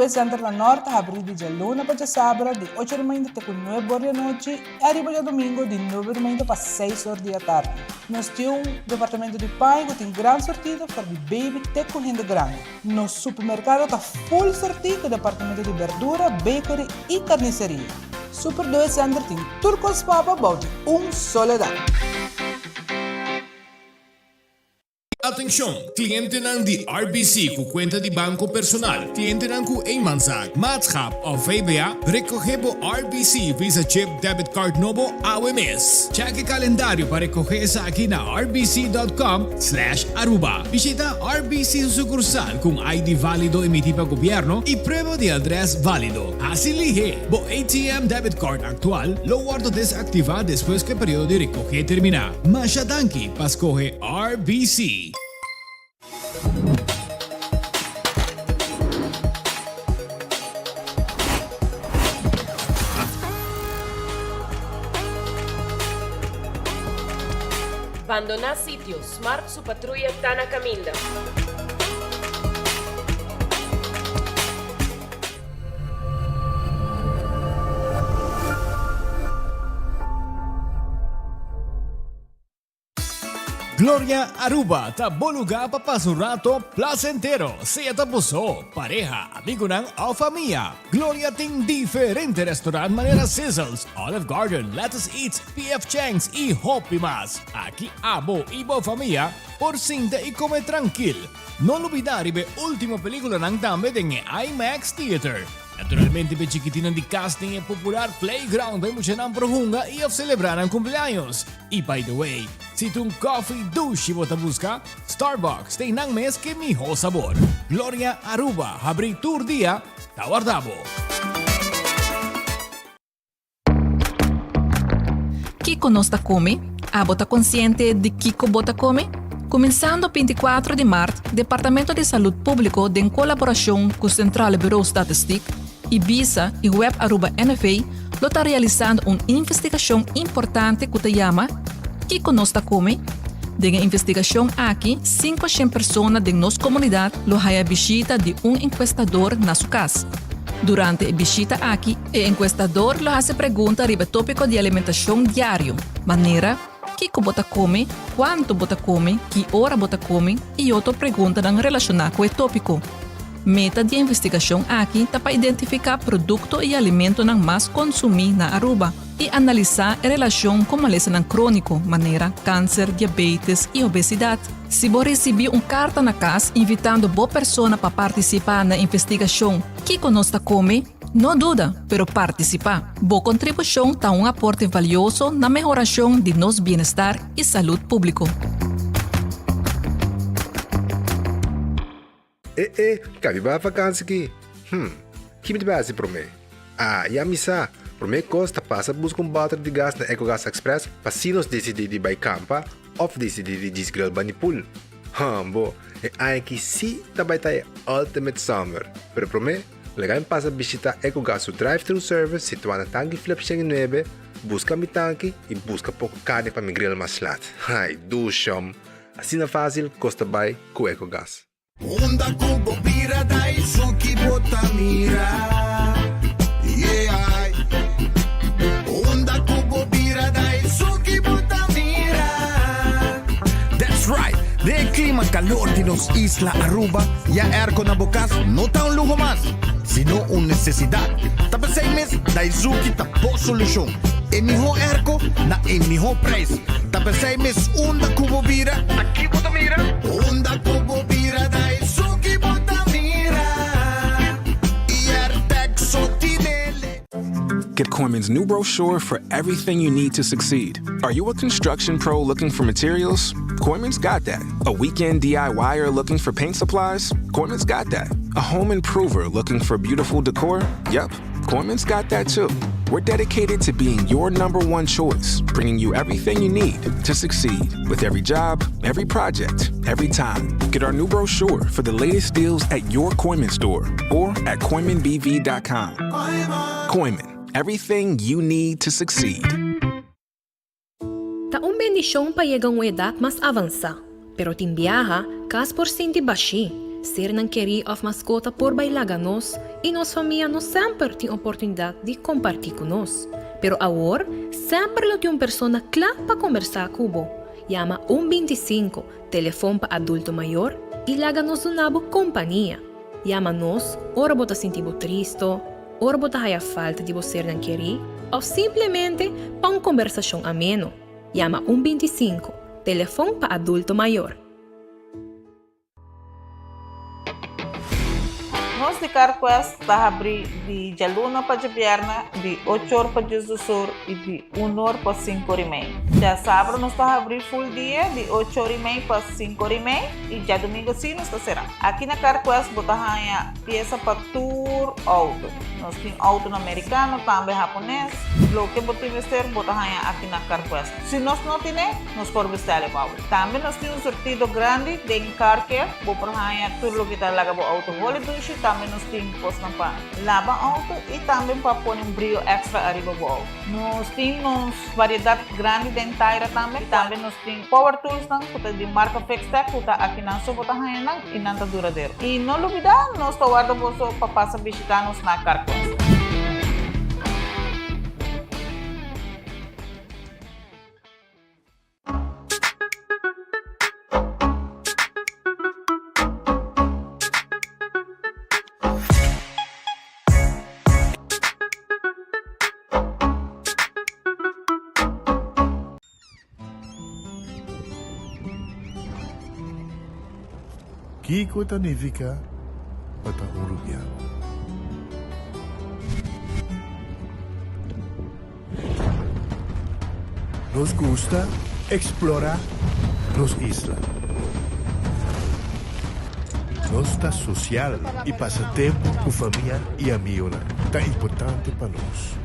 Doe Center na Nort ta habrí di djaluna pa djasabra di ocho di mainta te ku nuebe or di anochi i ariba djadumingu di nuebe di mainta pa seis or di atardi. Nos tin un departamento di paña ku tin gran sortido for di baby te ku hende grandi. Nos supermerkado ta full sortí ku departamento di berdura, bakery i karniseria. Super Doe Center tin tur kos pa bo bou di un solo dak. Atencion! Clientenan di RBC cu cuenta di banco personal, clientenan cu eenmanszaak, maatschap of VBA, recoge bo RBC Visa Chip Debit Card nobo awe mes. Check e calendario pa recoge esaki na rbc.com slash aruba. Bishita RBC su sucursal cu un ID valido emiti pa gobierno y prueba di adres valido. Haci lihe! Bo ATM debit card actual lo wordo desactiva despues cu e periodo di recoge termina. Masha danki pa scoge RBC. Bandoná sitio, Smart su patruya ta na kaminda. Gloria Aruba ta bo lugar pa pasa un rato placentero, sea ta bo so, pareha, amigonan of famia. Gloria tin diferente restaurant manera Sizzles, Olive Garden, Lettuce Eats, PF Chang's y hopi mas. Aki abo y bo famia por sinta y come trankil. No lubida riba e ultimo peliculanan tambe den e IMAX Theater. Naturalmente p'e chikitinnan di cas tin e popular playground pa e muchanan por hunga y of celebra nan cumpleaños. Y by the way, si ta un coffee dushi bo ta busca, Starbucks tin nan mes ke miho sabor. Gloria Aruba habri tur dia ta warda bo. Kiko nos ta kome? Abo ta konsiente di kiko bo ta kome? Kuminsando 24 di mart, Departamento di Salud Públiko den kolaborashon ku Centrale Bureau Statistiek, Ibisa i Web Aruba NV lo ta realisando un investigashon importante ku ta yama Kiko nos ta kome? Den e investigashon aki, 500 persona den nos komunidat lo haya bishita di un enkuestador na su kas. Durante e bishita aki, E enkuestador lo hasi pregunta riba e tópiko di alimentashon diario, manera, kiko bo ta kome, kuantu bo ta kome, ki ora bo ta kome i otro preguntanan relashoná ku e tópiko. Meta di e investigashon aki ta pa identifiká produkto i alimentonan mas konsumí na Aruba i analisá e relashon ku malesanan króniko manera kanser, diabetes i obesidat. Si bo risibí un karta na kas invitando bo persona pa partisipá na e investigashon Kiko nos ta kome? No duda, pero partisipá! Bo kontribushon ta un aporte valioso na mehorashon di nos bienestar i salud públiko. E e, ka mi bai vakansi ki? Hm, ki mi ta bai hasi promé? Ah, ya mi sa! Promé kos ta pasa buska un bòter di gas na Ecogas Express pa si nos disidí di bai kampa òf disidí di djis grill bani pool. Hambo, e aña aki sí ta bai ta e ultimate summer! Pero promé, Laga mi pasa bishita Ecogas su drive-thru service situá na Tanki Flip 109, buska mi tanki i buska poko karni pa mi grill mas lat. Ai, dushom! Asina fásil kos ta bai ku Ecogas. Unda ku bo bira ta esun ki bo ta mira, yeah. Unda ku bo bira ta esun ki bo ta mira. That's right! Den e klima kalor di nos isla Aruba, ya airco na bo kas no ta un luho mas, sino un nesesidat. Ta p'esei mes Daizuki ta bo solushon. E mihó airco na e mihó prijs. Ta p'esei mes unda ku bo bira, ta ki bo ta mira? Unda ku bo bira, Daizuki bo ta mira. I Airtec so tinele. Get Kooyman's new brochure for everything you need to succeed. Are you a construction pro looking for materials? Kooyman's got that. A weekend DIYer looking for paint supplies? Kooyman's got that. A home improver looking for beautiful decor? Yep, Kooyman's got that too. We're dedicated to being your number one choice, bringing you everything you need to succeed with every job, every project, every time. Get our new brochure for the latest deals at your Kooyman store or at KooymanBV.com. Kooyman, everything you need to succeed. Ta un bendishon pa yega un edat mas avansá, pero tin biaha kas por sinti bashí. Sernan kerí òf maskota por bai laga nos i nos famia no semper tin oportunidat di kompartí ku nos. Pero awor, semper lo tin un persona kla pa kombersá ku bo. Yama un 25, telefon pa adulto mayor, i laga nos duna bo kompania. Yama nos ora bo ta sinti bo tristo, ora bo ta haya falta di bo sernan kerí òf simplemente pa un kombersashon ameno. Yama un 25, telefon pa adulto mayor. Nos di CarQuest ta habrí di djaluna pa djabièrnè di ocho or pa diesdos or i di un or pa sinku or i mei. Djasabra nos ta habrí full dia di ocho or i mei pa sinku or i mei i djadumingu sí nos ta será. Aki na CarQuest bo ta haña piesa pa tur outo. Nos tin outonan merikano, tambe hapones. Loke bo tin mester bo ta haña aki na CarQuest. Si nos no tine, nos por bestèl e pa bo. Tambe nos tin un surtido grandi den car care. Bo por haña tur loke ta laga bo outo holi dushi. Tambe nos tin kosnan pa laba outo i tambe pa pone un brio èkstra ariba bo outo. Nos tin nos variedat grandi den taira tambe. I tambe nos tin power toolsnan ku ta di marka Fixtech ku ta akinan so bo ta haña nan i nan ta duradero. I no lubidá, nos ta warda boso pa pasa bishitá nos na Carquest. Kiko ta nifiká pa ta un rubiano? Nos gusta eksplorá nos isla. Nos ta sosial i pasa tempu ku famia i amigonan ta importante pa nos.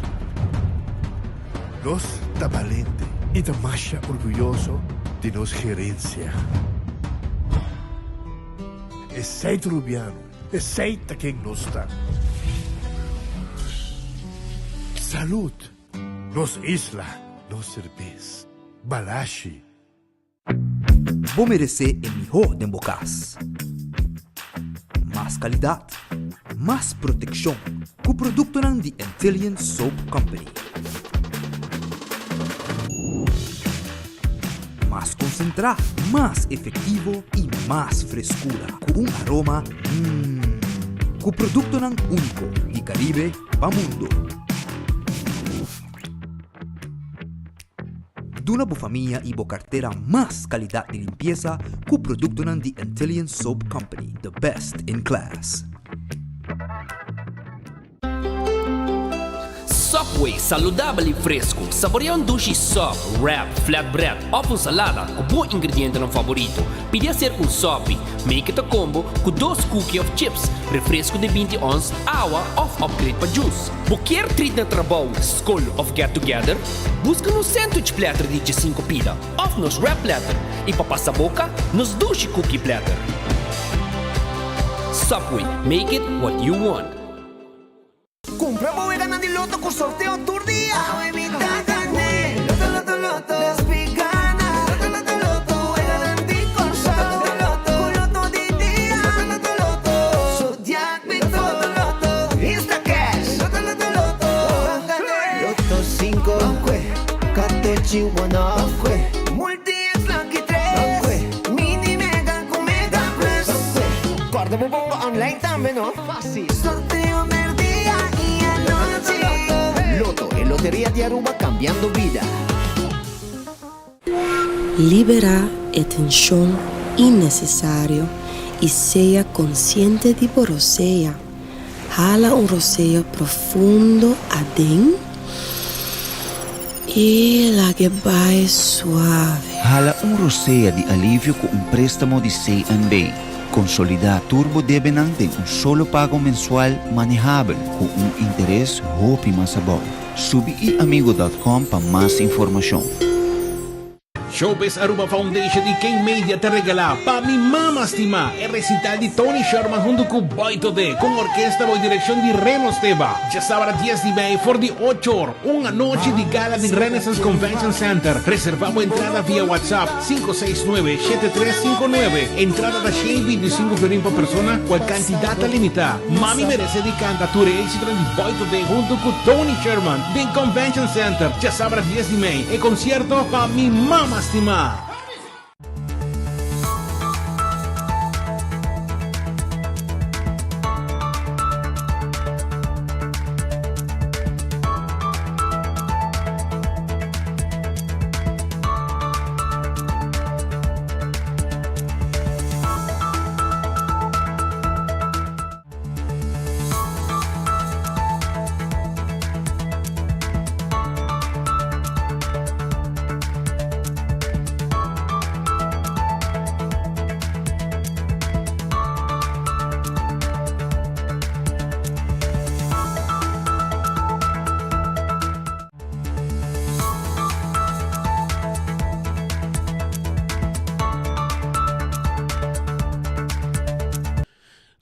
Nos ta balente i ta masha orguyoso di nos gerensia. Esei ta Rubiano, esei ta ken nos ta. Salud! Nos isla, nos serbes. Balashi. Bo meresé e mihó den bo kas. Mas kalidat, mas protekshon ku produktonan di Antillian Soap Company. Mas konsentrá, mas efektivo i mas freskura ku un aroma mmm. Ku produktonan úniko di Karibe pa mundo. Duna bo famia i bo kartera mas kalidat di limpiesa ku produktonan di Antillian Soap Company, the best in class. Subway, saludabel y fresco. Saborea un dushi sub, wrap, flatbread of un salada cu bo ingredientenan favorito. Pidi acerca un sopi, make it a combo cu dos cookie of chips, refresco di 20 ons, awa of upgrade pa juice. Bo kier treat na trabou, scol of get together? Busca nos sandwich platter di djesinco pida of nos wrap platter y pa pasa boca, nos dushi cookie platter. Subway, make it what you want. Cumpra bo weganan di loto cu sorteo tur dia. Awe mi ta gane. Loto, loto, loto. Despi gana. Loto, loto, loto. Weganan di Corsou. Loto, loto, Cu loto di dia. Loto, loto, loto. Zodiac Victor. Loto, loto, loto. Instacash. Loto, loto, loto. Ban gane. Loto cinco. Ban cue. Catochi one off. Ban cue. Multi X Lucky tres. Ban cue. Mini Mega cu Mega Plus. Ban cue. Corda bo bongo online tambe no. Facil. Sorteo merdia y anochi. Lotto, e loteria di Aruba cambiando bida. Liberá e tenshon innesesario i sea konsiente di bo rosea. Hala un rosea profundo aden i lag'e bai suave. Hala un rosea di alivio ku un préstamo di CNB. Konsolidá tur bo debenan den un solo pago mensual manehabel ku un interes hopi mas abou. Subi iamigo dot com pa mas informashon. Showbiz Aruba Foundation y King Media ta regala Pa Mi Mama Stima, e recital di Tony Sherman hunto cu Boy Todé, cu un orkesta bou direccion di Reno Steba. Djasabra dies di mei for di ocho or, un anochi di gala den Renaissance Convention Center. Reserva bo entrada via WhatsApp 569 7359. Entrada ta 125 florin pa persona, cual cantidad ta limita. Mami merece di canta tur e éxitonan di Boy Todé hunto cu Tony Sherman den Convention Center, djasabra dies di mei. E concierto Pa Mi Mama Stima.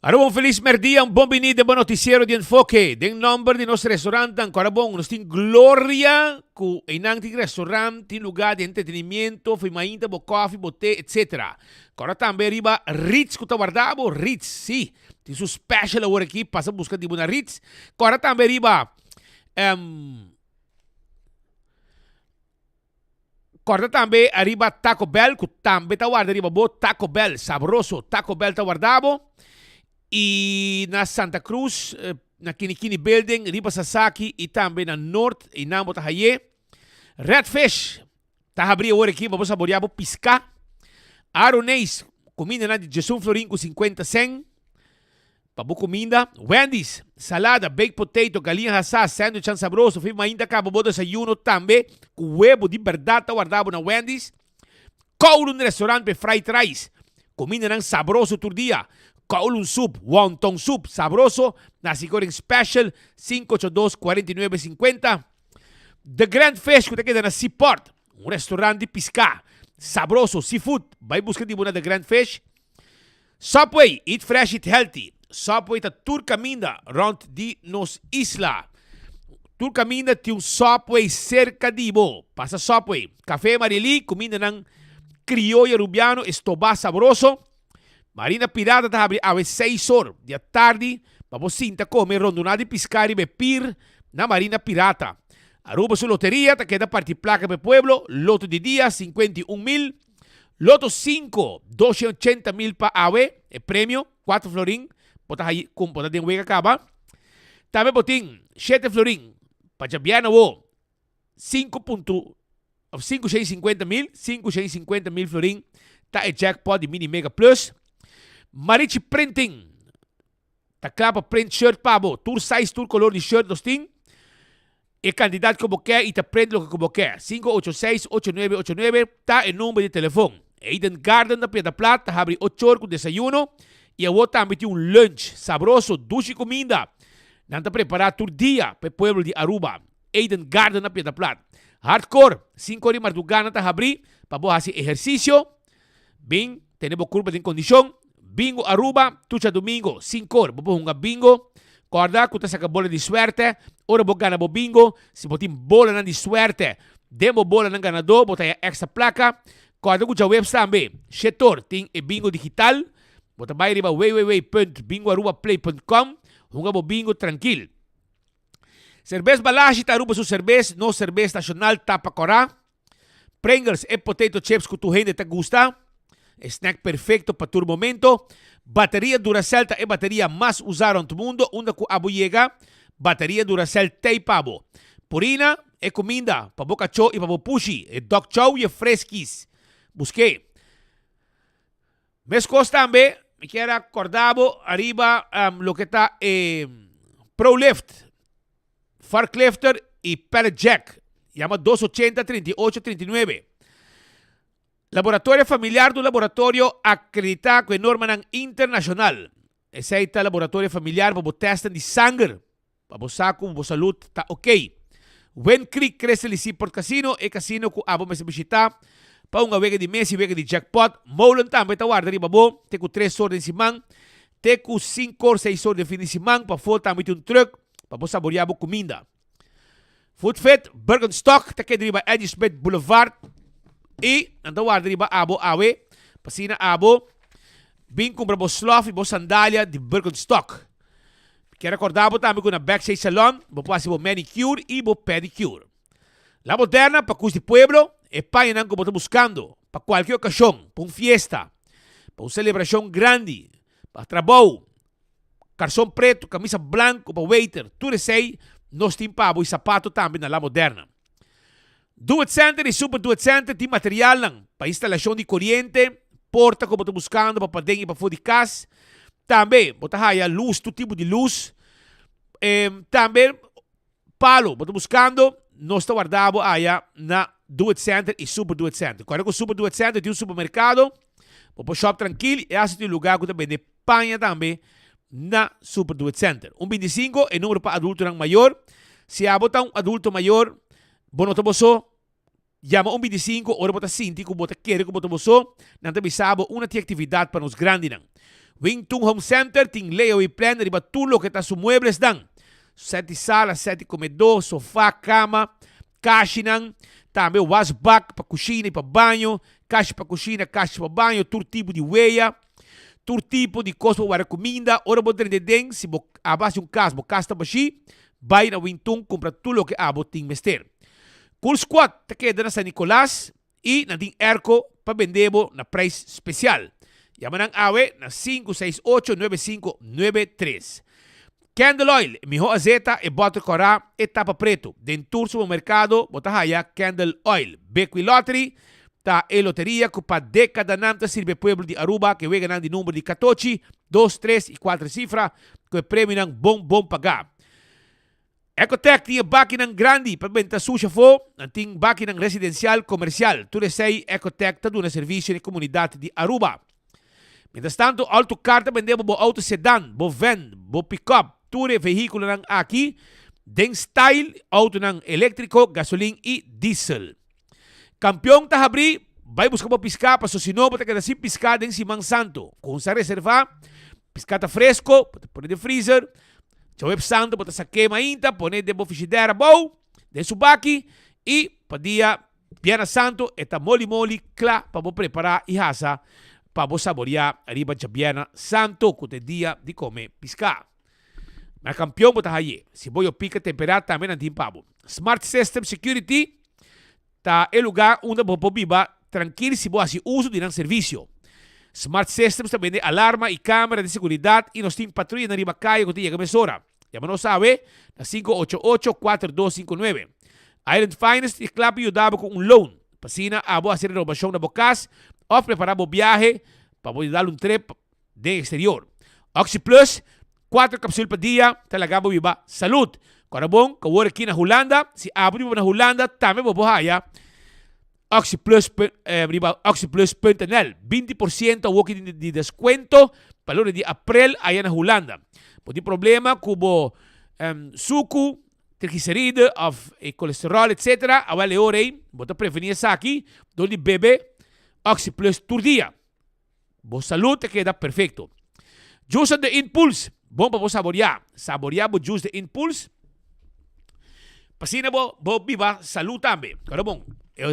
Aruba un felis merdia, un bon bini den bo noticiero di Enfoke. Den nomber di nos restaurantnan, cu Arabon, nos tin Gloria, cu eynan tin restaurant, tin lugar di entretenimiento, for mainta bo koffie, bo te, etc. Cora tambe riba Ritz cu ta warda bo, Ritz, si, tin su special awor aki, pasa busca di bo na Ritz. Cora tambe riba, um, Corda tambe ariba Taco Bell cu tambe ta warda riba bo. Taco Bell, sabroso. Taco Bell ta warda bo. Y na Santa Cruz, na Kini Kini Building, riba Sasaki y tambe na Noord, eynan bo ta haye. Red Fish ta habri awor aki pa bo saborea bo pisca. Aroneis, cumindanan di djesun florin cu 50 cent. Pa bo kuminda, Wendy's, salada, baked potato, galiña hasá, sandwichan sabroso, fin mainta kaba bo desayuno tambe ku webo di bèrdat ta warda bo na Wendy's. Kowloon Restaurant p'e fried rice, kumindanan sabroso tur dia. Kowloon Soup, wonton soup sabroso, nasi goreng special, 582 49 50. The Grand Fish ku ta keda na Seaport, un restaurant di piská sabroso, seafood, bai buska di bo na The Grand Fish. Subway, eat fresh, eat healthy. Subway ta tur caminda rond di nos isla. Tur caminda tin un Subway cerca di bo. Pasa Subway. Café Marily, cumindanan crioyo Arubiano, estoba sabroso. Marina Pirata ta habri awe seis or di atardi pa bo sinta come rondona di pisca riba e pier na Marina Pirata. Aruba su loteria ta keda parti placa pa e pueblo, loto di dia 51 mil. Loto 5, 280 mil pa awe, e premio, 4 florin, bo ta hayi, bo ta den wega kaba. Tambe bo tin 7 florin pa djabièrnè awo, 5 punto, of 550 mil, 550 mil florin ta e jackpot di Mini Mega Plus. Marichi Printing ta kla pa print shirt pa bo, tur size, tur color di shirt nos tin. E kantidat ku bo ke i ta print loke ku bo ke. 586-8989 ta e number di telefon. Eden Garden na Piedra Plat ta habri ochor ku desayuno i awor tambe tin un lunch sabroso, dushi kuminda. Nan ta prepará tur dia pa e pueblo di Aruba. Eden Garden na Piedra Plat. Hardcore, sinku or di mardugá nan ta habri pa bo hasi ehersisio. Bin tene bo kurpa den kondishon. Bingo Aruba, tur djadumingo, sinkor, bo por hunga bingo. Kòrda ku ta saka bola di suèrtè ora bo gana bo bingo. Si bo tin bolanan di suèrtè den bo bolanan ganadó, bo ta haña èkstra plaka. Kòrda ku djaweps tambe, shetor tin e bingo digital. Bo ta bai riba www.bingoarubaplay.com, hunga bo bingo trankil. Serbes Balashi ta Aruba su serbes, nos serbes nashonal tapa kòrá. Pringles, e potato chips ku tur hende ta gusta. E snack perfecto pa tur momento. Bateria Duracell ta e bateria mas usa rond mundo. Unda ku abo yega, bateria Duracell t'ei pa bo. Purina, e kuminda pa bo kachó i pa bo pushi. E dog chow i e friskies. Busk'é. Meskos tambe, mi kier a korda bo ariba loke ta e Prolift. Forklifter y pallet jack. Yama dos ochenta 38 39. Laboratorio Familiar ta un laboratorio acredita cu e normanan internacional. Esey ta Laboratorio Familiar pa bo testen di sanger pa bo sa cu bo salud ta ok. Wind Creek Crystal y Seaport Casino, e casino cu abo mester bishita. Pa hunga wega di mesa y wega di jackpot. Molen tambe ta warda riba bo te cu tres or den siman, te cu cinco or, seis or den fin di siman. Pafó tambe tin un truck pa bo saborea bo cuminda. Food Fit Birkenstock ta keda riba Eddie Smith Boulevard y nan ta warda riba abo awe pa asina abo bin cumpra bo slof y bo sandalia di Birkenstock. Mi kier recorda bo tambe cu na Backstage Salon bo por haci bo manicure y bo pedicure. La Moderna pa cus di pueblo, e pañanan cu bo ta buscando pa cualkier ocasion, pa un fiesta, pa un celebracion grandi, pa trabou, Karson pretu, kamisa blanku pa waiter, tur esei nos tin pa bo i sapato tambe na La Moderna. Do It Center i Super Do It Center tin materialnan pa instalashon di koriente, porta ku bo ta buskando pa paden i pafó di kas. Tambe bo ta haya lus, tur tipo di lus. Tambe Palo, bo ta buskando? Nos ta warda bo aya na Do It Center i Super Do It Center. Kòrda ku Super Do It Center tin un supermerkado, bo por shòp trankil i hasta tin un lugá ku ta bende paña tambe na Super Do It Center. Un bintisinko e numero pa adultonan mayor. Si abo ta un adulto mayor, bo no ta bo so. Yama un bintisinko ora bo ta sinti ku bo ta kere ku bo ta bo so, nan ta bisa bo una tin aktividat pa nos grandinan. Wing Tun Home Center tin layaway plan riba tur loke ta su mueblesnan, sèt di sala, sèt di komedó, sofá, kama, kashinan, tambe wasbak pa kushina i pa baño, kashi pa kushina, kashi pa baño, tur tipo di weya, tur tipo di kos pa warda kuminda. Ora bo drenta den, si bo abo hasi un kas, bo kas ta bashí, bai na Wing Tun kumpra tur loke abo tin mester. Cool Squad ta keda na San Nicolas y nan tin airco pa bende bo na prijs special. Yama nan awe na 568 9593. Candle Oil, e miho azeta, e boter cora, e tapa preto. Den tur supermercado bo ta haya Candle Oil. Bequi Lottery ta e loteria cu pa decadanan ta sirbi e pueblo di Aruba cu e weganan di number di catochi, dos, tres y cuater cifra cu e premionan bon bon paga. Ecotec tin e bakinan grandi pa benta sushi afó, nan tin bakinan residencial, comercial, tur esei Ecotec ta duna servicio na e comunidad di Aruba. Mientras tanto Alto Car ta bende bo bo auto sedan, bo van, bo pick-up, tur e vehiculonan aki den style, autonan electrico, gasolin y diesel. Campeon ta habri, bai busca bo pisca paso si no bo ta keda sin pisca den Siman Santo. Con sa reserva, pisca ta fresco, bo ta pone den freezer, Djaweps Santo bo ta sak'é mainta, pone den bo fishidera abou, den su baki, i pa dia Biernes Santo e ta moli moli kla pa bo prepará i hasa pa bo saboriá riba djabièrnè Santo ku ta e dia di kome piská. Na kampion bo ta haye. Si bo yo pika temperá tambe nan tin pa bo. Smart System Security ta e lugá unda bo por biba trankil si bo hasi uso di nan servisio. Smart Systems ta bende alarma i kamera di seguridat i nos tin patruyanan riba kaya ku ta yega mesora. Yama nos awe na 588 4259. Island Finance ta kla pa yuda bo ku un loan pa asina abo hasi renobashon na bo kas òf prepará bo biahe pa bo dal un trip den exterior. Oxi Plus, cuatro capsul pa dia, ta laga bo biba salud. Cora bon cu awor aki na Hulanda, si abo di biba na Hulanda, tambe bo por haya Oxi Plus riba oxiplus.nl. 20% awor aki di descuento pa luna di april aya na Hulanda. Bo tin problema cu bo sucu, trigliceride of e colesterol etc. Awel e ora ey bo ta preveni esaki door di bebe Oxi Plus tur dia. Bo salud ta keda perfecto. Juice de Impuls, bon pa bo saborea. Saborea bo juice de Impuls pa asina bo bo biba salud tambe. Kòrda bon,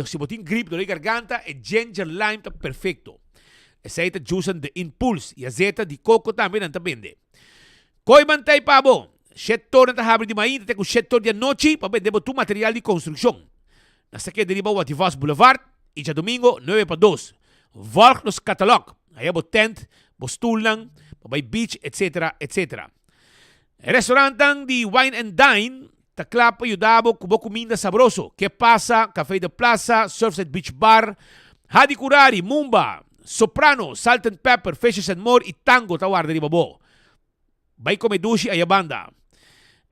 si bo tin grip, dolor di garganta, e ginger lime ta perfecto. Esei ta juice de Impuls y azeta di coco tambe nan ta bende. Koe mantei pa bo. Shet tor nan ta habri di mainta te ku shet tor di anochi pa bende bo tur material di konstrukshon. Nan sa keda riba Wativas Boulevard i djadumingo nuebe pa dos. Volg nos katalog. Haya bo tent, bo stulnan, pa bai beach etc. Etc. E restaurantnan di Wine and Dine ta kla pa yuda bo ku bo kuminda sabroso. Ke Pasa, Café de Plaza, Surfside Beach Bar, Hadi Curari, Mumba, Soprano, Salt and Pepper, Fishes and More i Tango ta warda riba bo. Bai come dushi aya banda.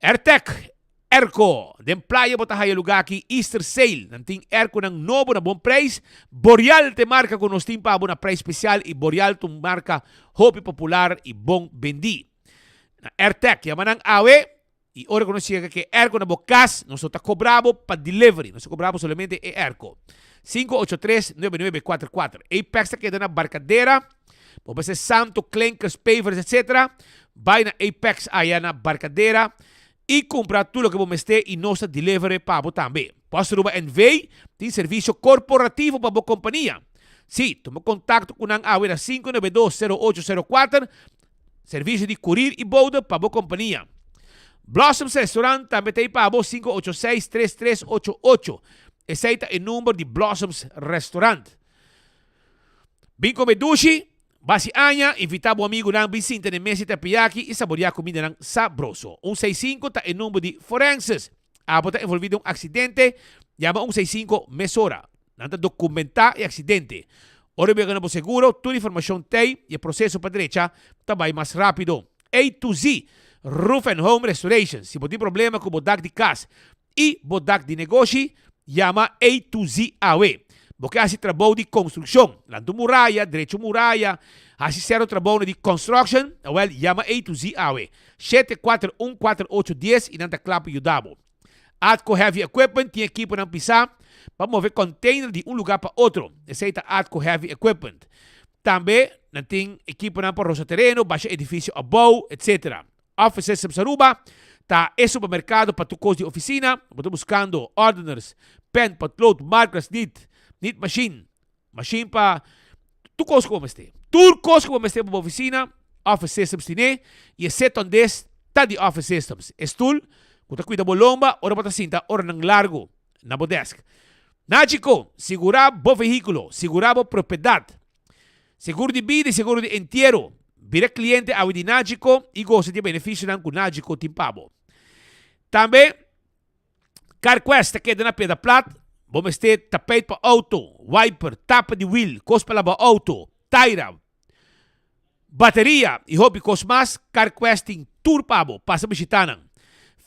Airtec Airco Den playa bo ta haya luga aki Easter Sale. Nan tin airconan nobo na bon prijs. Boreal ta e marca cu nos tin pa bo na prijs special y Boreal ta un marca hopi popular y bon bendi. Na Airtec yama nan awe. I ora ku nos yega ku e airco na bo kas, nos no ta kobra bo pa delivery, nos ta kobra bo solamente e airco. 583 9944. Apex ta keda na Barcadera. Bo mester santo, klinkers, pavers, etc. Bai na Apex aya na Barcadera i kumpra tur loke bo mester i nos ta deliver pa bo tambe. Post Aruba NV tin servisio korporativo pa bo kompania. Sí, tuma kontakto ku nan awe na 592 0804 Servicio di kurir i boude pa bo kompania. Blossoms Restaurant tambe ta ei pa bo, 586 3388. Esei ta e number di Blossoms Restaurant. Bin kome dushi, basi aña, invitá bo amigunan bin sinta den mesa di teriyaki i saboriá kumindanan sabroso. Un seis sinku ta e number di Forenses. Abo ta envolví den un aksidente? Yama un seis sinku mesora. Nan ta dokumentá e aksidente. Ora bo yega na bo seguro, tur informashon t'ei i e proseso pa drecha ta bai mas rápido. A to Z, Roof and Home Restoration, Si bo tin problema ku bo dak di kas i bo dak di negoshi, yama A to Z awe. Bo ke hasi trabou di konstrukshon, lanta un muraya, drecha un muraya, hasi sèrto trabounan di construction, awèl yama A to Z awe. 741 48 dies i nan ta kla pa yuda bo. Atco Heavy Equipment tin ekiponan pisá pa move container di un lugá pa otro. Esei ta Atco Heavy Equipment. Tambe nan tin ekiponan pa rosa tereno, basha edifisio abou, etc. Office Systems Aruba ta e supermerkado pa tur kos di ofisina. Bo ta buskando ordeners, pen, potlood, markers, nit, nit machine, machine pa tur kos ku bo mester. Tur kos ku bo mester pa bo ofisina, Office Systems tine i e set on des ta di Office Systems. E stul ku ta kuida bo lomba ora bo ta sinta oranan largu na bo desk. Nachico, sigurá bo vehíkulo, sigurá bo propiedat. Seguro di bida i seguro di entiero. Bira kliente awe di Nachico i gosa di e benefisionan ku Nachico tin pa bo. Tambe. CarQuest ta keda na Piedra Plat, bo mester tapijt pa auto, wiper, tapa di wiel, kos pa laba auto, taira, bateria i hopi kos mas, CarQuest tin tur pa bo. Pasa bishita nan.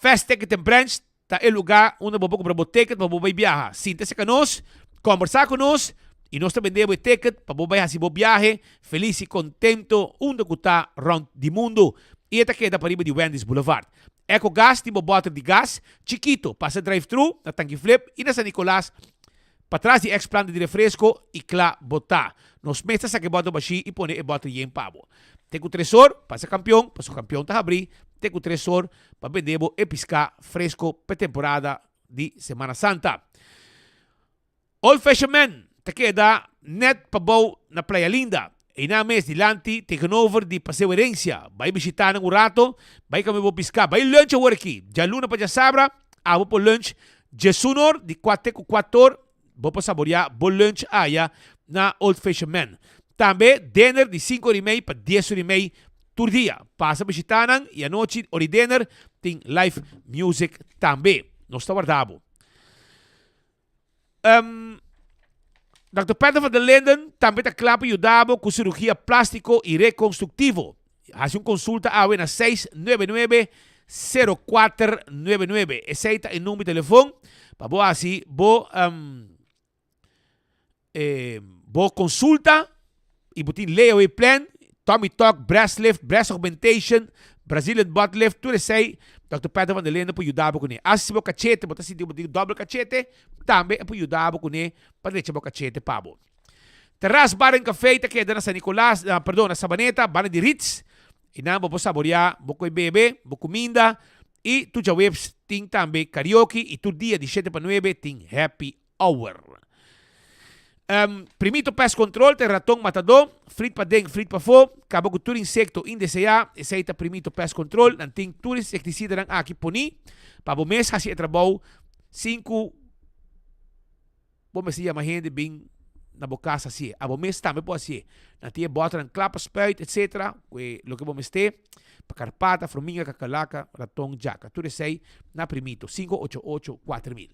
Fast Ticket and Branch ta e luga unda bo por kumpra bo ticket pa bo bai biaha. Sinta serka nos, kombersa ku nos i nos ta bende bo e ticket pa bo bai hasi bo biahe felis i kontento unda ku ta rònt di mundu. I e ta keda pariba di Wendy's Boulevard. Ecogas tin bo bòter di gas chikito pasa drive-thru na Tanki Flip i na San Nicolas patras di ex planta di refresco i kla bo ta. Nos mes ta saka e bòter bashí i pone e bòter yen pa bo. Te ku tres or pasa Kampion paso Kampion ta habrí te ku tres or pa bende bo e piská fresco p'e temporada di Semana Santa. Old Fisherman ta keda net pabou na Playa Linda. Einan mes dilanti tegenover di Paseo Herencia. Bai bishita nan un rato, bai kome bo piská, bai lunch awor aki. Djaluna pa djasabra, abo por lunch djesun or, di kuate ku kuator bo por saboreá bo lunch aya na Old Fisherman. Tambe dinner di sinku or i mei pa dies or i mei tur dia. Pasa bishita nan i anochi ora di dinner tin live music tambe. Nos ta warda bo. Um, Dòkter Peter van der Linden tambe ta kla pa yuda bo ku sirugia plástiko i rekonstruktivo. Hasi un konsulta awe na 699 0499. Esei ta e number di telefon pa bo hasi bo um, eh, bo konsulta i bo tin layaway plan, tummy tuck, breast lift, breast augmentation, Brazilian butt lift, tur esei Dòkter Peter van der Linden por yuda bo kuné. Asi si bo kachete, bo ta sinti bo tin dòbel kachete, tambe e por yuda bo kuné pa drecha bo kachete pa bo. Terras Bar en Café ta keda na San Nicolas, perdon, na Sabaneta, banda di Ritz. Einan bo por saboreá bo koi bebe, bo kuminda i tur djaweps tin tambe karaoke i tur dia di shete pa nuebe tin happy hour. Um, primito pest control ta e raton matadó, frit paden, frit pafó, kaba ku tur insekto indeseá, esei ta primito pest control, nan tin tur insektisidanan aki poní pa bo mes hasi e trabou sin ku bo mester yama hende bin na bo kas hasié. Abo mes tambe por hasié. Nan tin e bòternan kla pa spuit etsetera, ku e loke bo mester pa karpata, fruminga, kakalaka, raton, djaka. Tur esei na primito, 588 4000.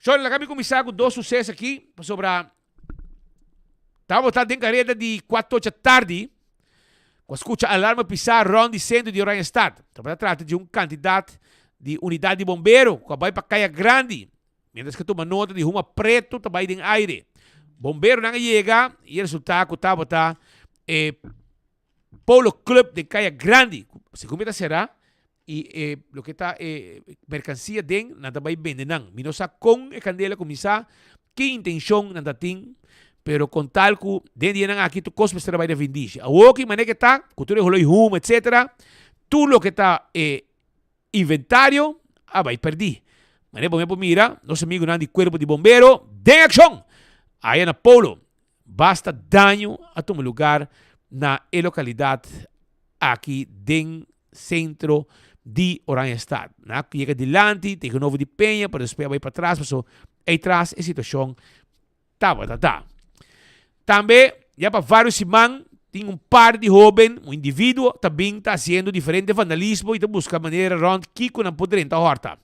Shorty, laga mi kuminsá ku dos suseso aki, pasobra tabata den kareda di kuatocha tardi ku a skucha alarma pisá rònt di sentro di Oranjestad. Tabata trata di un kantidat di unidat di bombero ku a bai pa Kaya Grandi, miéntras ku a tuma nota di huma pretu ta bai den aire. Bomberonan a yega i a resultá ku tabata e Polo Club den Kaya Grandi, ku segun mi ta será. I e loke ta e merkansia den, nan ta bai bende nan. Mi no sa kon e kandela kuminsá, ki intenshon nan ta tin, pero kon tal ku den dianan aki tur kos mester a bai na vindishi. Awoki manera ke ta, ku tur e holoi huma etsetera, tur loke ta e inventario a bai pèrdí. Manera bo por mira, nos amigunan di Kuerpo di Bombero den akshon! Aya na Polo, Basta daño a tuma lugar na e localidad aki den centro di Oranjestad. Nan a yega dilanti tegen Novo di Peña pero despues a bay patras paso ey tras e situacion tabata ta. Tambe ya pa varios siman tin un par di hoben, un individuo ta bin ta haciendo diferente vandalismo y ta busca manera rond kico nan por drenta horta.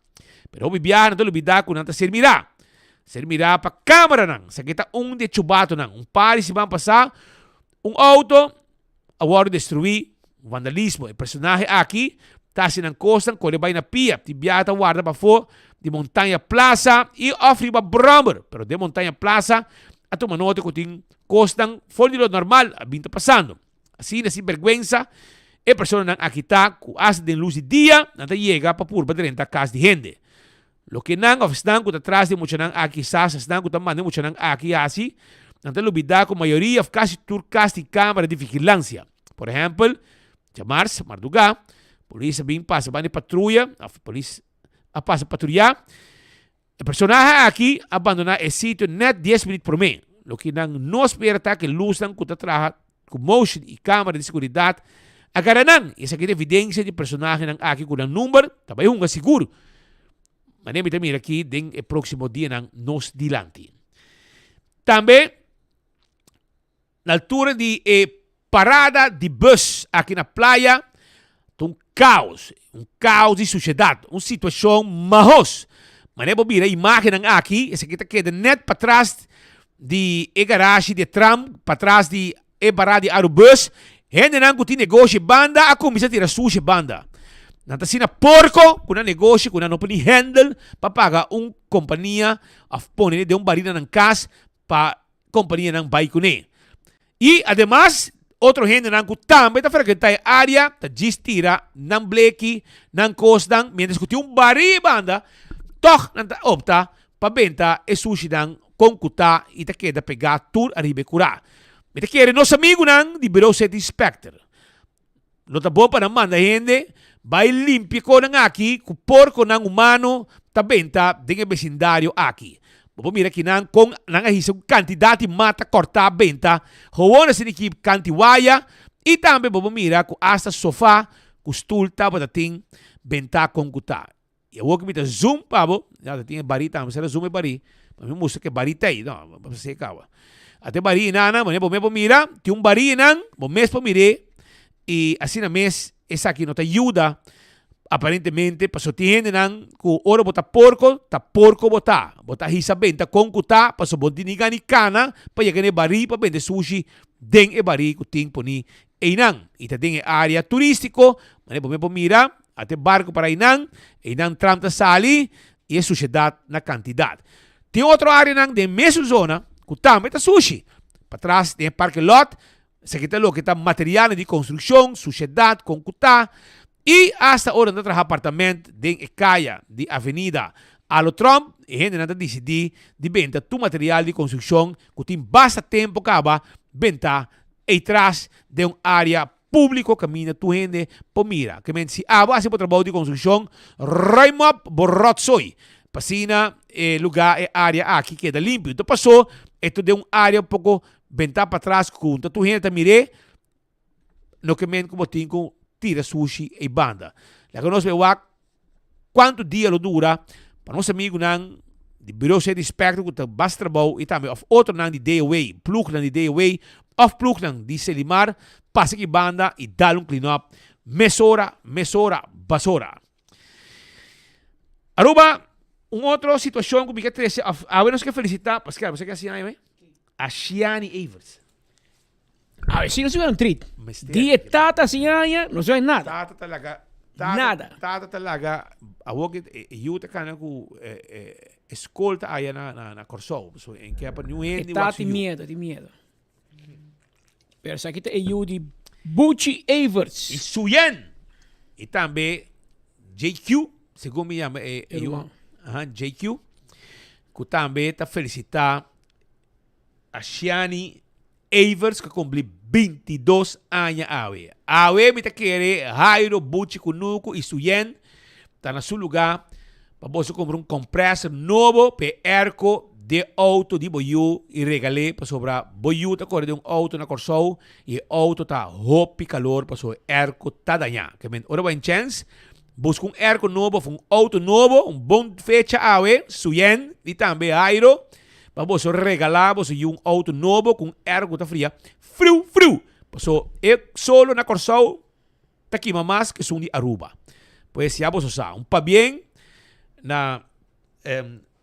Pero hopi biaha nan ta lubida cu nan ta ser mira. Ser mira pa cameranan. Esaki ta un di e chubatonan. Un par di siman pasa un auto a wordo destrui. Vandalismo. E personahe aki ta haci nan cosnan core bay na pia. Tin biaha ta warda pafo di Montaña Plaza y of riba brommer. Pero den Montaña Plaza a tuma nota cu tin cosnan for di lo normal a bin ta pasando. Asina sin bergwensa e personanan aki ta ku asta den lus di dia nan ta yega pa purba drenta kas di hende. Loke nan òf esnan ku ta tras di e muchanan aki kisas esnan ku ta manda e muchanan aki hasi, nan ta lubidá ku mayoria òf kasi tur kas tin kamera di vigilansia. Por ehèmpel, djamars mardugá polis a bin pasa banda di patruya òf polis a pasa patruyá. E personahe aki a bandoná e sitio nèt dies minüt promé. Loke nan no spera ta ku e lusnan ku ta traha ku motion i kamera di seguridat a gara nan i esaki ta evidensia di personahenan aki ku nan number ta bai hunga sigur. Manera mi ta mira aki den e próksimo dianan nos dilanti. Tambe. Na altura di e parada di bus aki na playa ta un kaos, un kaos di sushedat, un situashon mahos. Manera bo bira imagennan aki, esaki ta keda net patras di e garashi di e tram, patras di e barada di Arubus. Hendenan ku tin negoshi banda a kuminsá tira sushi banda. Nan ta asina porko ku nan negoshi ku nan no por ni handle pa paga un kompania òf pone den un barí na nan kas pa kompanianan bai kuné. I ademas, otro hendenan ku tambe ta frekuentá e área ta djis tira nan bleki, nan kosnan, miéntras ku tin un barí banda, tòg nan ta opta pa benta e sushinan kon ku ta i ta keda pegá tur ariba e kurá. Mi ta kere nos amigunan di Bureau City Inspector No ta bon pa nan manda hende bai limpia konan aki ku porkonan humano ta benta den e besindario aki. Bo por mira kinan kon nan a hisa un kantidat di mata kòrtá benta gewon asina ki kanti waya i tambe bo por mira ku asta sofa ku stul tabata tin bentá kon ku ta. I awor ku mi ta zoom pa bo, ya ta tin e barí tambe, sera zoom e barí, pa mi mustra ku e barí ta ei, no, pa seka kaba. Ata e barí einan, manera bo mes por mira, tin un barí einan, bo mes por mir'é, i asina mes esaki no ta yuda aparentemente, pasobra tin hendenan ku ora bo ta porko, ta porko bo ta, bo ta hisa benta kon ku ta, pasobra bo no tin ni gana di kana pa yega na e barí pa bende sushi den e barí ku tin poní einan, i ta den e área turístiko, manera bo mes por mira. Ata e barco para einan, einan tram ta sali y e sushedad na cantidad. Tin otro areanan den mesun zona cu tambe ta sushi. Patras den e parke lot, esaki ta loke ta materialnan di construccion, sushedad con cu ta y hasta ora nan ta traha apartament den e caya di Avenida Alo Tromp, e hendenan ta dicidi di benta tur material di construccion cu tin basta tempo caba benta eytras den un area Públiko kaminda tur hende por mira. Ke men si abo hasi bo trabou di konstrukshon, ruim op bo ròtsoi pa asina e lugá, e área aki keda limpi. Ta pasó e ta den un área un poko bentá patras ku ta tur hende ta mir'é, no ke men ku bo tin ku tira sushi ei banda. Laga nos bai wak Cuanto dia lo dura pa nos amigunan di Bureau City Inspector cu ta bas trabou y tambe of otronan di DOW, ploegnan di DOW of ploegnan di Selimar pasa aki banda y dal un clean up mesora, mesora, basora. Aruba, un otro situacion cu mi ke trece of awe nos ke felicita, Pascal, bo sa ke a siña awe? Ashiani Everts. Awe si no si un treat. Di e tata si aña, no si nada. Tata ta laga. Tata, nada. Tata ta laga. Awo ke yu ta kana ku escolta aya na na na Kòrsou. So en ke pa niun hende E tata tin miedo, tin miedo. Pero esaki ta e yu di Buchi Everts. I Suyen. I tambe. JQ, segun mi yama e e yu, aha, JQ, ku tambe ta felisitá Ashiani Evers ku a kumpli bintidos aña awe. Awe mi ta kere Jairo Buchi Kunuku i Suyen ta na su lugá pa boso kumpra un komprèser nobo pa e airco den outo di bo yu i regal'é pasobra bo yu ta kore den un outo na Kòrsou i e outo ta hopi kalor pasobra e airco ta dañá. Ke men ora bo haña chèns buska un airco nobo òf un outo nobo un bon fecha awe Suyen i tambe Jairo Pa boso regalá boso yu un outo nobo ku un air ku ta fria friu friu. Paso e solo na Kòrsou ta kima mas ku esun di Aruba. Pues ya boso sa, un pabien na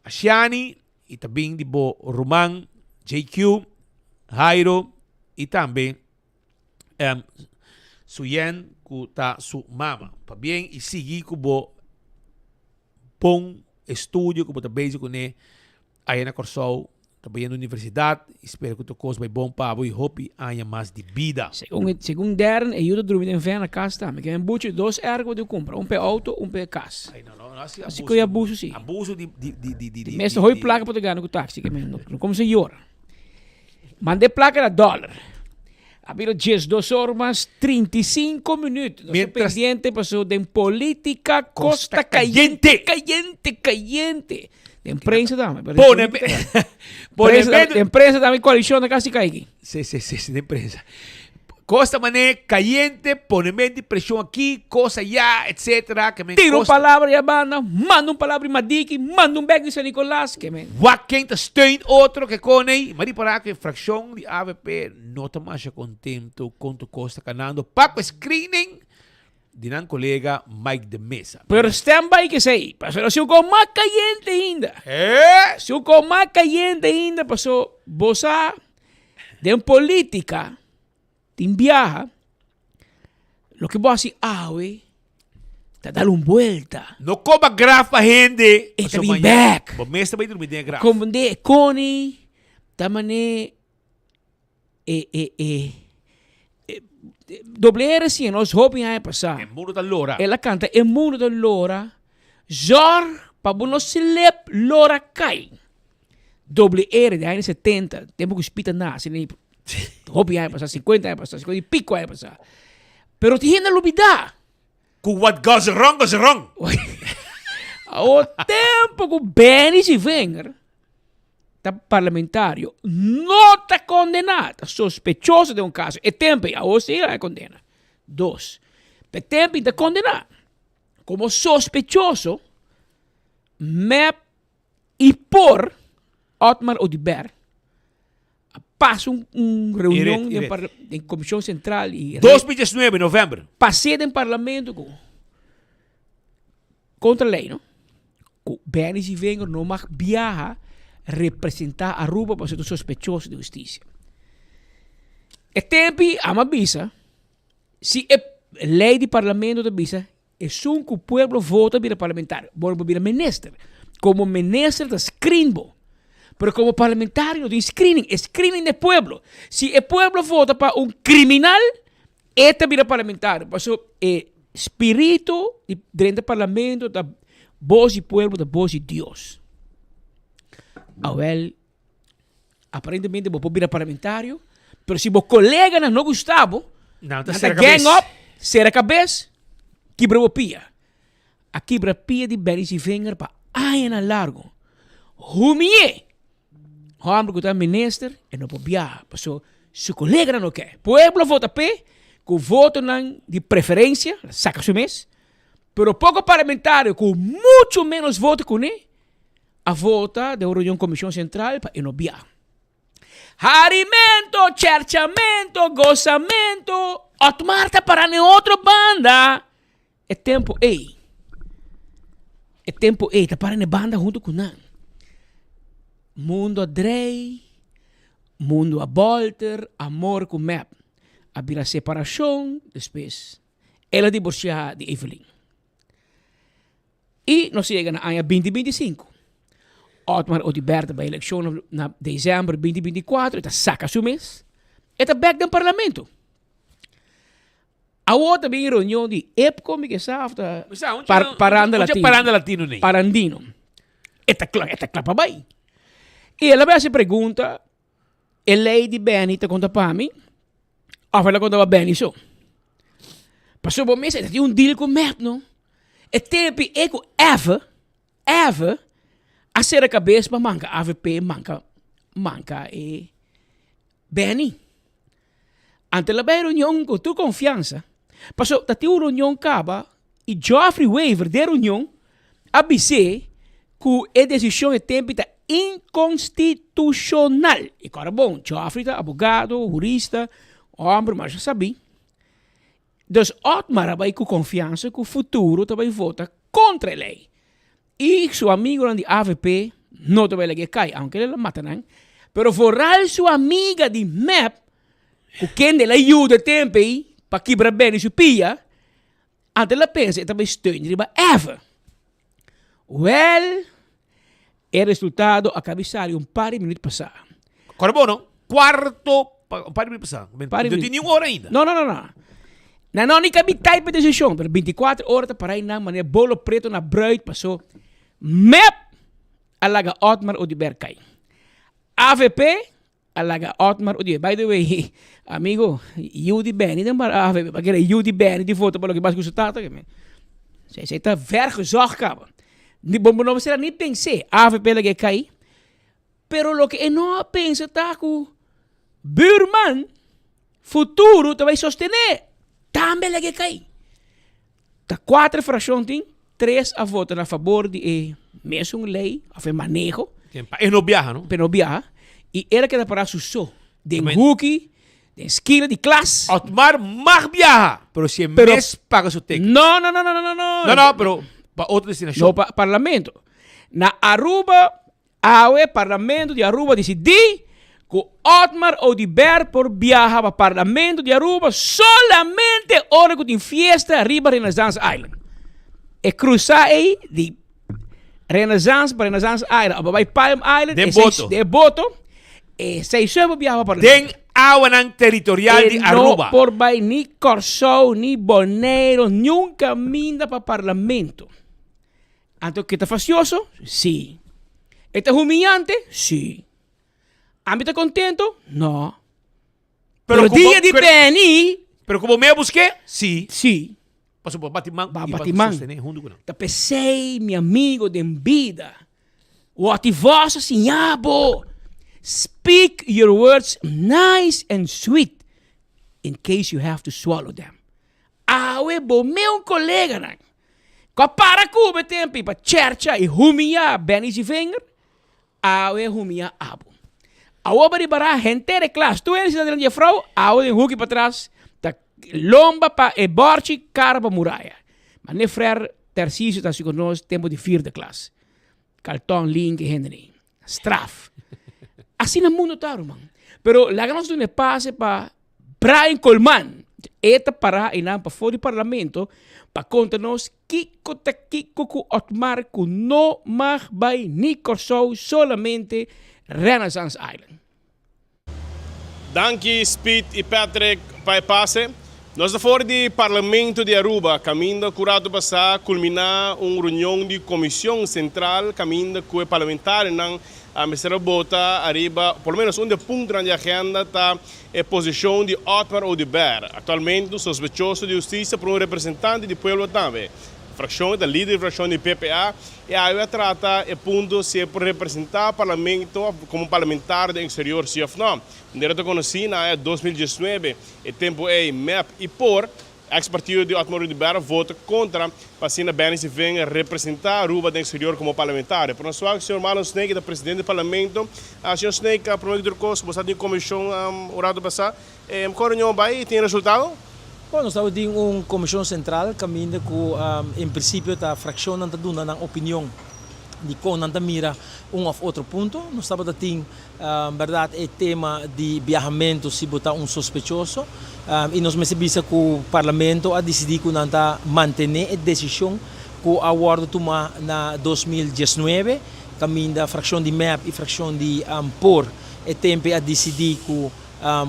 Ashiani i ta bin di bo ruman JQ, Jairo i tambe Suyen ku ta su mama. Pabien i sigui ku bo bon estudio ku bo ta bezig kuné aya na Kòrsou, ta bayendo universidat i spera ku tur kos bai bon pa bo i hopi aña mas di bida. Segun segun Darren e yuda drumi den vèn na kas tambe. Ke men buchi dos èr ku bo tin kumpra, un pa e outo, un pa e kas. Ay no no no hasi Asi ku e abuso si. Abuso di di di di di Di mester hopi plaka pa ta gana ku taxi ke men no kumsa yora. Manda e plaka na dòler. A bira diesdos or mas 35 minuut. Nos ta pendiente paso den politica costa cayente, cayente, cayente. Den prensa tambe. pero Pone den politica tambe. pone Prensa medio- den prensa tambe coalición ta casi cay aquí. Sí, sí, sí, sí, den prensa. Costa mané cayente, pone mente presión aquí, cosa allá, etcétera. Que men Tira un costa- palabra y a banda, manda un palabra y Madiki, manda un bek di San Nicolas, que men. Wak ken ta steun otro ke kone. Maar di para ke fracción di AVP no ta masha contento con tu cos ta canando pa cu e screening di nan colega Mike de Meza. Pero stand by ke esey, pasobra si un con mas cayente ainda. Eh! Si un con mas cayente ainda, paso bo sa den politica tin biaha loke bo haci awe ta dal un buelta. No coba graf pa hende. E ta bin back. Bo mes ta bay drumi den e graf. Comprende? Connie ta mane e e e e doble R si nos hopi aña pasá. E mundo ta lora. El a kanta e mundo ta lora. Zòrg pa bo no slep lora kai. Doble R di aña 70, tempu ku Spita nase ni hopi aña pasá, 50 aña pasá, 50 i piko aña pasá. Pero tin hende a lubidá. Ku what goes wrong goes wrong. Awo tempu ku Benny Sivinger ta parlamentario no ta kondená, ta sospechoso den un kaso. E tempu ei, awo sí a kondena. Dos, pa e tempu ei ta kondená komo sospechoso mep i por Otmar Oduber a pasa un un reunion den parla den komishon sentral i 2019 november. Pas'é den parlamento ku kontra lei no ku Benny Zievinger no mag biaha representá Aruba pasobra ta sospechoso di hustisia. E tempi amo a bisa si e lei di parlamento ta bisa Esun ku pueblo vota bira parlamentario, bo no por bira minister. Komo minister ta screen bo. Pero komo parlamentario no tin screening, e screening di e pueblo. Si e pueblo vota pa un kriminal, e ta bira parlamentario. Paso e spiritu di drenta parlamento ta bos di pueblo, ta bos di Dios. Awel, Aparentemente bo por bira parlamentario, pero si bo coleganan no gusta bo, Nan ta nan ta sera gang kabes. up, sera kabes, kibra bo pia. A kibra pia di Benny Zievinger pa añanan largo. Humi'é! Homber ku ta minister e no por biaha, paso su coleganan no ke. Pueblo vota p'e ku votonan di preferencia, saka su mes, pero poko parlamentario ku mucho menos voto kuné, A vota den un reunion Comision Central pa e no bia. Harimento, cherchamento, gozamento, Otmar ta para den otro banda. E tempo ey, e tempo ey ta para den banda hunto cu nan. Mundo a drei, mundo a bolter, amor cu mep a bira separacion, despues el a divorcia di Evelyn. I nos a yega na aña binti binti sinku. Otmar Oduber ta bai elekshon na desèmber binti binti kuater, e ta saka su mes, e ta bèk den parlamento. Awor ta bin reunion di EPCO mi ke sa of ta Paranda Latino. Paranda Latino nei. Parandino. E ta kla, e ta kla pa bai. I el a bai hasi pregunta, e lei di Benny ta konta pa mi of el a konta pa Benny so? Pasobra bo mester e ta tin un deal ku mep no. E tempi e ku Eve, Eve a sera kabes pa manka avp manka manka e Benny. Anto el a bai reunion ku tur konfiansa, pasobra ta tin un reunion kaba i Geoffrey Wever den reunion a bis'é ku e desishon e tempu ta inkonstitushonal. I kòrda bon, Geoffrey ta abogado, hurista, hòmber masha sabí. Dus Otmar a bai ku konfiansa ku futuro ta bai vota kontra e lei. I su amigonan di avp no ta bai lag'é kai, aunke el a mata nan. Pero vooral su amiga di mep, ku kende el a yuda tempu ei pa kibra Benny su pia, anto el a pensa e ta bai steun riba Eva. Wèl, e resultado a kabi sali un par di minüt pasá. Kòrda bo no? Kuarto pa un par di minüt pasá. No tin ni un ora ainda. No, no, no, no. Nan no ni kabi type e desishon, pero bintikuater ora ta pará einan manera bolo preto na bruid pasó mep a laga Otmar Oduber kai. Avp A laga Otmar Oduber. By the way, amigo, yu di Benny den bar avp, pa kere yu di Benny di voto pa loke bas ku su tata. Esei ta vergezocht kaba. Ni bo no mester a ni pens'é, avp lag'é kai. Pero loke e no a pensa ta ku buurman futuro ta bai sostené, tambe lag'é kai. Ta kuater frakshon tin, tres a vota na fabor di e mesun lei of e maneho. Pa e no biaha, no? Pa e no biaha. I el a keda pará su so den huki, den skina di klas. Otmar mag biaha, pero si e mes paga su ticket. No, no, no, no, no, no. No, no, pero pa otro destinashon. No, pa parlamento. Na Aruba Awe Parlamento di Aruba disidí ku Otmar Oduber por biaha pa Parlamento di Aruba solamente ora ku tin fiesta riba Renaissance Island. E krusá ei di Renaissance pa Renaissance Island of pa bai Palm Island Den boto. den boto esei so por biaha pa Parlamento. Den awanan teritorial di E no Aruba. por bai ni Kòrsou ni Boneiru niun kaminda pa Parlamento. Anto ke ta fastioso? Sí. E ta humillante? Sí. Ami ta contento? No. Pero Pero dia di beni. Pero como me busqué? Sí. Sí. Paso bo bati man Ba y bati man. sostene hunto cu nan. Ta pesey, mi amigo den bida, wot di vos a siña bo, speak your words nice and sweet in case you have to swallow them. Awe bo meun coleganan Ku a para ku bo e tempu pa chercha i humiyá Benny Zivinger, awe humiyá abo. Awor bo ripará henter e klas, tur hende sinta dilanti jefrou, awe den huki patras ta lomba pa e bòrchi, kara pa muraya. Ma ne frèr Tarcisio ta hasi ku nos tempu di vierde klas. Kalton linki hende nei. Straf. Asina mundo ta, ruman. Pero laga nos duna e pase pa Brian Colman. E ta para einan pafó di parlamento pa konta nos kiko ta kiko ku Otmar ku no mag bai ni Kòrsou solamente Renaissance Island. Danki Speed y Patrick pa e pase. Nos ta for di Parlamento di Aruba caminda cu rato pasa culmina un reunion di Comision Central caminda cu e parlamentarionan a mester a bota ariba por lo menos un di e puntonan di agenda ta e posicion di Otmar Oduber, actualmente un sospechoso di husticia por un representante di pueblo tambe. Fraccion ta lider di fraccion di PPA E awe a trata e punto si e por representá Parlamento komo parlamentario den eksterior si òf nò. Manera ta konosí na aña 2019, e tempu ei mep i por, eks partido di Otmar Oduber a vota kontra pa asina Benny Sevinger representá Aruba den eksterior komo parlamentario. Por nos wak señor Marlon Snake ta presidente di Parlamento. Señor Snake, promé ku tur kos bo sa tin komishon un rato pasá. Kon reunion bai i tin resultado? Bon, nos tabatin un komishon sentral kaminda ku en prinsipio ta frakshonnan ta duna nan opinion di kon nan ta mira un òf otro punto. Nos tabata tin bèrdat e tema di biahamentu si bo ta un sospechoso i nos mester bisa ku parlamento a disidí ku nan ta mantené e desishon ku a wòrdu tumá na 2019 kaminda frakshon di mep i frakshon di por e tempe a disidí ku.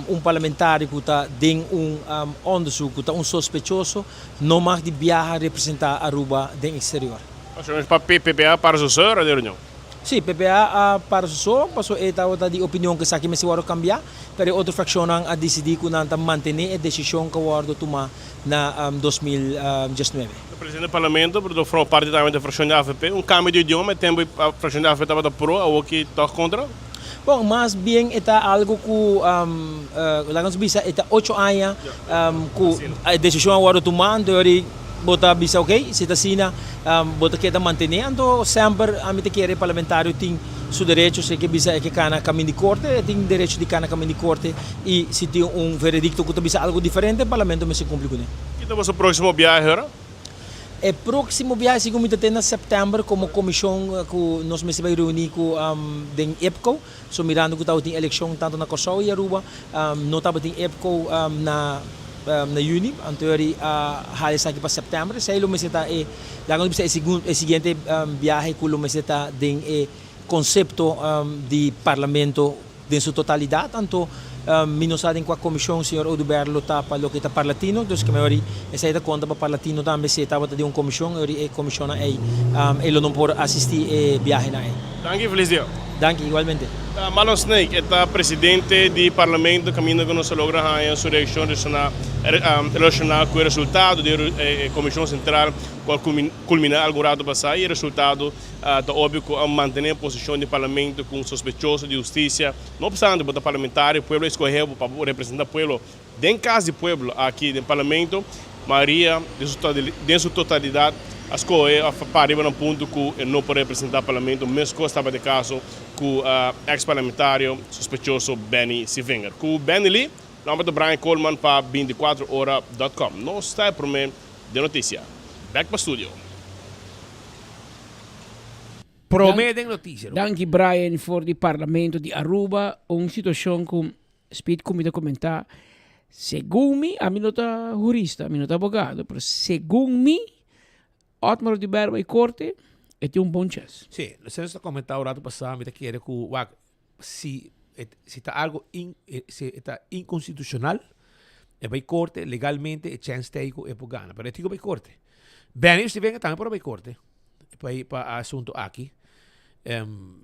Un parlamentario ku ta den un onderzoek, ku ta un sospechoso, no mag di biaha representá Aruba den eksterior. Pasobra pa PPA para su so era di reunion. Sí, PPA a para su so, pasobra e tabata di opinion ku esaki mester wòrdu kambiá, pero e otro frakshonnan a disidí ku nan ta mantené e desishon ku a wòrdu tumá na 2019. E presidente di parlamento por forma parti tambe di e frakshon di avp. Un kambio di idioma, e tempu e frakshon di avp tabata pro, awor ki tòg kontra? Bon, mas bien e ta algu ku, laga nos bisa, e ta ocho aña ku e desishon a wòrdu tumá, anto yori bo ta bisa ok, si ta asina bo ta keda mantené, anto semper ami ta kere e parlamentario tin su derecho, si e ke bisa e ke kana kamin di korte, e tin derecho di kana kamin di korte i si tin un veredikto ku ta bisa algu diferente, parlamento mester kumpli kuné. Ki ta boso próksimo biahe ora? E próksimo biahe segun mi ta te na sèptèmber komo komishon ku nos mester bai reuní ku den IPCO. So mirando ku tabatin elekshon tantu na Kòrsou i Aruba, no tabatin IPCO na na yüni, anto yori a hala esaki pa sèptèmber. Esei lo mester ta e, laga nos bisa e segun e siguiente biahe ku lo mester ta den e konsepto di parlamento Den su totalidat, anto mi no sa den kua komishon señor Oduber lo ta pa loke ta Parlatino, dus ke mehor esei ta konta pa Parlatino tambe si e tabata den un komishon, e e komishonnan ei e lo no por asistí e biahenan ei. Danki, felis dia. Danki, igualmente. Ta Marlon Snake, e ta presidente di Parlamento kaminda ku nos a logra haña su reakshon relashoná ku e resultado di e komishon sentral ku a kulminá algun rato pasá i e resultado Ta obvio cu a mantene e posicion di Parlamento cu un sospechoso di husticia. No obstante bo ta parlamentario, pueblo a escoge bo pa bo representa pueblo den cas di pueblo aki den Parlamento. Mayoria den su totalidad a scoge of a para riba nan punto cu e no por representa Parlamento, mescos tabata e caso cu ex parlamentario sospechoso Benny Sevinger. Cu Benny Lee, nomber ta Brian Koolman pa 24 ora dot com. Nos ta e prome den noticia. Bek pa studio. Prome den noticia. Danki Brian for di Parlamento di Aruba. Un situacion cu Speed cu mi ta comenta, segun mi, ami no ta hurista, mi no ta abogado, pero segun mi, Otmar Oduber bay corte, e tin un bon chance. Sí, nos ta comenta un rato pasa, mi ta kere cu, wak, si si ta algo in si e ta inconstitucional e bay corte legalmente e chance ta cu e por gana pero e tin cu bay corte Benny Oostewinkel tambe por a bay corte pa pa asunto aki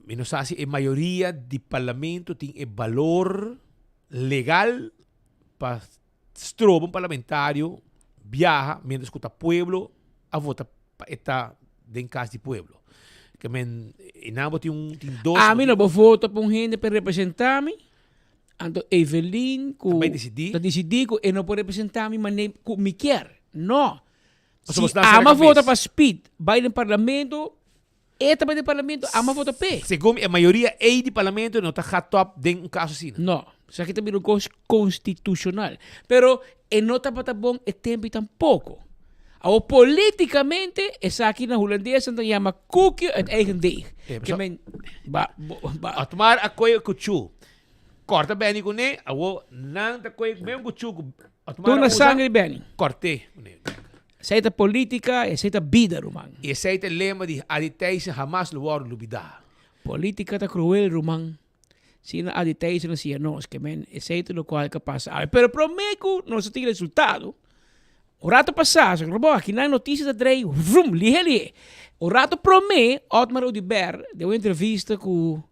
mi no sa si e mayoria di parlamento tin e balor legal pa stroba un parlamentario biaha mientras cu ta pueblo a vota pa e ta den cas di pueblo. Ke men e nan bo tin un tin dos. Ami no bo vota pa un hende pa representa mi, anto Evelyn cu Ta bay decidi. Ta decidi cu e no por representa mi mane cu mi kier. No. Pasobra Si bo sta ama cabes. vota pa Speed bay den parlamento, E ta bai den parlamento, ama vota p'e. Segun mi e mayoria ei di parlamento no ta gaat top den un caso asina. No, esaki ta bira un cos constitucional. Pero e no tabata bon e tempi tampoco. Awor politicamente esaki na Hulandes nan ta yama koekje uit eigen deeg. Ke men ba bo ba. Otmar a koe kuchu. Korta Benny kuné, awor nan ta koe meun kuchu ku Otmar a Tuna usa. sangre Benny. Kort'é kuné. Esei ta politica, esei ta bida, ruman. I esei ta e lema di Adi Thijssen hamas lo wòrdu lubidá. Politica ta cruel, ruman. Sina Adi Thijssen a siña nos ke men esei ta lokual ka pasa awe. Pero promé ku nos a tin resultado, un rato pasá, so bo aki nan notisia ta drei vrum, lihe lihe. Un rato promé, Otmar Oduber den un entrevista ku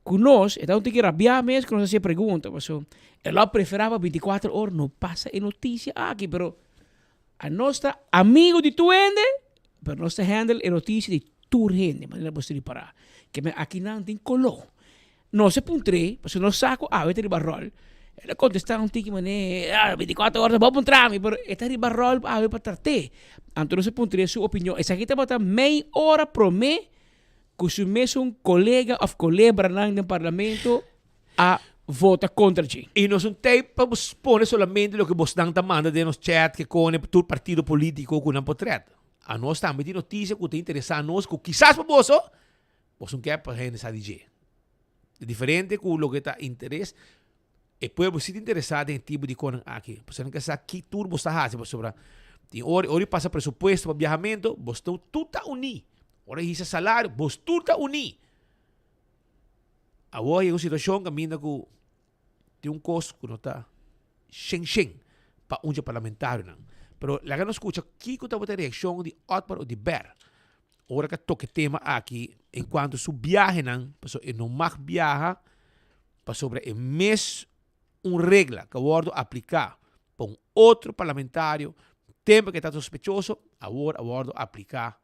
ku nos, e ta un tiki rabiá mes ku nos a hasi e pregunta, pasobra e lo a preferá pa bintikuater or no pasa e notisia aki, pero Anos ta amigo di tur hende, pero nos ta handle e noticia di tur hende, manera bo ta ripará. Ke men akinan tin koló. Nos a puntr'é, pasobra nos sa ku awe ta riba ròl. El a kontestá un tiki manera, ah, bintikuater ora ta bo puntra mi, pero e ta riba ròl awe pa trat'é. Anto nos a puntr'é su opinion. Esaki tabata mei ora promé ku su mesun kolega òf kolebranan den parlamento a vota kontra dje. I nos un tei pa bo pone solamente loke bosnan ta manda den nos chat ke kone tur partido politico ku nan potret. Anos tambe tin notisia ku ta interesa nos ku kisas pa boso, boso un ke pa hende sa di dje. Ta diferente ku loke ta interes, e pueblo si ta interesa den e tipo di konan aki. Pasobra nan ke sa ki tur bos ta hasi pasobra tin ora ora pasa presupuesto pa biahamento bos tur ta uni. Ora hisa salario bos tur ta uni. Awor yega un situacion caminda cu Tin un kos ku no ta shen shen pa un dje parlamentarionan. Pero laga nos skucha kiko tabata e reakshon di Otmar Oduber ora ku a toka e tema aki enkuanto su biahenan, pasobra e no mag biaha pasobra e mes un regla ku a wòrdu apliká pa un otro parlamentario tempu ku e ta sospechoso awor a wòrdu apliká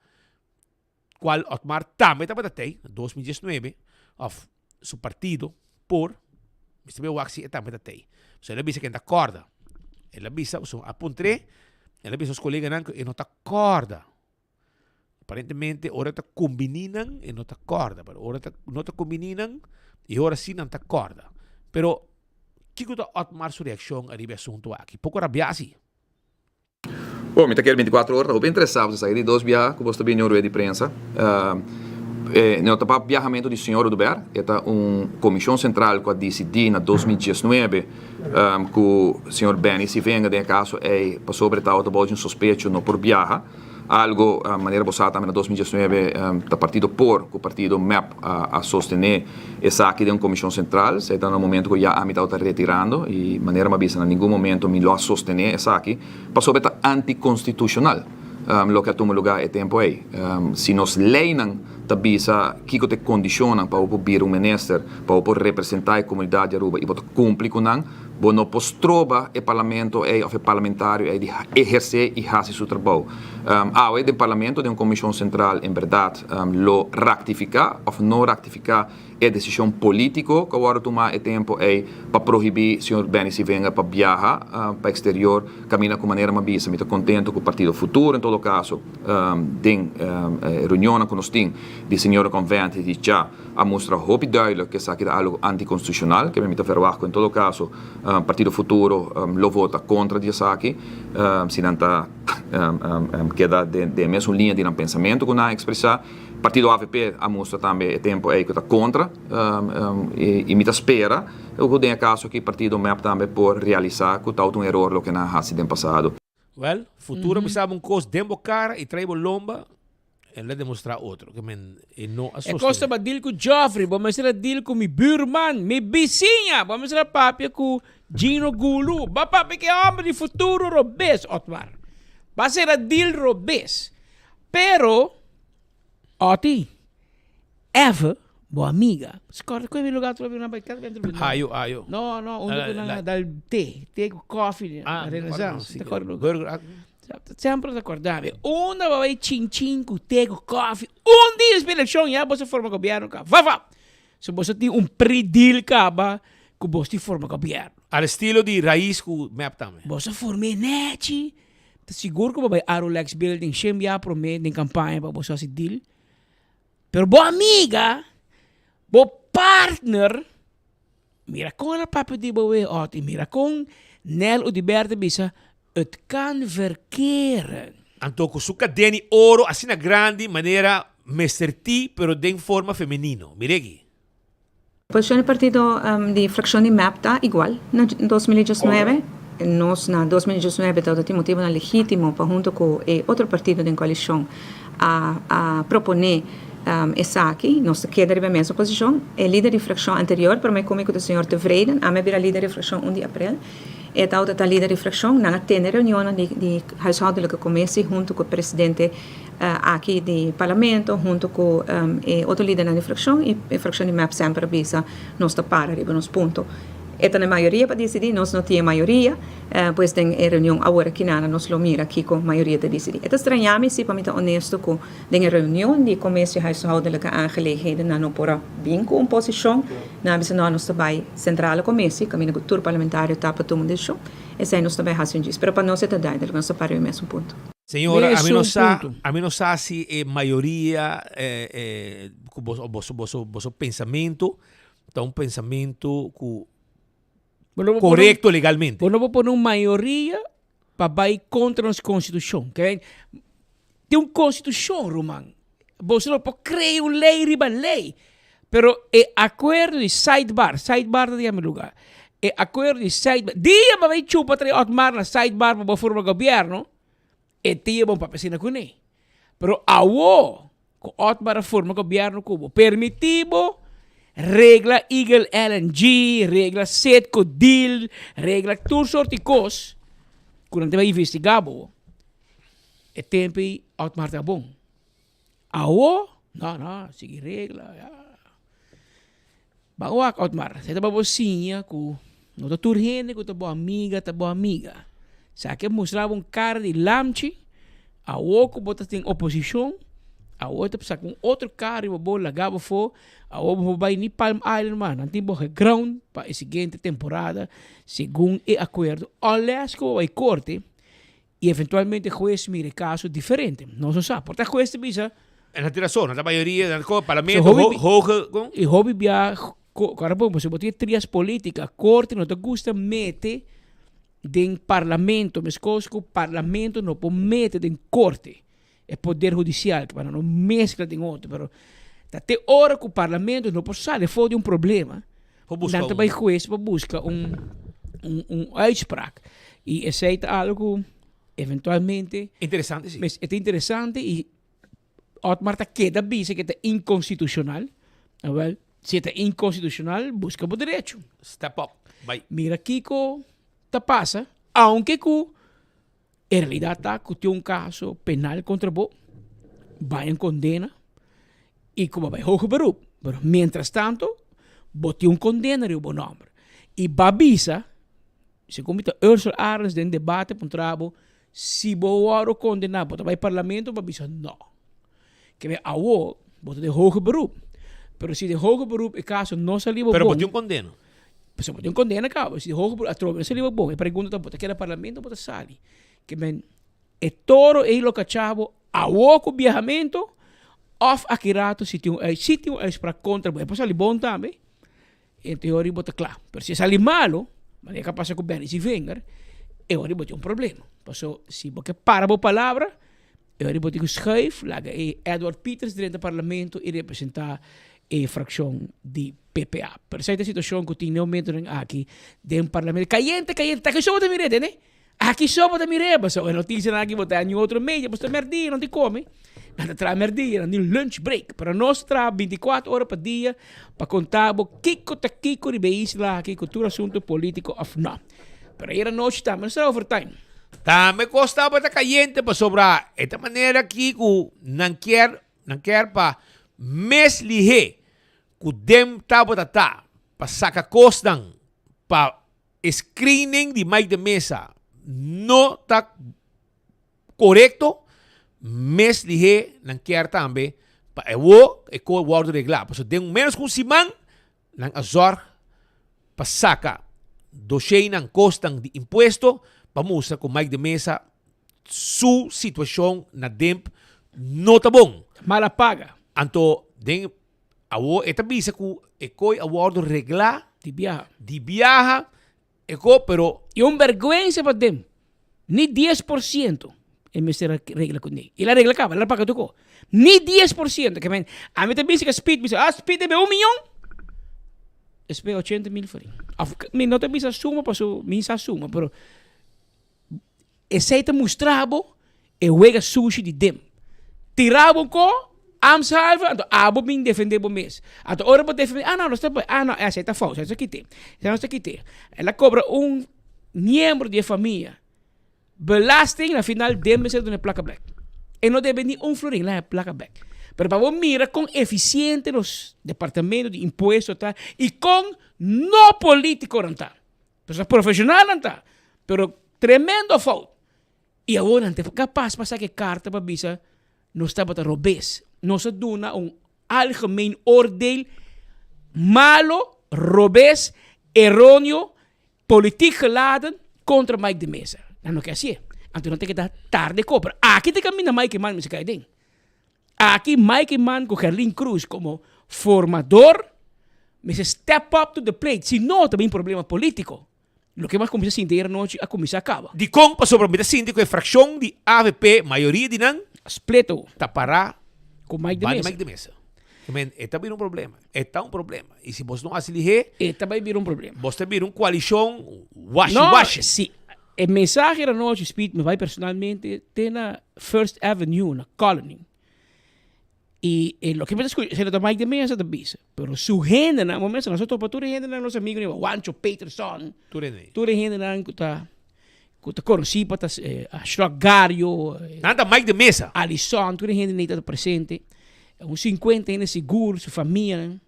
cual Otmar tambe tabata tey na 2019 of su partido por mester bay wak si e tambe ta tey. So el a bisa cu e no ta corda. El a bisa, so a puntr'e, el a bisa su coleganan cu e no ta corda. Aparentemente ora ta combini nan e no ta corda, pero ora ta no ta combini nan y ora si nan ta corda. Pero kico ta Otmar su reaccion ariba e asunto aki? Poco rabia si. Bon, mi ta kere 24 ora ta hopi interesá pasobra esaki di dos biaha ku bos ta bini un rueda di prensa. E no ta pa biahamentu di señor Oduber, e ta un komishon sentral ku a disidí na 2019 ku señor Benny Sivenga den e kaso ei pasobra e tabata bou di un sospecho no por biaha. Algo manera bo sa tambe na 2019 ta partido por ku partido mep a sostené esaki den un komishon sentral. Esei ta na momento ku ya ami tabata retirando i manera mi a bisa na ningun momento mi lo a sostené esaki pasobra e ta antikonstitushonal loke a tuma lugá e tempu ei. Si nos leinan ta bisa kiko ta e kondishonnan pa bo por bira un minister, pa bo por representá e komunidat di Aruba i bo ta kumpli ku nan, Bo no por stroba e parlamento ei of e parlamentario ei di ehercé i haci su trabou. Awe den parlamento den un comision central en berdad lo ractifica of no ractifica e decision politico cu a wordo tuma e tempo ei pa prohibi señor Benny Sivenga pa biaha pa exterior caminda cu manera mi a bisa mi ta contento cu partido Futuro en todo caso den e reunionnan cu nos tin di señor Convent di cha a mustra hopi duidelijk ku esaki ta algo antikonstitushonal, ke mi ta verwagt ku en todo kaso Partido Futuro lo vota kontra di esaki, si nan ta keda den e mesun liña di nan pensamentu ku nan a ekspresá. Partido avp a mustra tambe e tempu ei ku ta kontra i mi ta spera ku den e kaso aki Partido mep tambe por realisá ku ta un eror loke nan a hasi den pasado. Wel, futuro bisa bo un kos den bo kara i trae bo lomba, el a demostrá otro ke men e no a E sostené. kos taba deal ku Geoffrey, bo mester a deal ku mi buurman, mi bisiña, bo mester a papia ku Gino Gulu, bo a papia ku e homber di futuro robes, Otmar. Bo a sera deal robes. Pero, Otty, Eve, bo amiga, si corda cu e lugar tu na bai cada vez Ayo, ayo. No, no, unda cu nan dal te, te cu koffie, Ah, Renaissance. sí, Te corda lugar? Burger, ah. Sempre te corda mi. Unda bo bai chin chin cu te cu koffie. Un dia despues eleccion ya bo sa forma gobierno ka. Va va. So bo sa tin un pre-deal caba cu bo tin forma gobierno. Al estilo di Raiz cu mep tambe. Bo sa form'é nechi. Ta sigur cu bo bai Arolex Building shen bia prome den campaña pa bo sa haci deal. Pero bo amiga, bo partner, mira kon el a papia di bo wee ot i mira kon Nel Oduber ta bisa, het kan verkeren. Anto ku su kadena di oro asina grandi manera Mester T pero den forma femenino. Mira aki. Posishon di partido di frakshon di mep ta igual na 2019. Nos na 2019 tabata tin motibonan legítimo pa hunto ku e otro partido den koalishon a a proponé esaki. Nos ta keda riba e mesun posishon. E lider di frakshon anterior promé ku mi ku ta señor Tevreden, ami a bira lider di frakshon un di aprel. E tabata ta lider di frakshon. Nan a tene reunionnan di di huishoudelijke commissie hunto ku e presidente Aki di Parlamento hunto cu e otro lidernan di fraccion y e fraccion di mep semper a bisa nos ta para riba nos punto. E ta na e mayoria pa dicidi, nos no tin e mayoria, pues den e reunion awor aki nada nos lo mira kico mayoria ta dicidi. E ta straña mi si pa mi ta honesto cu den e reunion di Commissie Huishoudelijke Aangelegenheden nan no por a bin cu un posicion, nan a bisa no nos ta bay Centrale Commissie caminda cu tur parlamentario ta pa tuma un decision, esey nos ta bay haci un djis. Pero pa nos e ta duidelijk, nos ta para riba e mesun punto. Señora, ami no Mesun sa, punto. ami no sa si e mayoria ku boso, boso, boso, boso pensamentu ta un pensamentu ku Bo no por pone un- korekto legalmente. Bo no por pone un mayoria pa bai kontra nos konstitushon. Ke men, tin un konstitushon, ruman. Boso no por krea un lei riba lei. Pero e akuerdo di sidebar, sidebar ta di ami lugar. E akuerdo di sidebar, dia bo bai chupa trae Otmar na sidebar pa bo forma gobierno, e dia bo papia asina kuné. Pero awo ku Otmar a forma gobierno ku bo, permiti bo. Regla Eagle LNG, regla Citgo deal, regla tur soort di kos ku nan ta bai investigá bo. E tempu ei Otmar ta bon. Awo, no, no, sigui regla, ya. Ban wak Otmar, esei ta pa bo siña ku no ta tur hende ku ta bo amiga ta bo amiga. Sa ke mustra bo un kara di lamchi, awo ku bo ta den oposishon, awo ta saka un otro kara riba bo laga bo afó, awo bo por bai ni Palm Island mas, nan tin bo geground pa e siguiente temporada segun e akuerdo, unless ku bo bai korte Y eventualmente hues mira e caso diferente. Nos no sa. Por ta hues ta bisa. En nan tin razon. Nan ta mayoria, nan ta parlamento, hoge, con? Y hopi bia, ahora bon, pasobra bo tin e trias politica, corte no ta gusta mete den parlamento, mescos cu parlamento no por mete den corte, e poder hudicial, pa nan no mezcla den otro, pero ta te ora cu parlamento no por sali for di un problema, nan ta bay hues pa busca un un uitspraak. Y esey ta algo cu eventualmente. Interesante si. E ta interesante y Otmar ta keda bisa cu e ta inconstitucional. Awel, si e ta inconstitucional, busca bo derecho. Step up, bay. Mira kico ta pasa, aunke cu E realidad ta cu tin un caso penal contra bo, bay en condena y cu bo bay hoger beroep. Pero mientras tanto bo tin un condena riba bo nomber. Y ba bisa, segun mi ta Ursel Arends den debate puntra bo, si bo worde condena bo ta bay parlamento? Bo a bisa no. Kebe awo bo ta den hoger beroep. Pero si den hoger beroep e caso no sali bo bon. Pero bo tin un condena. Pasobra bo tin un condena caba. Si den hoger beroep atrobe no sali bo bon, e pregunta ta bo ta keda parlamento o bo ta sali? Ke men e toro ei lo cacha bo awo cu biahamento of aki rato si tin un uitspraak, si tin un uitspraak contra bo e por sali bon tambe. En teoria bo ta kla. Pero si e sali malo, manera ku a pasa ku Benny Sievinger, e ora bo tin un problema. Paso si bo ke para bo palabra, e ora bo tin ku schuif laga e Edward Pieters drenta parlamento i representá e frakshon di PPA. Pero esei ta e situashon ku tin na e momentonan aki den parlamento. Kayente, kayente. Ta aki so bo ta mira e, tende? Aki so bo ta mir'é, pasobra e notisianan aki bo ta haña otro media, bo sta mèrdia, nan tin kome, nan ta traha mèrdia, nan tin lunch break, pero nos ta traha bintikuater ora pa dia pa konta bo kiko ta kiko riba e isla aki ku tur asuntu politiko òf no. Pero ayer anochi tambe nos traha overtime. Tambe kos tabata kayente pasobra e ta manera aki ku nan kier nan kier pa mes lihé ku dem tabata ta pa saka kosnan pa E screening di Mike de Meza no ta corecto, mes lihé nan kier tambe pa e wo e ko wordo reglá. Pasobra den menos ku un siman nan a zorg pa saka dosheinan kosnan di impuesto pa mustra ku Mike de Meza su situashon na demp no ta bon. Mala paga. Anto den Awor e ta bisa ku e koi a wòrdu reglá. Di biaha. Di biaha e ko, pero. I un bèrgwensa pa den. Ni 10% e mester a regla kuné. El a regla kaba, el a paga tur ko. Ni 10%. Ke men, ami ta bisa ku Speed bisa, ah Speed debe un miyon. E spera ochenta mil florin. Òf mi no ta bisa suma pasobra mi sa suma, pero. Esei ta mustra bo e wega sushi di dem. Tira bo ko, ambtshalve, anto abo bin defende bo mes. Anto ora bo defende, ah no, nos ta bai, ah no, esei ta fous, esei ta kite, esei nos ta kite. El a kobra un miembro di e famia belasting, na final dem mester duna e plaka bek. E no debe ni un florin, el a haña plaka bek. Pero pa bo mira kon efisiente nos departamento di impuesto ta i kon no politikonan ta. Persona profesional nan ta, pero tremendo fout. Y awor nan ta capaz pa saca e carta pa bisa nos tabata robes. Nos a duna un algemeen oordeel malo, robes, erroneo, politiek geladen contra Mike de Meza. Nan no ke hacié. Anto nan ta keda tarde cobra. Aki ta caminda Mike Eman mester cay den. Aki Mike Eman cu Gerlin Croes como formador mester step up to the plate, si no ta bin problema politico. Loke mi a cuminsa sinti ayer anochi a cuminsa caba. Dikon? Pasobra mi ta sinti ku e frakshon di avp, mayoria di nan, Split o. ta pará Ku Mike de banda Meza. Mike de Meza. I mean, e ta bira un problema. E ta un problema. I si bos no hasi lihé, E ta bai bira un problema. bos ta bira un koalishon washi No, washi. si. E mensahe ayer anochi, Speed, mi bai personalmente te na First Avenue, na Colony. Y e loke mi ta scucha, esei no ta Mike de Meza ta bisa, pero su hendenan, bo mester nos a topa tur e hendenan, nos amigonan, Juancho Peterson, Tur hende. tur e hendenan cu ta cu ta conoci pa ta Shrok Gario, Nan ta Mike de Meza. Alison, tur e hendenan ta presente, un 50 hende sigur, su famianan.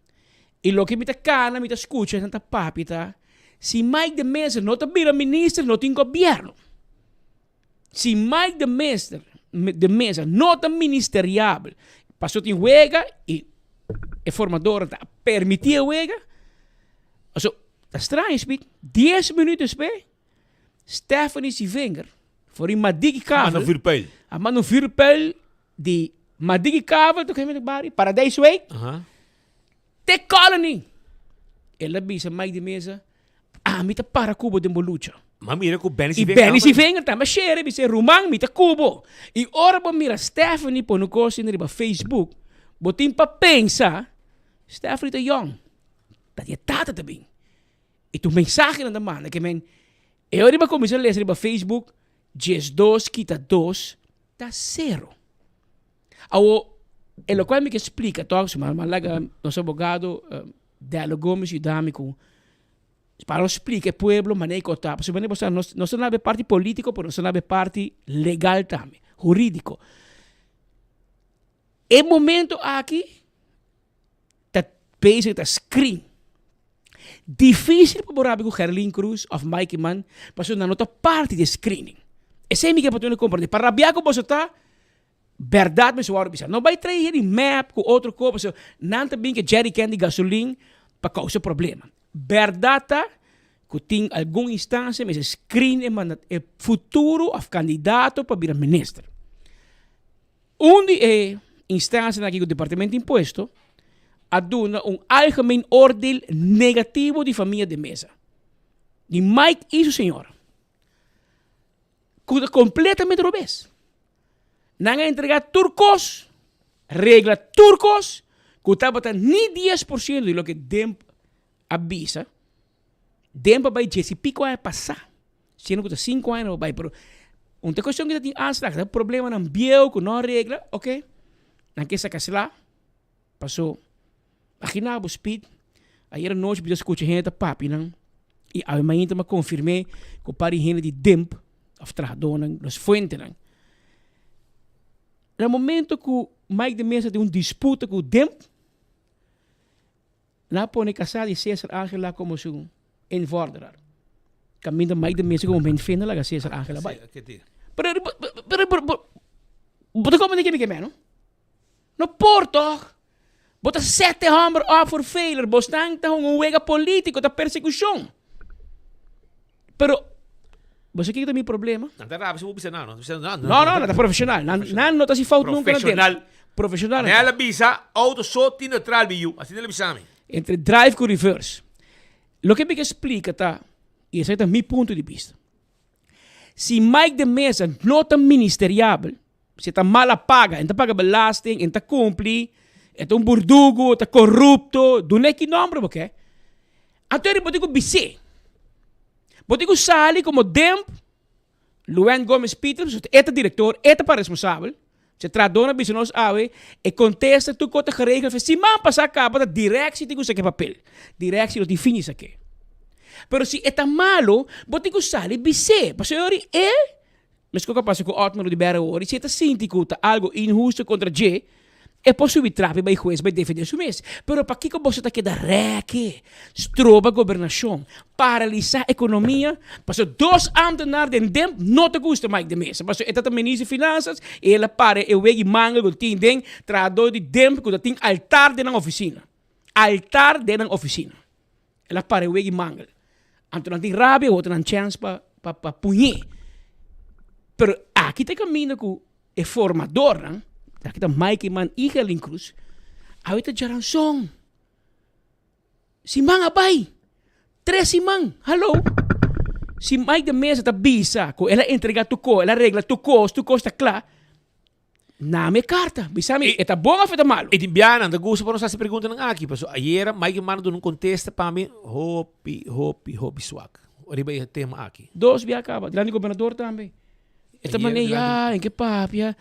Y loke mi ta cana, mi ta scucha, nan ta papia ta, si Mike de Meza no ta bira minister, no tin gobierno. Si Mike de Mester, de Meza no ta ministeriabel, paso tin wega y e formadornan ta permiti e wega, paso ta straño speak, dies minuut despues Stephanie Sivinger for di Madiki A manda Kavel un vuurpijl. a manda un vuurpijl di Madiki Kavel to kende bari Paradijswijk te Colony. El a bisa Mike de Meza, ami ta para ku bo den bo lucha. Ma mira ku Benny I Sivinger Benny tambe. Sivinger tambe a shere bisa, ruman mi ta ku bo. I ora bo mira Stephanie pone un kos asina riba Facebook, bo tin pa pensa, Stephanie ta yòn, ta di e tata ta bin. I tur mensahenan ta manda ke men, e ora bo kuminsá lesa riba Facebook, diesdos kita dos ta sero. Awor, e lokual mi ke splika tòg, su mama laga nos abogado Dello Gomez yuda mi ku pa nos splika e pueblo manera ku ta. Pasobra manera bo sa nos nos ta na e parti polítiko pero nos ta na e parti legal tambe, hurídiko. E momento aki ta bezig ta screen. Difícil pa bo rabia ku Gerlin Cruz of Mike Eman pasobra nan no ta parti di e screening. Esei mi ke pa tur hende komprende. Pa rabia ku boso ta, bèrdat mester wòrdu bisa. No bai trae hende di mep ku otro kos pasobra nan ta bin ku e jerrycan di gasolin pa kousa problema. Bèrdat ta ku tin algun instansia mester screen e manda e futuro of kandidato pa bira minister. Un di e instansianan aki ku Departamento di Impuesto a duna un algemeen oordeel negativo di famia de Meza, di Mike i su señora, ku ta kompletamente robes. Nan a entrega tur kos, regla tur kos, ku tabata ni 10% di loke Demp a bisa. Demp a bai djes i piko aña pasá. Siendo ku ta sinku aña no bai, pero un ta kuestion ku ta tin aanslag, ta problemanan bieu ku no a regla, oke, nan ke saka sla, paso imagina bo Speed, ayer anochi mi ta skucha hende ta papia nan i awe mainta mi a konfirm'é ku un par di hende di Demp òf trahadónan, nos fuentenan, na momento ku Mike de Meza tin un disputa ku Demp, Nan a pone kasá di Cesar Angela komo su envorderar. Kaminda Mike de Meza komo men fenda laga Cesar Angela bai. Pero, pero, pero, bo ta komprende ke mi ke men, no? No por tòg. Bo ta set e hòmber òp for failure. Bosnan ta hunga un wega polítiko, ta persekushon. Pero, bo sa kiko ta mi problema? Nan ta rabia si bo bisa nan, no? Bisa nan, No, no, nan ta profesional. Nan, nan no ta hasi fout nunca na Profesional. tempo. Profesional. Nel a bisa, auto so tin neutral bi yu. Asina el a bisa mi. Entre drive cu reverse. Loke mi ke splica ta, y esaki ta mi punto di bista. Si Mike de Meza no ta ministeriabel, si e ta mala paga, e ta paga belasting, e ta cumpli, e ta un burdugo, e ta corrupto, duna e ki nomber bo ke. Anto bo tin ku bis'é. Bo tin ku sali komo demp Luan Gomez Pieter, pasobra e ta direktor, e ta pa responsabel. Si e trahadónan bisa nos awe, e kontesta tur kos ta geregel fe siman pasá kaba ta direksi tin ku saka e papel. Direksi no tin fin di sak'é. Pero si e ta malu, bo tin ku sali bis'é, pasobra e ora e, meskos ku a pasa ku Otmar Oduber awor, si e ta sinti ku ta algu inhusto kontra dje, E por subi trapi bai hues bai defende su mes. Pero pakiko boso ta keda reke, stroba gobernashon, paralisa ekonomia? Pasobra dos ambtenaar den demp no ta gusta Mike de Meza. Pasobra e ta ta minister di finansas i el a para e wegi mangel ku tin den trahador di demp ku ta tin altar den nan ofisina. Altar den nan ofisina. El a para e wegi mangel. Anto nan tin rabia, otro nan chèns pa pa puñ'é. Pero aki ta e kaminda ku E formadornan, aki ta Mike Eman y Gerlin Cruz, awe ta djaranson. Siman a bai, tres siman, hallo. Si Mike de Meza ta bisa ku el a entrega tur kos, el a regla tur kos, tur kos ta kla, nami e karta, bisa mi e ta bon of e ta malu. I tin biaha nan ta gusta pa nos hasi preguntanan aki, pasobra ayera Mike Eman a duna un kontesta pa mi hopi, hopi, hopi swak riba e tema aki. Dos biaha kaba, dilanti gobernador tambe. E ta manera, ya, en ke papia.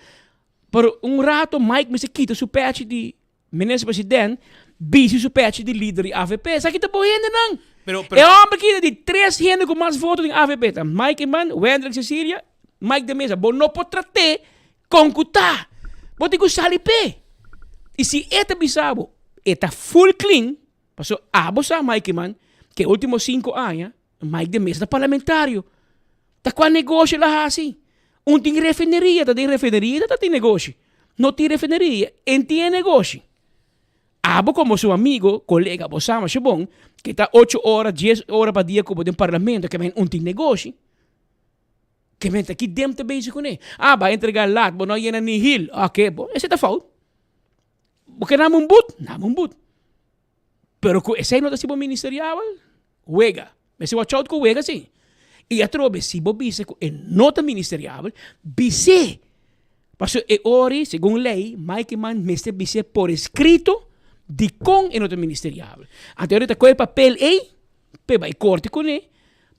Pero un rato Mike mester kita su pechi di Minister President, bisti su pechi di lider di avp. Esaki ta bo hendenan. Pero, pero, E homber kita di tres hende cu mas voto den avp ta Mike Eman, Wendrick Cecilia, Mike de Meza. Bo no por trat'é con cu ta. Bo tin cu sali p'e. Y si e ta bisa bo, e ta full clean, paso abo sa Mike Eman, cu e ultimo cinco aña, Mike de Meza ta parlamentario. Ta cua negoshi el a haci? Un tin refineria, ta den refineria ta tin negoshi. No tin refineria, en tin e negoshi. Abo como su amigo, colega, bo sa masha bon, ke ta ocho ora, dies ora pa dia ku bo den parlamento, ke men un tin negoshi. Ke men ta ki dem ta bezig kuné. Ah, bai entrega lat, bo no a yena ni hil. Oke, bo, esei ta fout. Bo ke nami un but? Nami un but. Pero ku esei no ta si bo ministeriabel, wega. Mester watch out ku wega si. I atrobe si bo bisa ku e no ta ministeriabel, bis'é. Pasobra e ora, segun lei, Mike Eman mester bis'é por eskrito dikon e no ta ministeriabel. Anto e ora ta kohe e papel ei p'e bai korte kuné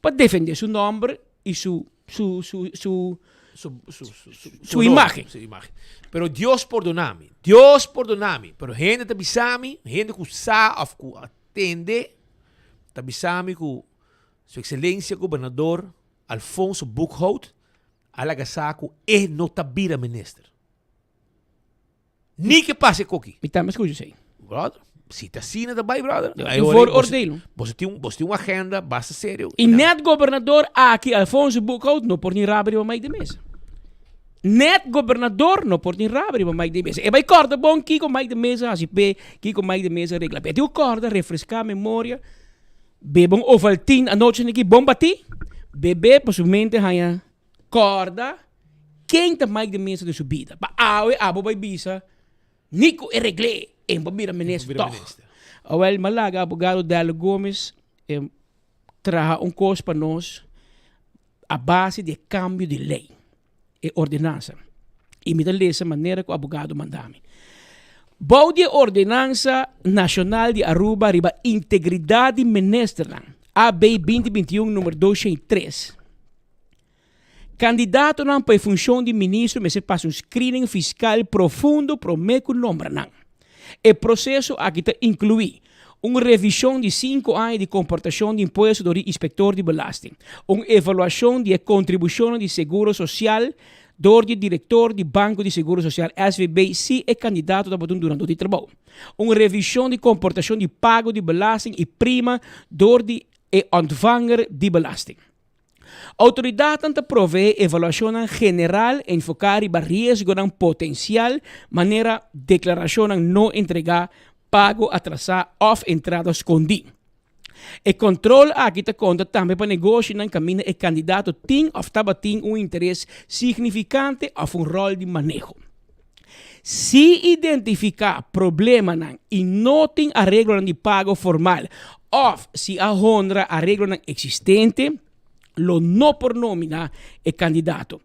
pa defendé su nòmber i su su su su su su su su su imagen. Su imagen. Pero Dios pordona mi. Dios pordona mi. Pero hende ta bisa mi, hende ku sa of ku a tende, ta bisa mi ku Su Excelencia Gobernador Alfonso Boekhoudt a laga sa ku e no ta bira minister. Ni ke pasa e koki. Mi tambe skucha esei. Brother, si ta asina ta bai, brother. Yo tin vooroordeel. Boso tin, boso tin un agenda basta serio. I net gobernador aki, Alfonso Boekhoudt, no por tin rabia riba Mike de Meza. Net gobernador no por tin rabia riba Mike de Meza. E bai kòrda bon kiko Mike de Meza hasi p'e, kiko Mike de Meza regla p'e. E tin ku kòrda, refreská memoria, bebe un Ovaltine anochi aki bon batí, bebe pa su mente haña Kòrda ken ta Mike de Meza den su bida. Pa awe abo bai bisa ni ku e regl'é en por bira minister tòg. Awèl mi a laga abogado Dello Gomez traha un kos pa nos a base di e kambio di lei, e ordenansa. I mi ta lesa manera ku abogado manda mi. Bou di e Ordenansa Nashonal di Aruba riba Integridat di Ministernan, AB 2021 number 203, Kandidatonan pa e funshon di ministro mester pasa un screening fiskal profundo promé ku nombra nan. E proseso aki ta inkluí un revishon di sinku aña di komportashon di impuesto dor di inspektor di belasting, un evaluashon di e kontribushonnan di seguro sosial dor di e direktor di Banko di Seguro Sosial, SVB, si e kandidato tabata un dunadó di trabou, un revishon di komportashon di pago di belasting i prima dor di e ontvanger di belasting. Outoridatnan ta proveé evaluashonnan general enfoká riba riesgonan potensial manera deklarashonnan no entregá, pago atrasá òf entrada skondí. E kontrol aki ta konta tambe pa negoshinan kaminda e kandidato tin òf tabatin un interes signifikante òf un ròl di maneho. Si identifiká problemanan i no tin areglonan di pago formal òf si a honra areglonan eksistente, lo no por nominá e kandidato.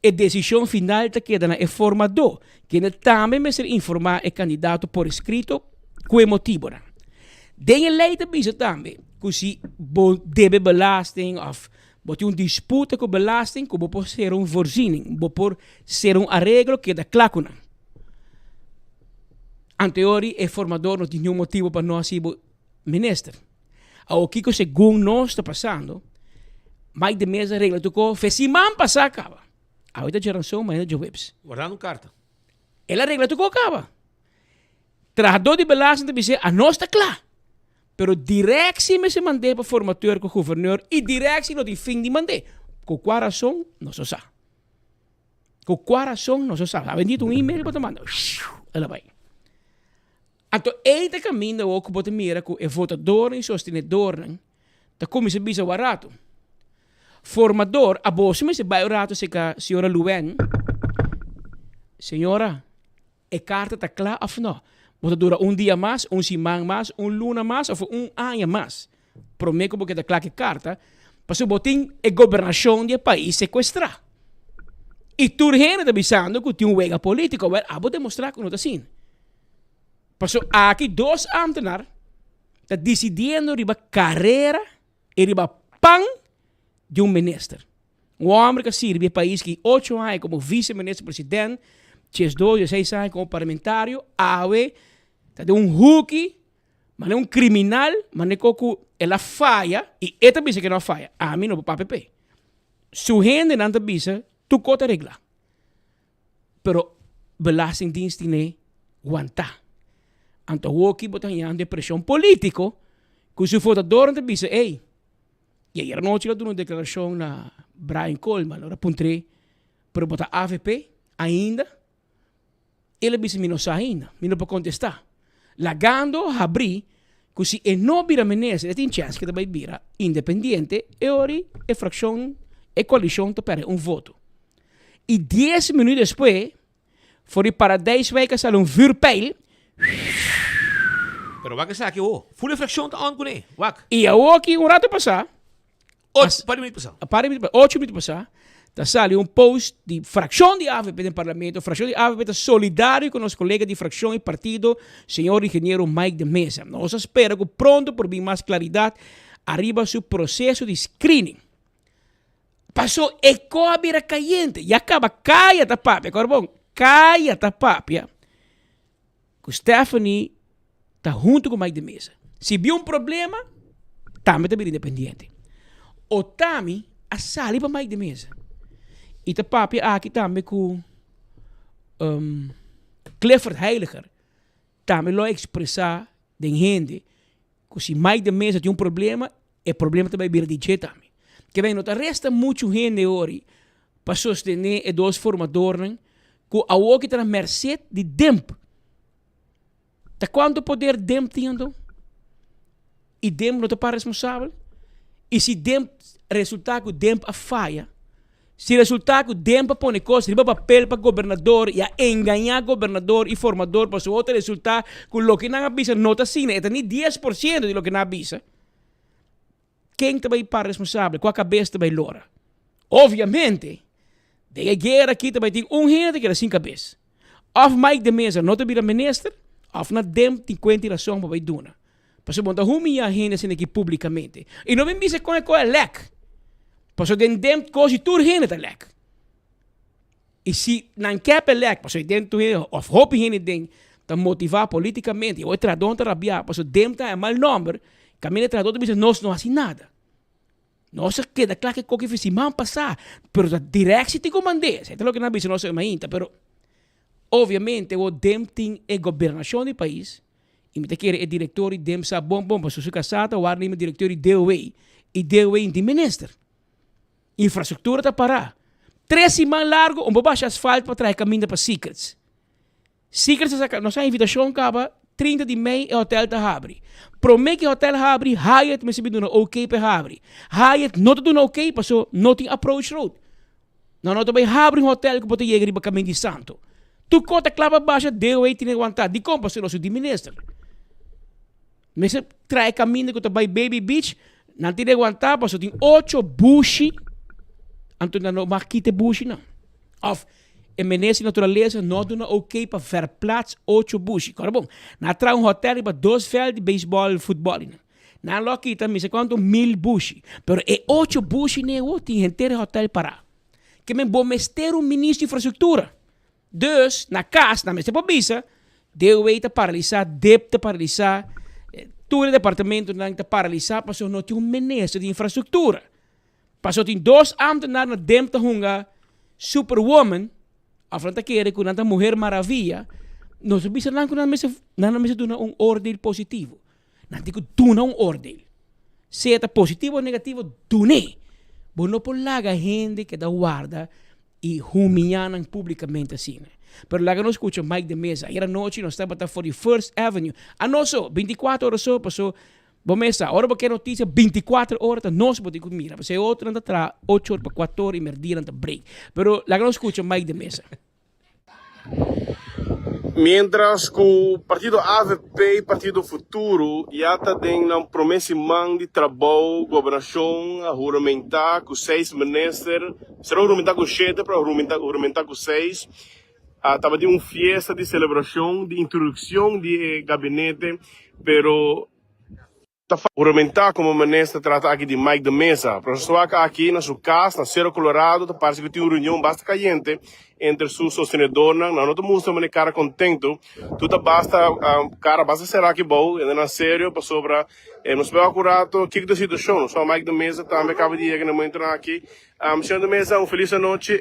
E desishon final ta keda na e formadó, kende tambe mester informá e kandidato por eskrito ku e motibonan. Den e lei ta bisa tambe ku si bo debe belasting òf Bo tin un disputa ku belasting ku bo por sera un voorziening, bo por sera un areglo keda kla ku nan. Anteori e formador no tin niun motibu pa no hasi bo minister. Awor kiko segun nos ta pasando, Mike de Meza regla tur ko fe siman pasá kaba. Awe ta djaranson, mañana djaweps. Wardando un karta. El a regla tur ko kaba. Trahadó di belasting ta bis'é anos ta kla. Pero directie mester mand'é pa formateur cu gouverneur y directie no tin fin di mand'é. Cu cua razon? Nos no sa. Cu cua razon? Nos no sa. A bendito un email bo ta manda, el a bay. Anto ey ta caminda awor cu bo ta mira cu e votadornan y sostenedornan ta cuminsa bisa wak rato. Formador, abo si mester bay un rato cerca señora Luen, Señora, E karta ta kla òf nò? Bo ta dura un dia mas, un siman mas, un luna mas òf un aña mas promé ku bo keda kla ku e karta? Pasobra bo tin e gobernashon di e pais sekuestrá. I tur hende ta bisando ku tin un wega polítiko. Wèl, abo demostrá ku no ta asina. Pasobra aki dos ámtenar ta disidiendo riba karera i riba pan di un minister. Un homber ku a sirbi e pais ki ocho aña komo vice minister president. 12, 16 aña komo parlamentario, awe ta den un huki, manera un kriminal, manera ko ku el a faya, i e ta bisa ku e no a faya, ami no por papia p'e. Su hendenan ta bisa tur kos ta reglá. Pero Belastingdienst tine wantá. Anto awoki bo ta hañando e preshon polítiko ku su votadornan ta bisa, ey, i ayer anochi lo duna un deklarashon na Brian Coleman, ora puntr'é, pero bo ta avp ainda? El a bisa, mi no sa ainda, mi no por kontestá. Lagando habrí ku si e no bira minister, e tin chèns ku e ta bai bira independiente, e ora e frakshon, e koalishon ta pèrdè un voto. I dies minuut despues, for di Paradijswijk a sali un vuurpijl. Pero wak esaki awo. Full e frakshon ta on kuné. Wak. I awoki un rato pasá. Ocho, par di minuut pasá. Par di minuut, ocho minuut pasá, ta sali un post di frakshon di avp den parlamento. Frakshon di avp ta solidario ku nos kolega di frakshon i partido, señor ingeniero Mike de Meza. Nos a spera ku pronto por bin mas klaridat ariba su proseso di screening. Paso e ko a bira kayente. Ya kaba kaya ta papia, kor bon, kaya ta papia ku Stephanie ta huntu ku Mike de Meza. Si bin un problema, tambe ta bira independiente. Otami a sali pa Mike de Meza. I ta papia aki tambe ku um, Clifford Heiliger tambe lo a expresa den hende Ku si Mike de Meza tin un problema, e problema ta bai bira di dje tambe. Ke ben, no ta resta muchu hende ori pa sostené e dos formadornan ku awoki ta na merced di Demp. Ta kuantu poder Demp tin anto? I Demp no ta para responsabel? I si Demp resulta ku Demp a faya? Si resulta ku Demp a pone kos riba papel pa gobernador i a engañá gobernador i formador pasobra ota resulta ku loke nan a bisa no ta asina, e ta ni 10% di loke nan a bisa, ken ta bai para responsabel? Kua kabes ta bai lora? Obviamente, den e guera aki ta bai tin un hende ta keda sin kabes. Òf Mike de Meza no ta bira minister, òf na Demp tin kuenta i rason pa bai duna. Pasobra bo no ta humiyá hende asina aki públikamente. I no bin bisa kon e kos a lèk. Pasobra den Demp kos di tur hende ta lèk. I si nan ke pa e lèk, pasobra den tur hende òf hopi hende den ta motivá polítikamente i awor e trahadónan ta rabiá pasobra Demp ta haña mal nòmber, kaminda e trahadó ta bisa nos no hasi nada. Nos a keda kla ke koki fi siman pasá, pero ta direksi tin ku mand'é. Esei ta loke nan a bisa nos e mainta, pero obviamente awor Demp tin e gobernashon di pais i mi ta kere e direktor di Demp sa bon bon pasobra su kasá ta wak riba direktor di DOW i DOW tin minister. Infrastruktura ta pará. Tres siman largu un por basha asfalt pa traha e kaminda pa Secrets. Secrets a saka nos a invitashon kaba 30 di mei e hotel ta habri. Prome ku e hotel habri Hyatt mester bin duna ok pa e habri. Hyatt no ta duna ok paso no tin approach road. Nan no ta bai habri un hotel ku bo ta yega riba kamin di Santo. Tur kos ta kla pa basha DOW tin e wantá. Dikon? Pasobra nos di minister. Mester traha e kaminda ku ta bai Baby Beach, nan tin e wantá pasobra tin ocho bushi, anto nan no mag kita e bushinan. Òf e minister di naturalesa no a duna ok pa verplaats ocho bushi. Kòrda bon, nan a traha un hotel riba dos vèlt di beisbòl, futbòl i nan. Nan lo a kita mi sa kuantu mil bushi, pero e ocho bushi newo tin henter e hotel pará. Ke men bo mester un minister di infrastruktura. Dus, na kas nan mester por bisa, DOW ta paralisá, dip ta paralisá, tur e departamentonan ta paralisá pasobra no tin un minister di infrastruktura. Pasobra tin dos ámtenar na DEM ta hunga superwoman, òf nan ta kere ku nan ta muher maravilla, nos a bisa nan ku nan mester nan a mester duna un oordeel positivo. Nan tin ku duna un oordeel. Sea ta positivo o negativo, dun'é. Bo no por laga hende keda warda i humiyá nan públikamente asina. Pero laga nos skucha Mike de Meza. Ayer anochi nos tabata for di First Avenue. Anos so, bintikuater ora so, paso bo mes sa, ora bo ke notisia bintikuater ora ta nos bo tin ku mira. Pasobra e otronan ta traha ocho ora pa kuater ora i merdia nan ta break. Pero laga nos skucha Mike de Meza. Mientras cu partido avp y partido Futuro ya ta den nan prome siman di trabou, gobernacion a huramenta cu seis minister, mester a huramenta cu shete pero a huramenta cu seis. Tabatin un fiesta di celebracion di introduccion di e gabinete pero. Ta huramentá komo minister trata aki di Mike de Meza. Profesor Swak aki na su kas na Cerro Colorado ta parse ku tin un reunion basta kayente. entre su sostenedornan. Nan no ta mustra manera cara contento. Tur ta basta cara basta cera aki bou, hendenan serio pasobra nos por wak un rato kiko ta e situacion. Nos wak Mike de Meza tambe caba di yega na e momentonan aki. Señor de Meza, un feliz anochi.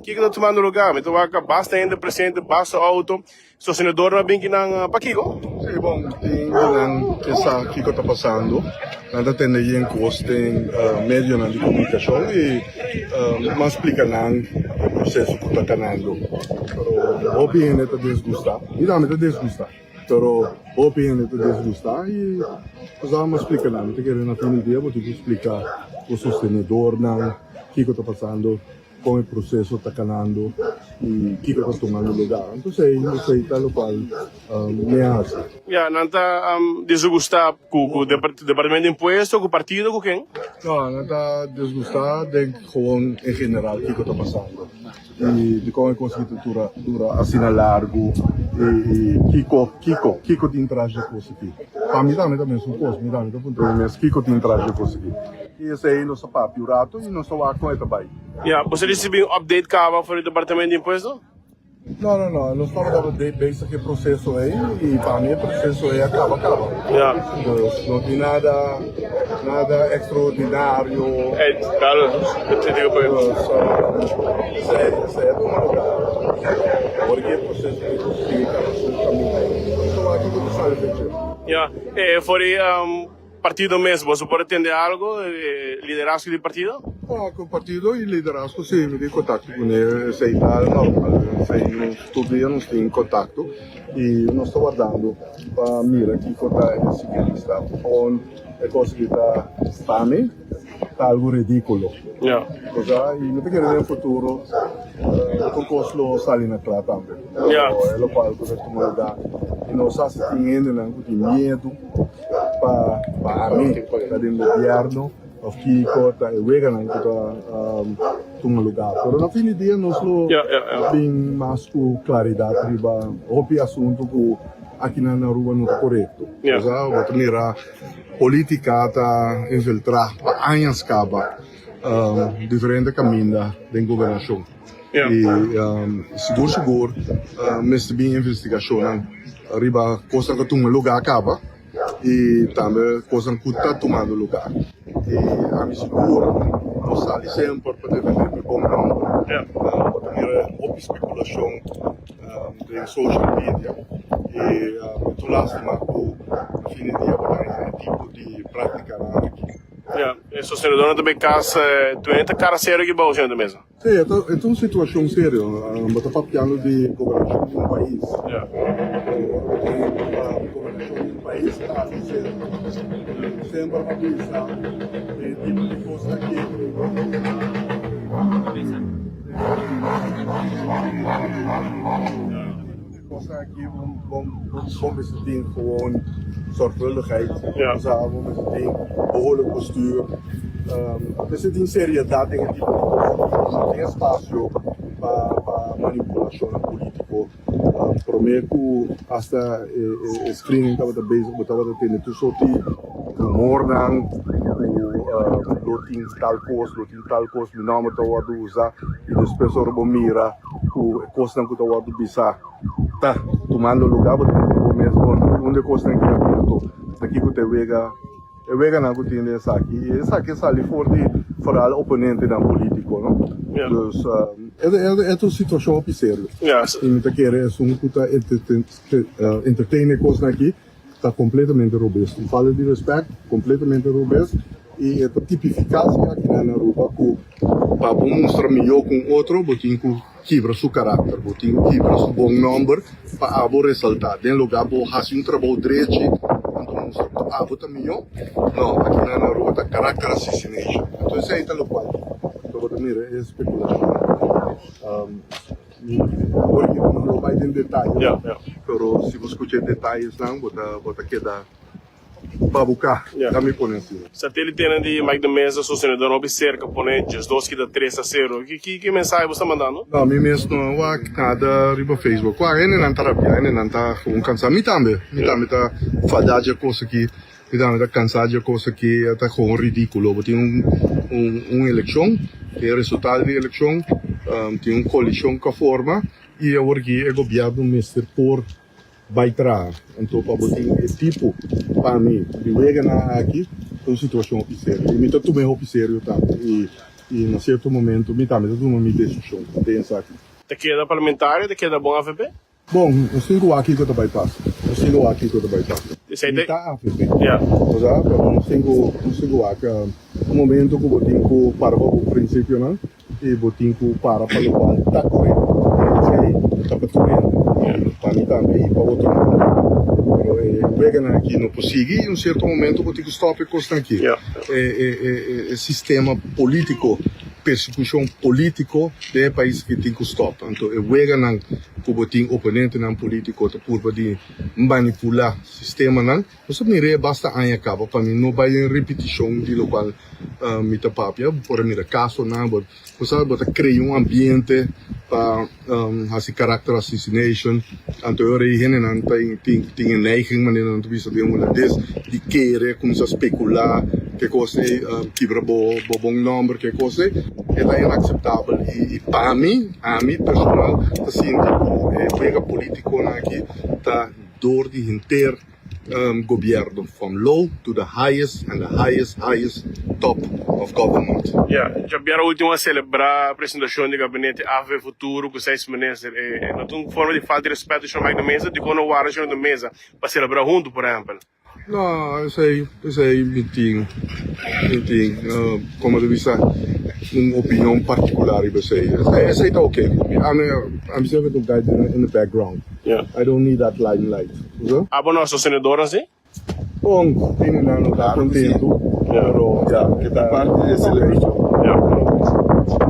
Kiko ta tumando lugar? Mi ta wak basta hende presente, basta auto. Sostenedornan a bin kinan pakiko? Sí, bon, tin di nan ke sa kiko ta pasando. Nan ta tende yen kos den medionan di komunikashon i mas splika nan e proseso ku ta kanando. Pero hopi hende ta disgustá. Mi tambe ta disgustá, pero hopi hende ta disgustá i nos a mas splika nan. Mi ta kere na fin di dia bo tin ku splika bo sostenedornan kiko ta pasando. Kon e proseso ta kanando i kiko ta tumando lugá. Entonces ei esei ta lokual mi a hasi. Ya, nan ta disgustá ku departamento di impuesto, ku partido, ku ken? No, nan ta disgustá den gewoon en general kiko ta pasando i dikon e kos aki ta dura asina largu i kiko, kiko, kiko tin tras di e kos aki. Pa mi tambe ta mesun kos, mi tambe ta puntra mi mes kiko tin tras di e kos aki. I esei nos a papia un rato i nos a wak kon e ta bai. Ya, boso a risibi un update caba for di departamento di impuesto? No, no, no, nos tabata bezig e proceso ei i pa mi e proceso ei a caba caba. Ya. Dus no tin nada, nada extraordinario. Ey, claro, te digo por. Dus, esei, esei a tuma lugar. Ora ki e proceso ei por sigui caba su caminda ei, nos ta wak kiko ta sali den dje. Ya, e for di Partido mes, boso por a tende algo, liderazgo di partido? Ah, cu partido y liderazgo si, mi tin contacto cu ne, esey ta normal, esey nos tur dia nos tin contacto y nos ta wardando pa mira kico ta e siguiente stap. Con e cos aki ta pa mi ta algo ridiculo. Ya. Cosa y mi ta kere den futuro tur cos lo sali na cla tambe. Ya. Pero e locual cu ta tuma lugar y nos sa si tin hendenan cu tin miedo. Pa pa ami ta den gobierno of kiko ta e weganan ku ta tuma lugar. Pero na fin di dia nos lo bin mas ku klaridat riba hopi asuntu ku akinan na Aruba no ta korekto. Osea bo ta mira politika ta infiltra pa añas kaba diferente kaminda den gobernashon. I sigur sigur mester bin investigashonnan riba kosnan ku a tuma lugá kaba i tambe kosnan ku ta tumando lugá. I ami sigur lo sali semper pa defendé mi bon nòmber. Bo ta mira hopi spekulashon den social media i mi ta lastima ku na fin di dia bo ta haña e tipo di práktikanan aki. Ya, e sostenedornan ta bay kas, tu e ta kara serio aki bou, señor de Meza? Sí, e ta un situashon serio. Bo ta papiando di gobernashon di un pais. Ora bo tin gobernashon di un pais ta algu serio. Semper bo bisa e tipo di kos aki. Kos aki bo mester tin gewoon zorgvuldigheid. Bo mester tin behoorlijk bestuur. Mester tin seriedad den e tipo di kos. No tin espasio pa manipulashonnan politiko. Prome ku asta e screening tabata bezig bo tabata tende tur sort di rumornan ku lo tin tal kos, lo tin tal kos, mi nomber ta wòrdu usa i despues ora bo mira ku e kosnan ku ta wòrdu bisá ta tumando lugá, bo ta puntra bo mes, bon, unda e kosnan aki a bira to? Ta kiko ta e wega, e weganan ku tin den esaki? I esaki a sali for di foral oponentenan polítiko, no? Dus, e ta un situashon hopi serio. I mi ta kere esun ku ta entertain e kosnan aki ta kompletamente robes. Un falta di respèt kompletamente robes i e ta tipifiká si akinan na Aruba ku pa bo mustra mihó ku un otro bo tin ku kibra su karakter, bo tin ku kibra su bon nòmber pa abo resaltá. Den lugá bo hasi un trabou drechi anto mustra ku abo ta mihó, no, akinan na Aruba ta karakter assassination. Anto esei ta lokual ku bo ta mira e spekulashon. Awor ki no lo bai den detaye, pero si bo skucha e detayesnan bo ta bo ta keda babuká, laga mi pone asina. Satelitenan di Mike de Meza sostenedor hopi serka pone 12 kita 3 a 0. Ki ki mensahe bo sta mandando? No, mi mes no a wak nada riba Facebook. Kua hendenan ta rabia, hendenan ta gewoon kansa. Mi tambe, mi tambe ta fada dje kos aki. Mi tambe ta cansá dje cos aki, e ta gewoon ridiculo. Bo tin un un eleccion, tin e resultado di eleccion. Tin un koalishon ku a forma i awor aki e gobièrnu mester por bai traha. Anto pa bo tin e tipo pa mi di weganan aki ta un situashon hopi serio i mi ta tuma e hopi serio tambe i na sierto momento mi tambe ta tuma mi desishon den esaki. Ta keda parlamentario ta keda bon avp? Bon, nos tin ku wak kiko ta bai pasa. Nos tin ku wak kiko ta bai pasa. Mi ta avp. Bo sa, pero nos tin ku, nos tin ku wak un momento ku bo tin ku para pa bo prinsipionan i bo tin ku para pa lokual ta korekto. I esei ta pa tur hende. I pa mi tambe i pa otronan tambe. Pero e weganan aki no por sigui i un sierto momento bo tin ku stòp e kosnan aki. E, e, e, e sistema polítiko. Persekushon polítiko den e pais aki tin ku stòp. Anto e weganan ku bo tin oponentenan polítiko ta purba di manipulá sistemanan. Nos a mir'é basta aña kaba pa mi no bai den ripitishon di lokual mi ta papia. Bo por a mira kasonan, bo sa bo ta krea un ambiente pa hasi character assassination. Anto e ora ei hendenan ta tin e neiging, manera nan ta bisa den hulandes, di kere kuminsá spekulá ke kos ei, kibra bo bon nòmber, ke kos ei. E ta inakseptabel i pa mi, ami personal ta sinti ku e wega polítikonan aki ta dor di henter. Gobierno from low to the highest and the highest highest top of government. Ya, djabièrnè ultimo a selebrá presentashon di gabinete AV Futuro ku seis minister. E no ta un forma di falta di respeto señor Mike de Meza? Dikon no warda señor de Meza pa selebrá huntu, por ehèmpel? No, esei, esei mi tin, mi tin, komo ta bisa, un opinion partikular riba esei. Esei ta oke. Ami, I'm still a guy in the background. I don't need that limelight. Abo no a sostenedor así? Bon, tini nan no ta kontentu, pero ya, e ta parti di e selebrashon. Ya.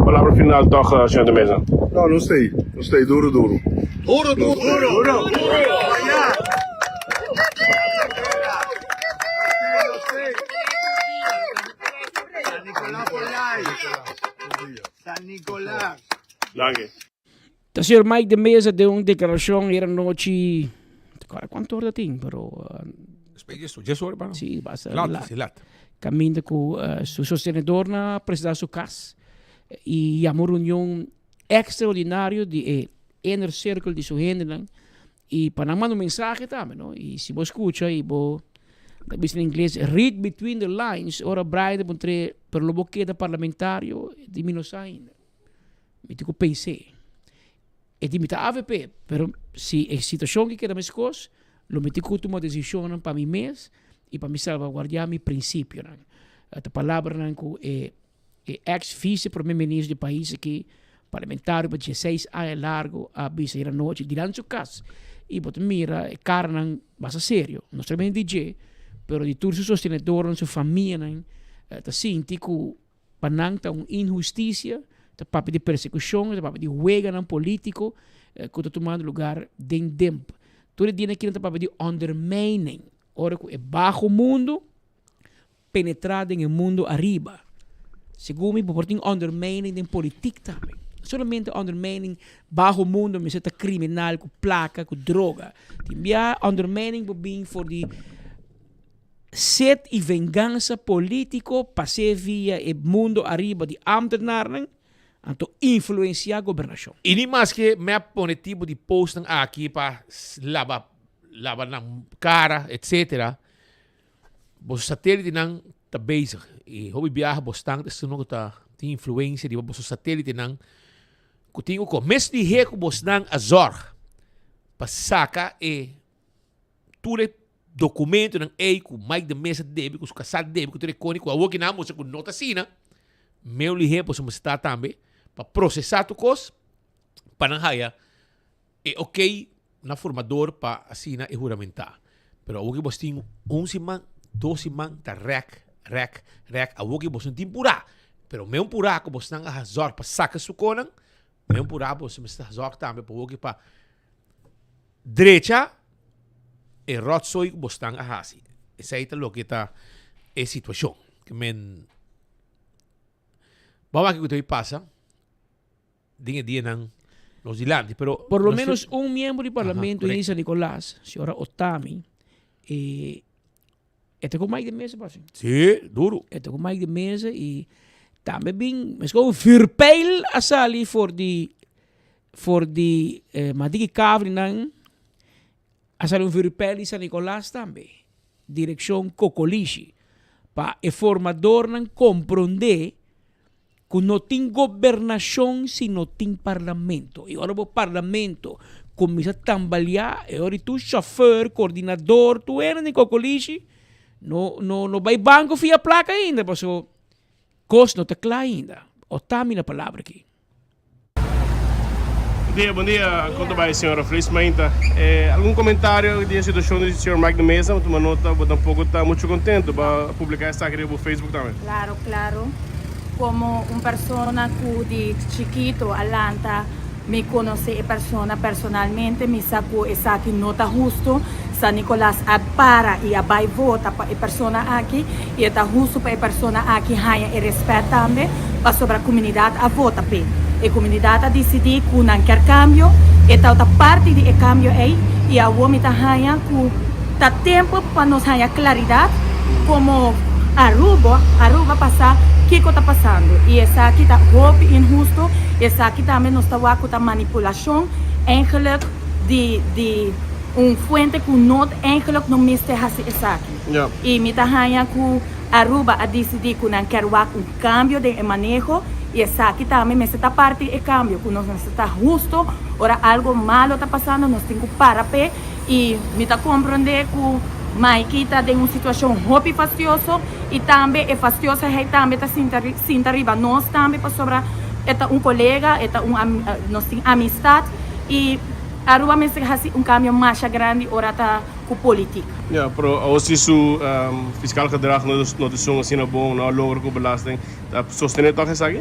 Palabra final tòg, señor de Meza. No, no stay. No stay duru duru. Duru duru! Duru duru! Danki. Ta señor Mike de Meza den un declaracion ayer anochi, no te acuerdo cuanto hora tin, pero... Dies ora, pa? Sí, basta Lat, sí, lat. Caminda cu su sostenedornan a presenta su cas y yama un reunion extraordinario di e inner circle di su hendenan y pa nan manda un mensahe tambe, no? Y si bo scucha y bo, ta bisa na ingles, read between the lines, ora Brian ta puntr'é, pero lo bo keda parlamentario? Di mi no sa ainda. Mi tin ku pens'é. E di mi ta avp, pero si e situashon ki keda meskos, lo mi tin ku tuma desishonnan pa mi mes i pa mi salvaguardiá mi prinsipionan. Ta palabranan ku e e eks vise prome minister di pais aki, parlamentario pa dieseis aña largu a bisa ayer anochi dilanti su kas. I bo ta mira e karanan basta serio, no solamente di dje, pero di tur su sostenedornan, su famianan ta sinti ku Pa nan ta un inhustisia, ta papia di persekushon, ta papia di weganan polítiko ku ta tumando lugar den demp. Tur e dianan aki nan ta papia di ondermijning, ora ku e baho mundu penetrá den e mundu ariba. Segun mi bo por tin ondermijning den politik tambe. No solamente ondermijning baho mundu mester ta kriminal ku plaka, ku droga. Tin bia ondermijning por bin for di Sed i vengansa polítiko pas'é via e mundo ariba di ámtenarnan, anto influensiá gobernashon. I ni maske mep pone tipo di postnan aki pa laba laba nan kara etcetera, boso satelitenan ta bezig i hopi biaha bo stan ta esun ku ta tin influensia riba boso satelitenan ku tin ku ko. Mes lihé ku bosnan a zòrg pa saka e Tur e documentonan ey cu Mike de Meza debe, cu su casá debe, cu tur e coni cu awor ki nan a mustra cu no ta asina, meu lihé boso mester ta tambe pa procesá tur cos pa nan haya e ok na formador pa asina e huramentá. Pero awor ki boso tin un siman, dos siman ta rèk, rèk, rèk, awor ki boso no tin purá, pero meu purá cu bosonan a hazòrg pa saca su conan, meu purá boso mester hazòrg tambe pa awor ki pa Drecha e rotzooi ku bosnan a hasi. Esei ta loke ta e situashon. Ke men Bo a wak kiko ta pasa den e dianan nos dilanti, pero Por lo menos un miembro di parlamento di San Nicolas, señora Otami, e ta ku Mike de Meza parse. Sí, duro. E ta ku Mike de Meza i. Tambe bin meskos un vuurpijl a sali for di for di Madiki Kavrinan a sali un vuurpijl di San Nicolas tambe direkshon Kokolishi pa e formadornan komprondé ku no tin gobernashon si no tin parlamento i ora bo parlamento kuminsá tambaleá e ora tur shofèr, kordinador tur hende den Kokolishi no no no bai banko fia plaka ainda paso Kos no ta kla ainda. O ta mi na palabra aki. Bon dia, bon dia. Kon ta bai señora Fris Mainta? Eh, algun comentario di e situacion di señor Mike de Meza? Bo tuma nota, bo tampoco ta mucho contento. Bo a publica esaki riba bo Facebook tambe. Claro, claro. Como un persona cu di chikito a lanta mi conoce e persona personalmente, mi sa cu esaki no ta husto. San Nicolas a para y a bay vota pa e persona aki y e ta husto pa e persona aki haña e respet tambe pasobra comunidad a vota p'e. E comunidad a dicidi cu nan kier cambio, e tawata parti di e cambio ey y awo mi ta haña cu ta tempo pa nos haña claridad como Aruba, Aruba pa sa kico ta pasando y esaki ta hopi inhusto y esaki tambe nos ta wak cu ta manipulacion eigenlijk di di Un fuente cu no eigenlijk no mester haci esaki. Y mi ta haña cu Aruba a dicidi cu nan kier wak un cambio den e maneho y esaki tambe mester ta parti e cambio, cu nos mester ta husto ora algo malo ta pasando nos tin cu para p'e y mi ta comprende cu Maiky ta den un situacion hopi fastioso y tambe e fastiosaheid tambe ta sinta sinta riba nos tambe pasobra e ta un colega, e ta un nos tin amistad y. Aruba mester haci un cambio masha grandi ora ta cu politica. Ja, pero awor si su fiscal gedrag no ta esun asina bon, no a logra cu belasting, ta sostene toch esaki?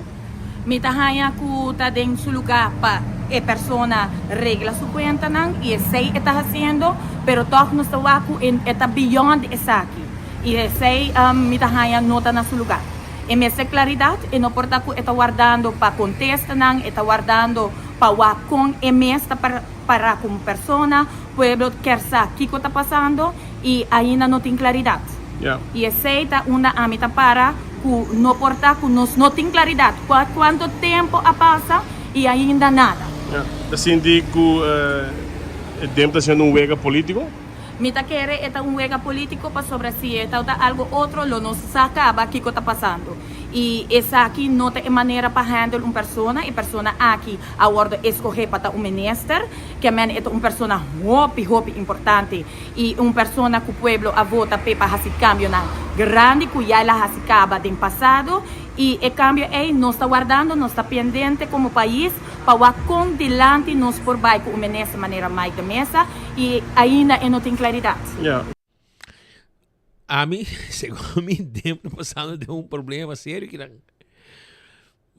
Mi ta haña cu ta den su lugar pa e persona regla su cuentanan y esey e ta haciendo, pero toch nos ta wak cu e ta beyond esaki y esey mi ta haña no ta na su lugar. E mester claridad, e no por ta cu e ta wardando pa contestanan, e ta wardando Pa wak kon e mes ta para komo persona, pueblo kier sa kiko ta pasando y ainda no tin claridad. Y esey ta unda ami ta para cu no por ta cu nos no tin claridad. Cuanto tempo a pasa y ainda nada. Ta sinti cu e dem ta haciendo un wega politico? Mi ta kere e ta un wega politico pasobra si e ta algo otro lo nos sa caba kico ta pasando. Y esaki no ta e manera pa handle un persona, e persona aki a wordo escoge pa ta un minister, ke men e ta un persona hopi hopi importante y un persona cu pueblo a vota p'e pa haci cambionan grandi cu ya el a haci caba den pasado y e cambio ey nos ta wardando, nos ta pendente como pais pa wak con dilanti nos por bay cu un minister manera Mike de Meza y ainda e no tin claridad. Ami, segun mi, dem ta pasando den un problema serio kinan.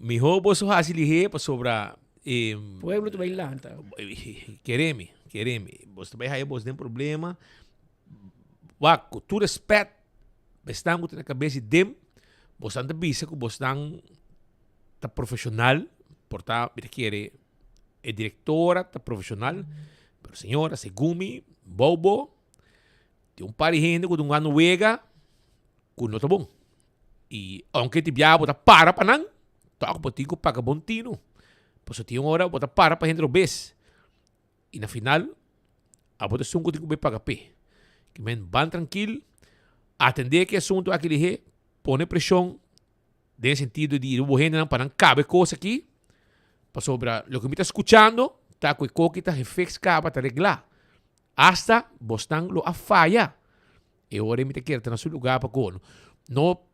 Mihó boso hasi lihé pasobra eh, Pueblo ta bai lanta. Kere mi, kere mi. Boso ta bai haya boso den problema. Wak, ku tur respet, besnan ku ta na kabes di dem, bosan ta bisa ku bosnan ta profesional, por ta, mi ta kere, e direktora ta profesional, pero señora, segun mi, bou bo, Tin un par di hende ku ta un gana wega ku no ta bon. I ounke ti bia bo ta para pa nan, tòg bo tin ku paga bon tinu. Pasobra tin un ora bo ta para pa hende robes. I na final, abo ta esun ku tin ku bai paga p'e. Ki men ban trankil, atendé ku e asuntu aki lihé, pone preshon den e sentido di bo hendenan pa nan kaba e kos aki, pasobra loke mi ta skuchando ta ku e koki ta gefiks kaba, ta reglá. Asta bosnan lo a faya. E ora mi ta kere ta na su lugar pa kono. No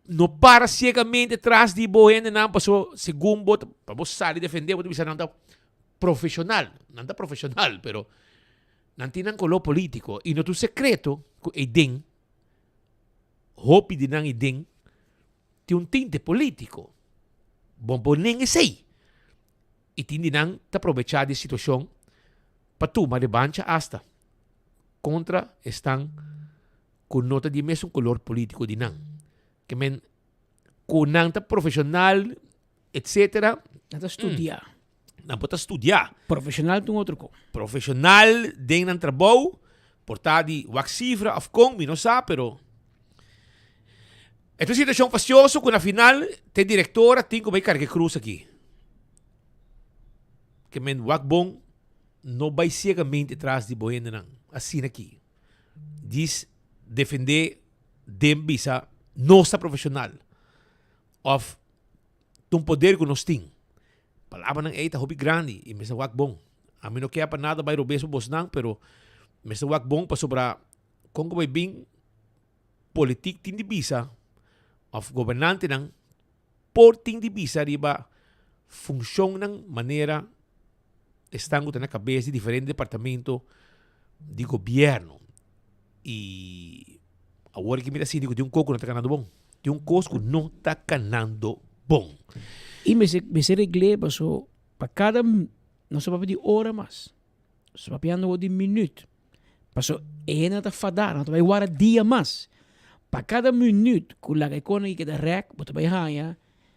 no para ciegamente tras di bo hendenan paso segun bo pa bo sali defende bo ta bisa nan ta profesional. Nan ta profesional pero nan tin nan color politico y no ta un secreto cu eyden hopi di nan eyden tin un tinte politico. Bo por nenga esey. Y tin di nan ta probecha di e situacion pa tuma revancha asta contra esnan cu no ta di e mesun color politico di nan. Ke men cu nan ta profesional etcetera. Nan ta studia. Nan por ta studia. Profesional ta un otro cos. Profesional den nan trabou por ta di wak cifra of con mi no sa pero. E ta un situacion fastioso cu na final te directora tin cu bay carga e cruz aki. Ke men wak bon no bay ciegamente tras di bo hendenan asina aki. Dis defende den bisa nos ta profesional of ta un poder cu nos tin. Palabranan ey ta hopi grandi y mester wak bon. Ami no kier pa nada bay robes pa bosnan pero mester wak bon pasobra con cu bay bin politiek tin di bisa of gobernantenan por tin di bisa riba funcionnan manera esnan cu ta na cabes di diferente departamento di gobierno y awor aki mi ta sinti cu tin un cos cu no ta ganando bon, tin un cos cu no ta ganando bon. Y mester mester regl'é paso pa cada nos ta papia di ora mas. Nos ta papiando awor di minuut. Paso e hende ta fadá, nan ta bai wara dia mas. Pa kada minuut ku laga e kona aki keda rèk, bo ta bai haña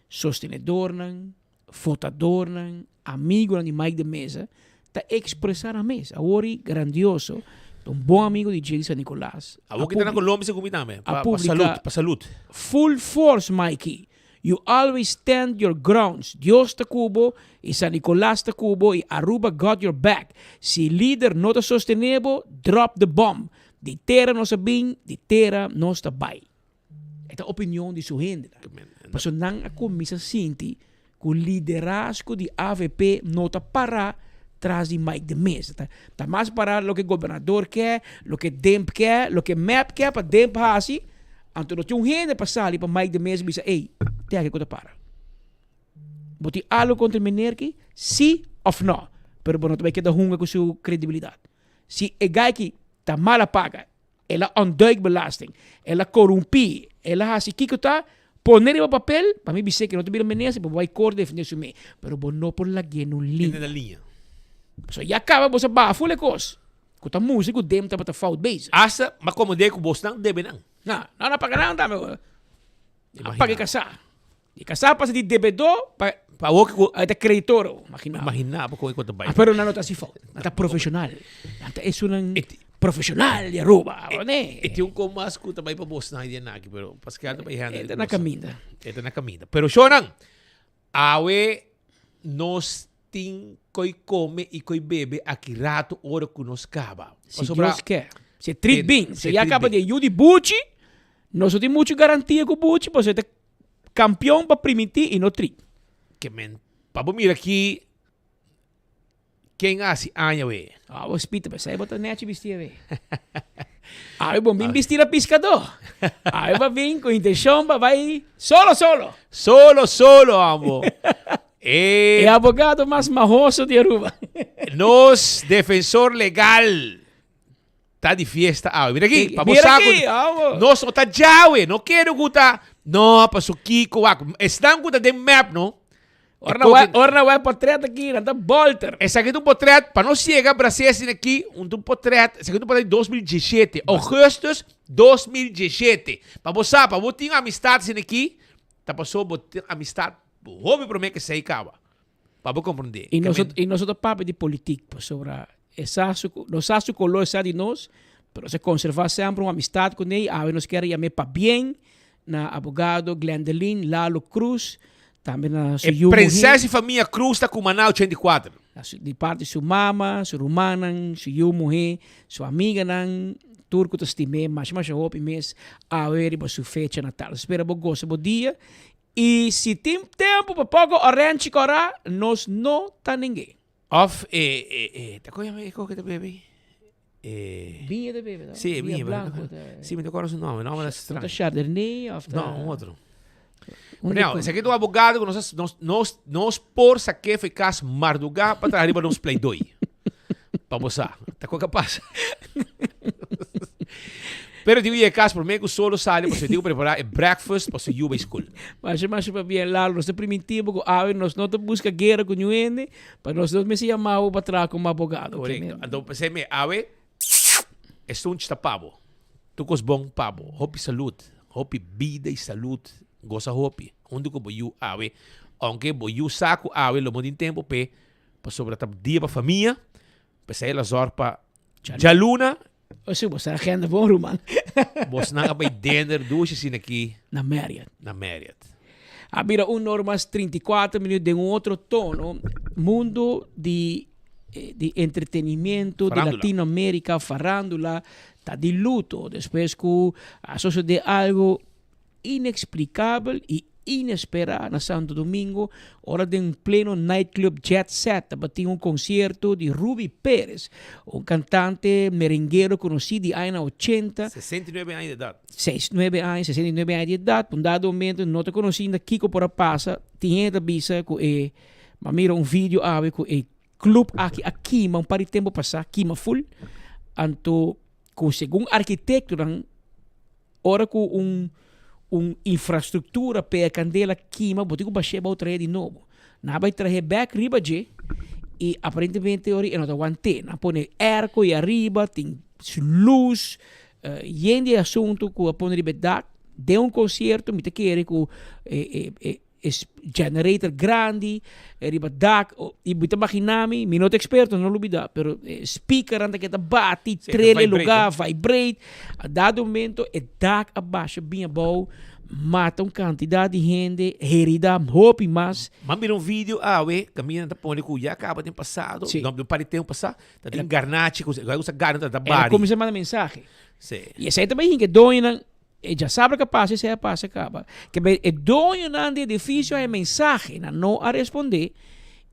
sostenedornan, votadornan, amigonan di Mike de Meza ta ekspresá nan mes. Awor i grandioso, ta un bon amigo di dje di San Nicolas. Awor ki ta na Colombia segun mi tambe, pa salud, pa salud. Full force Mikey. You always stand your grounds Dios ta ku bo y San Nicolas ta ku bo y Aruba got your back Si lider no ta sostene bo drop the bomb Di tera nos a bin di tera nos ta bai E ta opinion di su hendenan Pasobra nan a cuminsa sinti cu liderazgo di avp no ta para tras di Mike de Meza Ta ta mas para loke gobernador ke loke Demp ke loke mep ke pa Demp haci Anto no tin un hende pa sali pa Mike de Meza bisa, ey, te aki ku ta para. Bo tin algo kontra e meneer ki? Si of no? Pero bo no ta bai keda hunga ku su kredibilidat. Si e guy ki ta mal a paga, el a ontduik belasting, el a korumpí, el a hasi kiko ta, pone riba papel, pa mi bis'é ke no ta bira minister, bo bai kor defendé su mes. Pero bo no por lag'é na un liña. Pasobra ya kaba bo sa baha ful e kos. Ku ta mustra ku dem tabata fout bezig. Asta m'a komod'é ku bosnan debe nan. Na, nan a paga nan tambe. A paga e kasá. E kasá pasa di debedó pa. Pa awor ku. A ta kreditor awor. Imaginá. Imaginá bo kon e kos ta bai. Pero nan no ta hasi fout. Nan ta profeshonal. Nan ta esunnan profeshonal di Aruba. E tin un kon mas ku ta bai pa bosnan i di anaki pero Pascal ta bai handle. E ta na kaminda. E ta na kaminda. Pero shownan. Awe nos tin koi kome i koi bebe aki rato ora ku nos kaba. Si Dios ke. Si e trit bin. Si ya kaba di e yu di Buchi, nos no tin muchu garantia ku Buchi pasobra e ta kampion pa primintí i no trit. Ke men pa bo mira aki Ken a hasi aña we? Ah, bo spita, pesey bo ta nechi bisti awe. Awe bo bin bisti la piscador. Awe bo bin cu intencion pa bay solo solo. Solo solo amo. E, e abogado mas mahoso di Aruba. Nos defensor legal ta di fiesta awe. Mira aki, pa bo sa cu nos no ta djawe, no kere cu ta, no, paso kico wak. Esnan cu ta den map no. Ora na wak, ora na wak portret aki, nan ta bolter. Esaki ta un portret, pa nos yega Brasil asina aki, un ta un portret, esaki ta un portret di 2017, augustus 2017. Pa bo sa, pa bo tin amistad asina aki, ta paso bo tin amistad hopi prome ke esei kaba. Pa bo komprendé. I nos i nos no ta papia di politik pasobra e sa su nos sa su koló e sa di nos pero nos a konservá semper un amistat kuné i awe nos kier yam'é pabien na abogado Glendelin Lalo Cruz tambe na su E yu muhé. Prinses i famia Cruz ta kumaná 84. Na su di parti su mama, su rumannan, su yu muhé, su amiganan, tur ku ta stim'é masha masha hopi mes awe riba su fecha natal. Spera bo gosa bo dia I si tin tempu pa poko orenchi kòrá, nos no ta ning'é. Òf e, e, e, ta kon yama e kos ke ta bebe? E. Biña ta bebe, no? Sí, Biña biña. blanco ta. Sí, mi ta kòrda su nòmber, nòmber ta straño. No ta Chardonnay òf ta. No, un otro. Pero esaki ta un abogado ku nos, nos, nos, nos por sak'é for e kas mardugá pa traha riba nos pleidoi. Pa bo sa, ta kon ke a pasa. Pero tin un yega cas prome cu solo sali pasobra tin cu prepara e breakfast pa su yu bay school. Masha masha pabia Lalo, nos ta priminti bo cu awe nos no ta busca guera cu niun hende, pa nos no mester yama bo pa traha como abogado. Corecto. Anto p'esey mi awe e sunchi ta pa bo. Tur cos bon pa bo. Hopi salud, hopi bida y salud. Gosa hopi hunto cu bo yu awe. Aunke bo yu sa cu awe lo bo tin tempo p'e pasobra ta dia pa famia, p'esey el a zorg pa djaluna. Osu, bo sa agenda bon, ruman. Bosnan a bai dender dushi asina aki. Na Marriott. Na Marriott. A bira un or mas 34 minuut den un otro tono. Mundo di di entretenimiento di Latinoamerica, farandula, ta di luto despues cu a sosode algo inexplicabel y inespera na Santo Domingo ora den pleno nightclub Jet Set tabatin un concierto di Ruby Perez, un cantante merenguero conoci di añanan ochenta. 69 aña di edad. Seis nuebe aña, 69 aña di edad, un dado momento no ta conoci ainda kico por a pasa, tin hende ta bisa cu e, m'a mira un video awe cu e club aki a kima un par di tempo pasa, kima full, anto cu segun arquitectonan Ora ku un un infrastruktura pega kandela kima bo tin ku bash'é bou trahe di nobo. Nan a bai trahe bèk riba dje i aparentemente ora e no ta want'é. Nan a pone airco i ariba, tin lus, yen di asuntu ku a pone riba e dak. Den un konsierto mi ta kere ku e e e generator grandi riba dak y mi ta magina mi, mi no ta experto no lubida, pero speakernan ta keda bati, trel e lugar, vibrate, a dado momento e dak a basha bin abou, mata un cantidad di hende, herida hopi mas. M'a mira un video awe caminda nan ta pone cu ya caba den pasado, no un par di tempo pasa, ta tin garnachi cu usa garna ta bari. El a cuminsa manda mensahe. Y esey ta bay hinca e doñonan. E djasabra ka pasa esei a pasa kaba. Ke be e doñonan di edifisio a e mensahe, nan no a respondé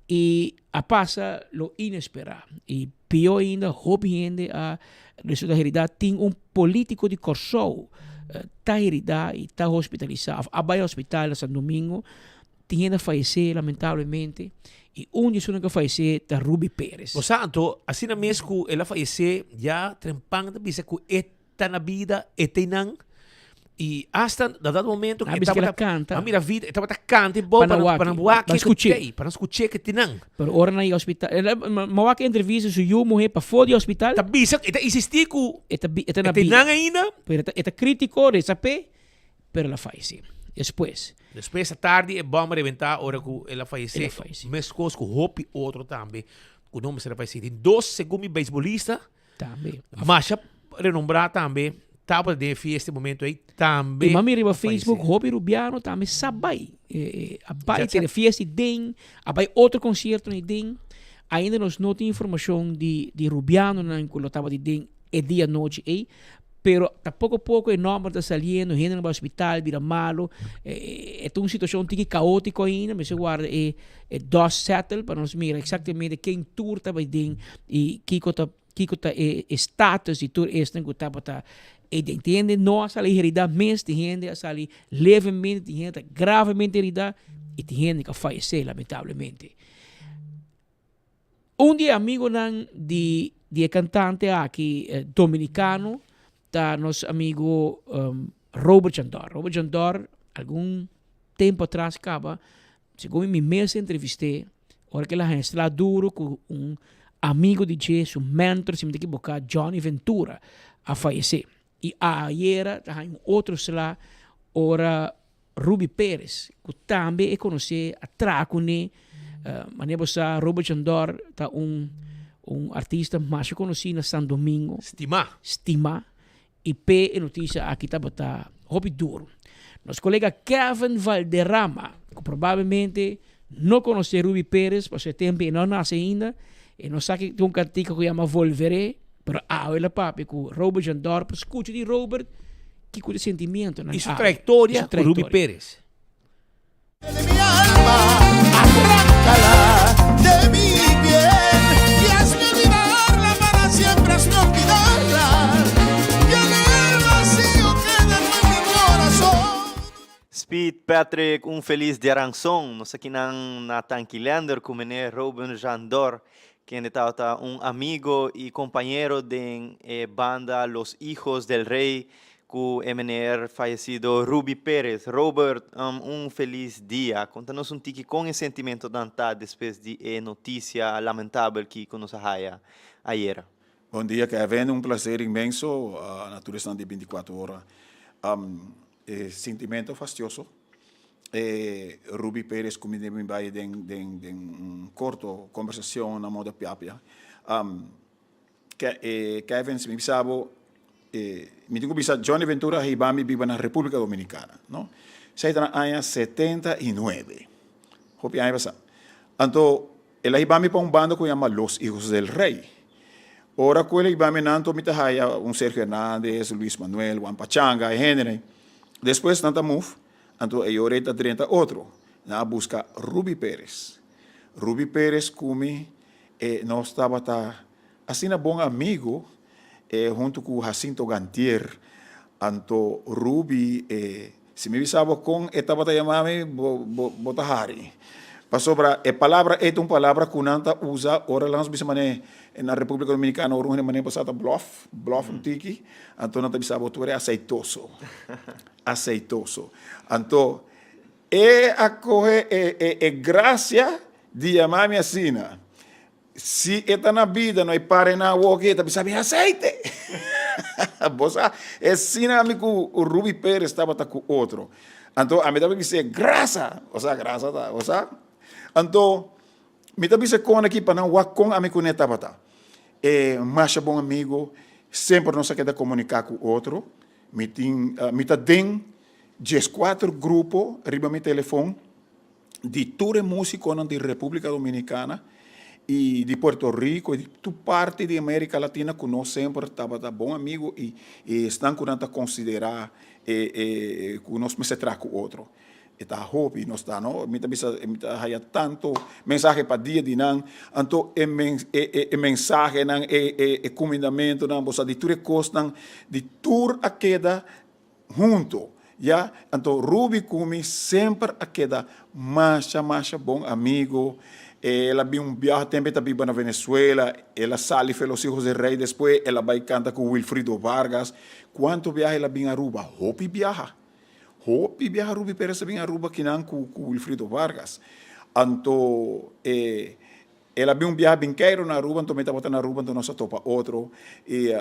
i a pasa lo inesperá. I pió ainda hopi hende a resulta heridá. Tin un polítiko di Kòrsou ta heridá i ta hospitalisá òf a bai hospital na San Domingo. Tin hende a fayesé lamentablemente i un di esunnan ku a fayesé ta Ruby Perez. Bo sa anto asina mes ku el a fayesé ya trempan ta bisa ku e ta na bida e teinan y hasta na dado momento que tabata canta a mira vida e tabata canta e bou pa nan pa nan wak pa scuché pa nan scuché ke tinan pero ora nan yega hospital ma wak entrevista su yu muhe pafó di hospital ta bisa e ta insisti ku e ta e ta na bida e teinan ainda pero e ta critico resa p'e pero el a fayesé despues. Despues a tardi e bom a rebenta ora ku el a fayesé meskos ku hopi otro tambe ku no mester a fayesé tin dos segun mi beisbolista Tambe. Masha renombrá tambe tabata den e fiesta e momento ei tambe. I mami riba Facebook hopi rubiano tambe sa bai. A bai tene fiesta i den, a bai otro conciertonan i den. Ainda nos no tin informacion di di rubianonan cu lo tabata den e dia anochi ei, pero ta poco poco e nomber ta saliendo, hendenan bai hospital, bira malo. E ta un situacion tiki caotico ainda, mester warda e e dust settle pa nos mira exactamente ken tur ta bai den y kico ta kico ta e e status di tur esnan cu tabata ey den. Tin hende no a sali herida mes, tin hende a sali levemente, tin hende ta gravemente herida y tin hende cu a fayece lamentablemente. Un di e amigonan di di e cantante aki dominicano ta nos amigo Robert Jandor. Robert Jandor algun tempo atras caba Segun mi mes entrevisté, ora ku el a haña sla duru ku un amigu di dje, su mentor, si mi ta ekiboká, Johnny Ventura, a fayesé. I ayera ta haña un otro sla ora Ruby Perez, ku tambe e konosé, a traha kuné. Manera bo sa, Robert Jandor ta un un artista masha konosí na San Domingo. Stimá. Stimá. I p'e e notisia aki tabata hopi duru. Nos kolega Kevin Valderrama, ku probablemente no konosé Ruby Perez pasobra e tempu e no a nase ainda, e no sa ki tin un kantika ku yama Volveré, pero awe el a papia ku Robert Jandor pa skucha di Robert kiko ta e sentimientonan I su trayektoria ku Ruby Perez. Speed Patrick un felis diaranson. Nos akinan na Tanki Leander ku meneer Roben Jandor kende tabata un amigo i kompañero den e banda Los Hijos del Rey Cu e meneer fayecido Ruby Perez. Robert, un feliz dia. Conta nos un tiki con e sentimentonan ta despues di e noticia lamentabel ki cu nos a haya ayera. Bon dia Kevin, un placer inmenso na tur esnan di binticuatro ora. E sentimento fastioso. E Ruby Perez cu mi den mi bay den den den un corto conversacion na modo piapia. Kevin, si mi bisa bo, mi tin ku bisa Johnny Ventura a hiba mi biba na Repúblika Dominikana, no? Esei ta na aña 79, hopi aña pasá. Anto el a hiba mi pa un banda ku yama Los Hijos del Rey. Ora ku el a hiba mi nan, anto mi ta haya un Sergio Hernandez, Luis Manuel, Juan Pachanga, e hendenan. Despues nan ta move, anto e ora ei ta drenta otro. Nan a buska Ruby Perez. Ruby Perez ku mi, e nos tabata asina bon amigo, e huntu ku Jacinto Gantier. Anto Ruby e si mi bisa bo kon e tabata yama mi, bo bo bo ta hari. Pasobra e palabra ei ta un palabra ku nan ta usa ora nos bisa manera na Repúblika Dominikana ora un hende manera bo sa ta blòf, blòf un tiki, anto nan ta bisa bo tu eres aseitoso, aseitoso. Anto E a kohe e e e grasia di yama mi asina. Si e ta na bida no e pare na awoki e ta bisa mi aceite. Bo sa, e sina ami ku Ruby Perez tabata ku otro. Anto ami tabata bis'é grasa, bo sa grasa ta, bo sa. Anto mi ta bisa kon aki pa nan wak kon ami kuné tabata. E masha bon amigo, semper nos a keda komuniká ku otro. Mi tin, mi ta den Dieskuater grupo riba mi telefon di tur e músikonan di Repúblika Dominikana i di Puerto Rico i di tur parti di Amérika Latina ku nos semper tabata bon amigu i esnan ku nan ta konsiderá e ku nos mester traha ku otro. E ta hopi nos ta no. Mi ta bisa mi ta haya tantu mensahe pa dia di nan anto e e mensahenan e e kumindamentunan bo sa di tur e kosnan di tur a keda Hunto, ya. Anto Ruby cu mi semper a keda masha masha bon amigo. El a bin un biaha tempo e ta biba na Venezuela, el a sali fe Los Hijos del Rey despues el a bay canta cu Wilfrido Vargas. Cuanto biaha el a bin Aruba? Hopi biaha. Hopi biaha Ruby Perez a bin Aruba kinan cu cu Wilfrido Vargas. Anto e El a bin un biaha bin Cairo na Aruba, anto mi tabata na Aruba, anto nos a topa otro y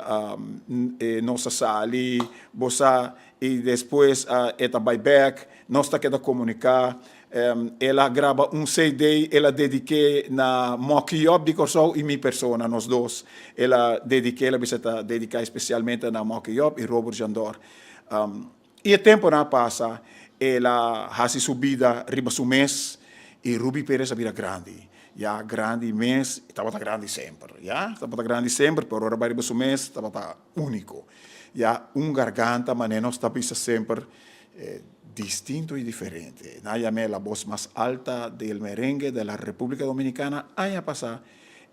nos a sali, bo sa, y despues e ta bay bek, nos ta keda comunica. El a graba un CD, el a dedique na Mocky Job di Corsou y mi persona, nos dos. El a dedique, el a bisa ta dedica especialmente na Mocky Job y Robert Jandor. I e temponan a pasa, el a hasi su bida riba su mes i Ruby Perez a bira grandi. Ya grandi mes, e tabata grandi semper, ya, tabata grandi semper, pero ora bai riba su mes tabata úniko. Ya, un garganta manera nos ta bisa semper, distinto i diferente. Nan a yam'é la voz más alta del merengue de la República Dominicana aña pasá.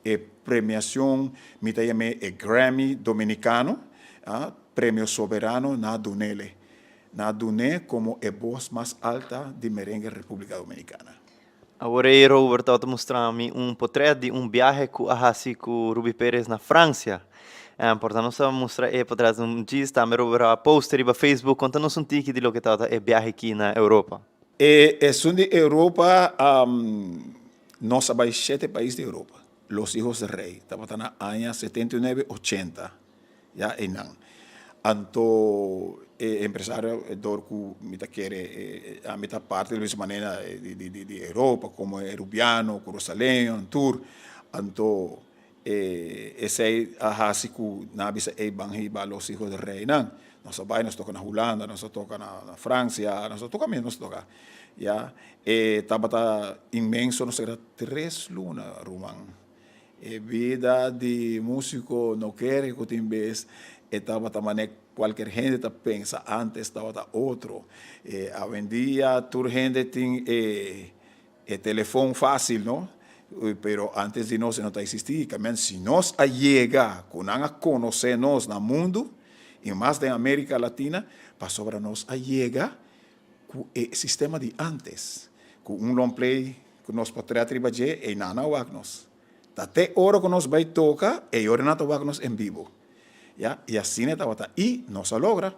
E premiacion mi ta yam'é e Grammy Dominicano, a. Premio Soberano na dunele. Na dun'é komo e bos mas alta di merengue Repúblika Dominikana. Awor ei Robert tabata mustra mi un potret di un biahe ku a hasi ku Ruby Perez na Fransia. Por ta nos a mustra e potret un djis, tambe Robert a post riba Facebook. Konta nos un tiki di loke tabata e biahe aki na Europa. E esun di Europa, nos a bai shete pais di Europa. Los Hijos del Rey tabata na aña 79, 80. Ya einan. Anto e empresario dor ku mi ta kere ami ta parti di mesmo manera di Europa komo e Rubiano, Kurosaleño en tur. Anto e esei a hasi ku nan a bisa ey ban hiba Los Hijos del Rey nan. Nos a bai nos toka na Hulanda, nos a toka na Francia, nos a toka mi nos toka. Ya e tabata inmenso nos a keda tres luna ruman. E bida di musico no kere cu tin bes e tabata mane cualkier hende ta pensa antes tabata otro. E awendia tur hende tin e e telefon facil no, pero antes di nos e no ta existi. Camen si nos a yega cu nan a conoce nos na mundo y mas den America Latina pasobra nos a yega cu e sistema di antes cu un long play Ku nos potret riba dje, ei nan a wak nos. Ta te ora ku nos bai toka, ei ora nan ta wak nos en bibo. Ya, i asina e tabata. I nos a logra.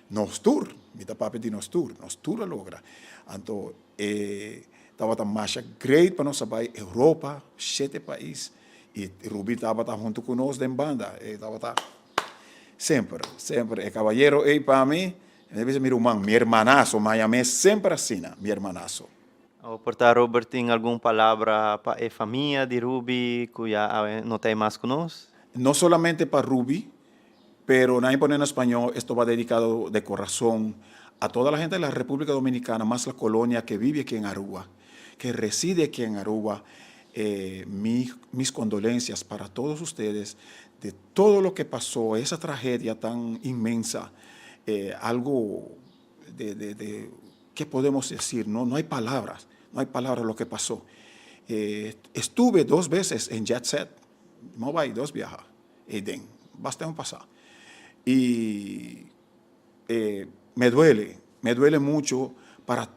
Nos tur, mi ta papia di nos tur, nos tur a logra. Anto e tabata masha great pa nos a bai Europa, shete pais, i Ruby tabata huntu ku nos den banda. E tabata semper, semper e kabayero ei pa mi, mi ta bisa mi ruman, mi hermanaso, mi a yam'é semper asina, mi hermanaso. Awor por ta Robert tin algun palabra pa e famia di Ruby cu ya awe no ta e mas cu nos? No solamente pa Ruby, pero na pone na spañó, esto va dedicado de corazón a toda la gente de la República Dominicana, más la colonia que vive aquí en Aruba, que reside aquí en Aruba. Eh, mis condolencias para todos ustedes de todo lo que pasó, esa tragedia tan inmensa, eh, algo de, de, de, ¿qué podemos decir? No, no hay palabras, no hay palabras lo que pasó. Eh, estuve dos veces en Jet Set, m'a bay dos biaha, den, basta un pasa. Y eh, me duele, me duele mucho para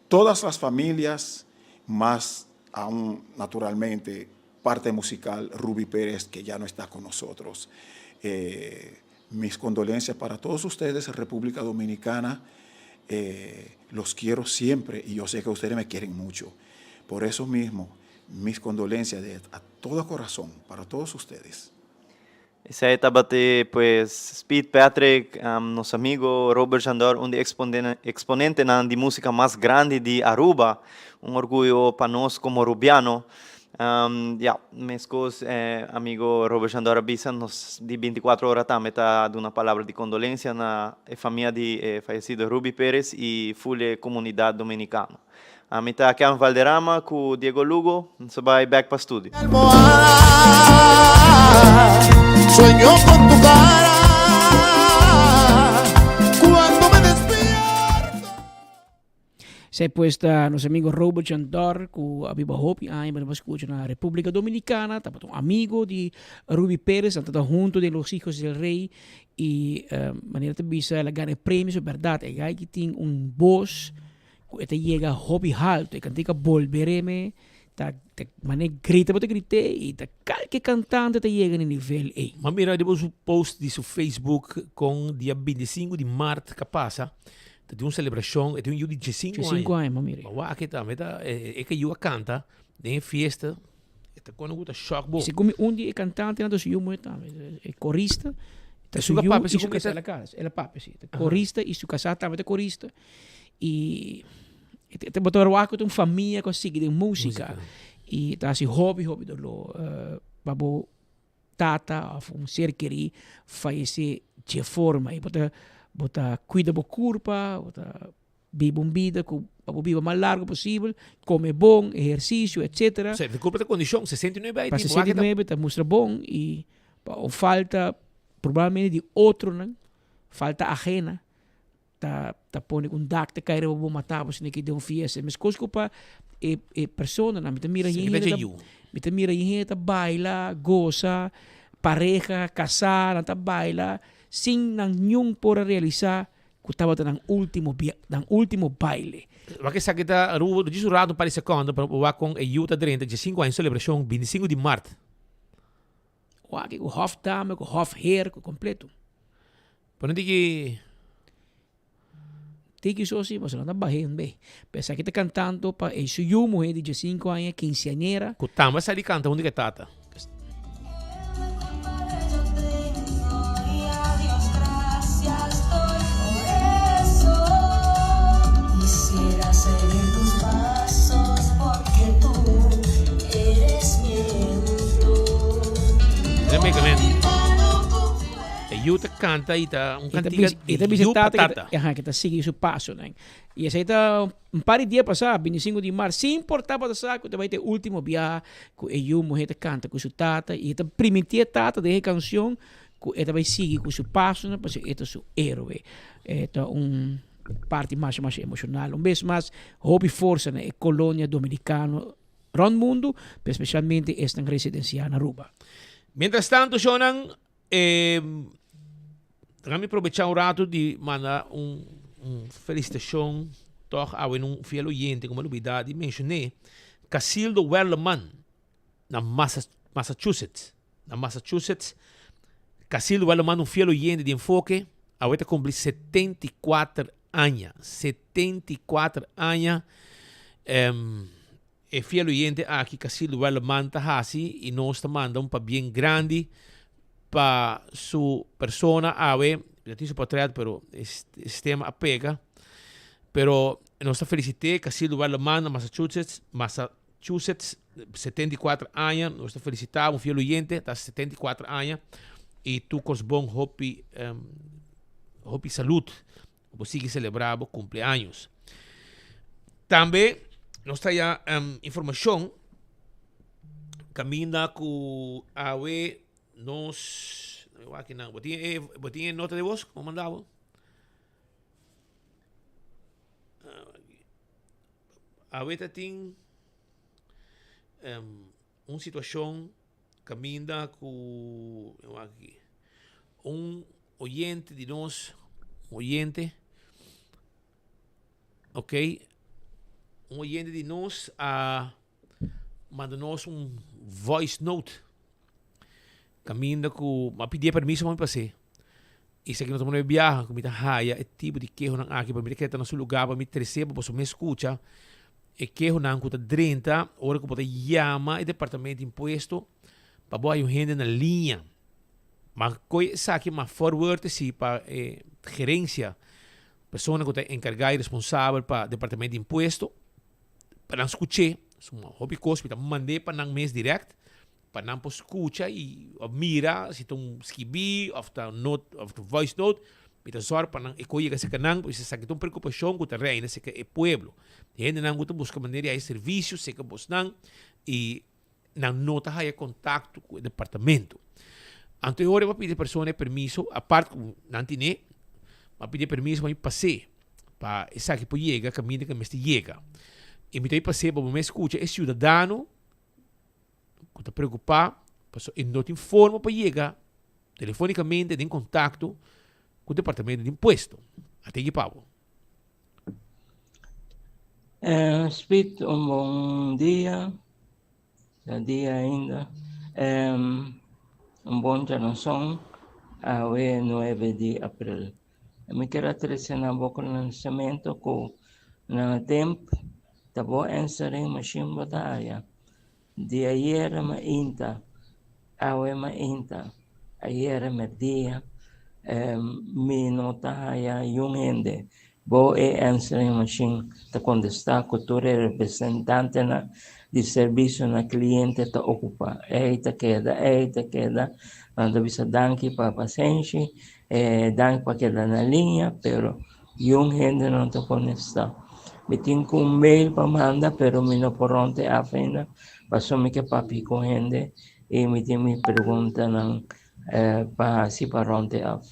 todas las familias, más aún naturalmente parte musical Ruby Pérez, que ya no está con nosotros. Eh, mis condolencias para todos ustedes, República Dominicana. Eh, los quiero siempre y yo sé que ustedes me quieren mucho. Por eso mismo, mis condolencias de, a todo corazón para todos ustedes. Esey tabata pues Speed Patrick, nos amigo Robert Jandor, un di exponentenan di musica mas grandi di Aruba, un orguyo pa nos como Rubiano. Ja, mescos amigo Robert Jandor a bisa, nos di 24 ora tambe ta duna palabra di condolencia na e famia di e fayecido Ruby Perez y full e comunidad Dominicano. Ami ta Kevin Valderrama cu Diego Lugo, nos a bay bek pa studio. Sueño con tu cara cuando me despierto. Esey pues ta nos amigo Robert Jandor cu a biba hopi aña pero nos scucha na Republica Dominicana, tabata un amigo di Ruby Perez, nan tabata hunto den Los Hijos del Rey y manera ta bisa el a gana e premio, so berdad e guy ki tin un voz Ku e ta yega hopi haltu, e kantika Bolbereme ta ta mane grita bo ta grit'é i ta kalke kantante ta yega na e nivel ei. M'a mira riba su post di su Facebook kon dia bintisingu di mart ka pasa ta tin un selebrashon, e tin un yu di diesinku aña. Diesinku aña m'a mira. Ma wak e tambe ta e ke yu a kanta den e fiesta e ta kono ku ta shòk bo. Segun mi un di e kantantenan ta su yu muhé tambe, e korista ta su yu i su kasá. El a papia si, ta korista i su kasá tambe ta korista. Y e bo ta wak ku ta un famia ku a sigui den músika y ta hasi hopi hopi doló pa bo tata òf un ser kerí fayesé dje forma y bo ta bo ta kuida bo kurpa bo ta biba un bida ku pa bo biba mas largu posibel kome bon ehersisio etsetera. Osea, di kurpa ta kondishon, 69 ai Pa 69 ta mustra bon y pa un falta probablemente di otronan falta ajena ta ta pone un dak ta kai riba bo mata bo sino ki den un fiesta. Meskos ku pa e e personanan mi ta mira Esaki hende ta ta dje yu. mi ta mira hende ta baila, gosa, pareha kasá nan ta baila sin nan niun por a realisá ku tabata nan ultimo bia nan ultimo baile. Wak esaki ta Aruba djis un rato un par di sekondo pa wak kon e yu ta drenta dje sinku aña selebrashon bintisingu di mart. Wak ku hof dame ku hof heer ku kompleto. Pero no tiki. Tiki so si, pasobra nan ta bah'é un be. Pero esaki ta kantando pa e su yu muhé di diesinko aña, kinseañera. Ku tambe a sali kanta huntu ku e tata. E yu ta canta y ta un cantica di yu pa tata. Ajá, que ta sigui su pasonan. Y esey ta un par di dia pasá, bintisinco di mart, sin importá bo ta sa cu ta bay ta e ultimo biaha cu e yu muhé ta canta cu su tata y e ta primintí e tata den e cancion cu e ta bay sigui cu su pasonan pasobra e ta su héroe. E ta un parti masha masha emocional. Un bes mas hopi forsa na e colonia dominicano rond mundo, pero especialmente esnan residencia na Aruba. Mientras tanto shownan eh laga mi probecha un rato di manda un un felicitacion toch awe un fiel oyente cu mi a lubida di mencione, Casildo Werleman na Massachusetts. Na Massachusetts, Casildo Werleman un fiel oyente di Enfoke, awe ta cumpli 74 aña. 74 aña. Um, e fiel oyente aki Casildo Werleman ta hasi y nos ta manda un pabien grandi pa su persona awe. Ya tin su portret, pero e sistema a pega. Pero nos ta felicite Casildo Werleman na Massachusetts, Massachusetts. 74 aña, nos ta felicita bo fiel oyente, ta 74 aña y tur cos bon hopi hopi salud bo sigui celebra bo cumpleaños. Tambe nos ta haya informacion caminda cu awe nos wak akinan bo tin e bo tin e nota de voz cu bo manda bo? Awe ta tin un situacion caminda cu un oyente di nos, un oyente, ok, un oyente di nos a manda nos un voice note Caminda cu mi a pidi e permiso pa mi pas'é. Y esaki no ta pone mi biaha cu mi ta haya e tipo di kehonan aki, pero mi ta kere ta na su lugar pa mi trece pa boso mes scucha e kehonan cu ta drenta ora cu bo ta yama e departamento di impuesto pa bo haya un hende na liña. Ma coy esaki ma forward si pa e gerencia, persona cu ta encarga y responsabel pa departamento di impuesto pa nan scuch'é. Su hopi cos mi ta mand'é pa nan mes direct. Pa nan por scucha y of mira si ta un skibi of ta un note of ta un voice note, mi ta zorg pa nan e ko yega cerca nan, pasobra esaki ta un preocupacion cu ta reina cerca e pueblo. Hendenan cu ta busca manera di haya servicio cerca bosnan y nan no ta haya contacto cu e departamento. Anto e ora mi a pidi e persona e permiso, apart cu nan tine, mi a pidi e permiso pa mi pas'é pa esaki por yega caminda cu e mester yega. Y mi ta pas'é pa bo mes scucha e ciudadano ku ta preokupá pasobra e no tin forma pa yega telefonikamente den kontakto ku departamento di impuesto. A tigi pa bo. Speed un bon dia, ta dia ainda. Un bon djanoson awe nuebe di april. Mi kier a trese na bo konosementu ku na temp ta bo answering machine bo ta haya. Di ayera mainta, awe mainta, ayera merdia, mi no ta haya yun hende. Bo e answering machine ta kontestá ku tur e representantenan di servisio na kliente ta okupá. Ei ta keda, ei ta keda. Nan ta bisa danki pa pasenshi, danki pa keda na liña, pero Yun hende no ta conecta. Mi tin cu un mail pa manda pero mi no por ronte af ainda paso mi ke papia cu hende y mi tin mi preguntanan pa haci pa ronte af.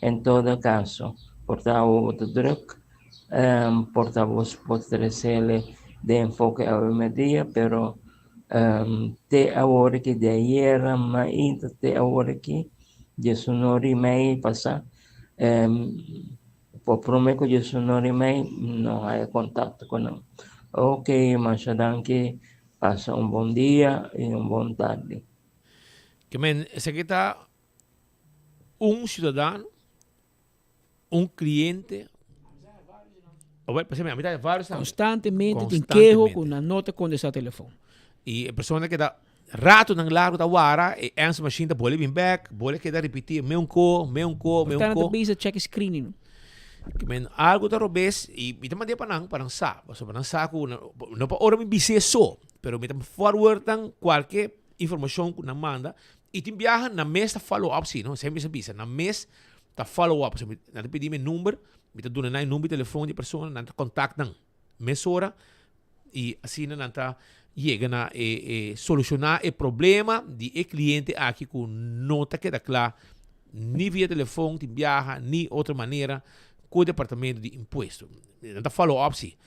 En todo caso por ta awo bo ta druk por ta bo por trecele den enfoke awe merdia pero te awor aki di ayera mainta te awor aki diesunor y mei pasa. Por prome ku diesunor i mei no haya kontakto ku nan. Ok, masha danki, pasa un bon dia i un bon tardi. Ke men esaki ta un ciudadano, un cliente, Awel, p'esei mi ta varios tambe. Constantemente tin keho ku nan no ta kontestá telefon. I e persona keda ratonan largu ta wara, e answer machine ta bole bin bek, bole keda ripití meun ko, meun ko, meun ko. Nan ta bisa check e screening. Ke men algu ta robes i mi ta mand'é pa nan, pa nan sa. Pasobra nan sa ku no pa ora mi bis'é so, pero mi ta forward nan kualke informashon ku nan manda. I tin biaha nan mes ta follow up si, no? Esei mi sa bisa, nan mes ta follow up. Pasobra nan ta pidi mi e number. Mi ta duna nan e number di telefon di e persona, nan ta contact nan mesora y asina nan ta yega na e e soluciona e problema di e cliente aki cu no ta keda cla ni via telefon tin biaha ni otro manera cu e departamento di impuesto. Nan ta follow up si,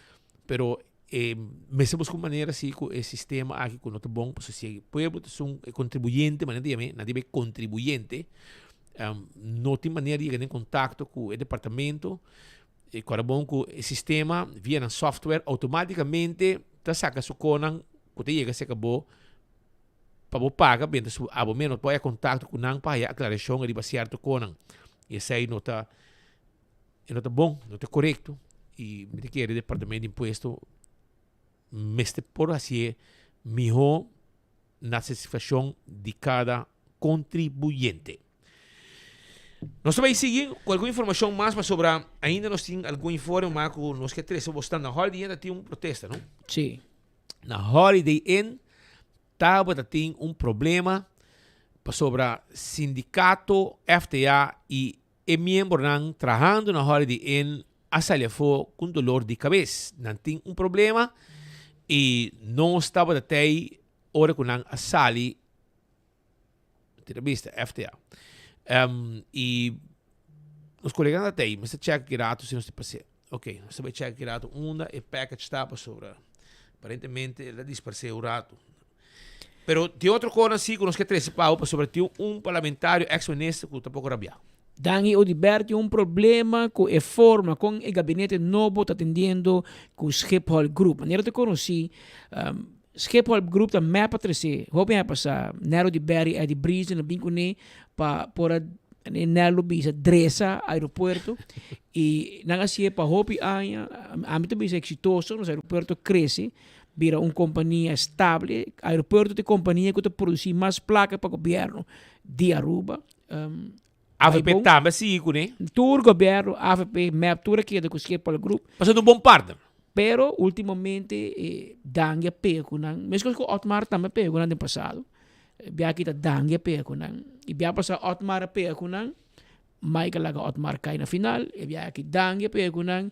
pero e mester busca un manera si cu e sistema aki cu no ta bon, pasobra si e pueblo ta esun e contribuyente, manera ta yama, nan ta yama e contribuyente, no tin manera di yega den contacto cu e departamento, e kora bon cu e sistema via nan software automaticamente ta saca su conan cu ta yega cerca bo pa bo paga, mientras cu abo mes no por haya contacto cu nan pa haya aclaracion riba cierto conan, y esey no ta. E no ta bon, no ta korekto i mi ta kere departamento di impuesto mester por hasié mihó na satisfakshon di kada kontribuyente. Nos ta bai sigui ku algun informashon mas pasobra ainda nos tin algun informe mas ku nos ke trese bosnan. Na Holiday Inn ta tin un protesta, no? Sí. Na Holiday Inn. tabata tin un problema pasobra sindicato FTA y e miembronan trahando na Holiday Inn a sali afo cu un dolor di cabes. Nan tin un problema y nos tabata tey ora cu nan a sali Tira bista, FTA. Um, y nos coleganan ta tey, mester check ki rato si nos ta pasé. Ok, nos ta bay check ki rato unda e package ta pasobra aparentemente el a dispersé un rato. Pero tin otro cosa si cu nos ke trece pa bo pasobra tin un parlamentario ex minister cu ta poco rabiá. Dangui Oduber tin un problema cu e forma con e gabinete nobo ta atendiendo cu Schiphol Group. Manera ta conoci, um, Schiphol Group ta mep a trece hopi aña pasa Nero di Berry Eddie Briesen a bin cune pa por a Nero lo bisa dresa aeropuerto y nan a hacié pa hopi aña ami ta bisa exitoso nos aeropuerto crece bira un compania estable aeropuerto ta e compania cu ta produci mas placa pa gobierno di Aruba Avp tambe a sigui kuné. Tur gobierno, avp, mep, tur a keda ku Schiphol Group. Pasobra ta un bon partner. Pero ultimamente e Dangui a pega ku nan, meskos ku Otmar tambe a pega ku nan den pasado. Bia aki ta Dangui a pega ku nan. I bia pasá Otmar a pega ku nan, Mike a laga Otmar kai na final. E bia aki Dangui a pega ku nan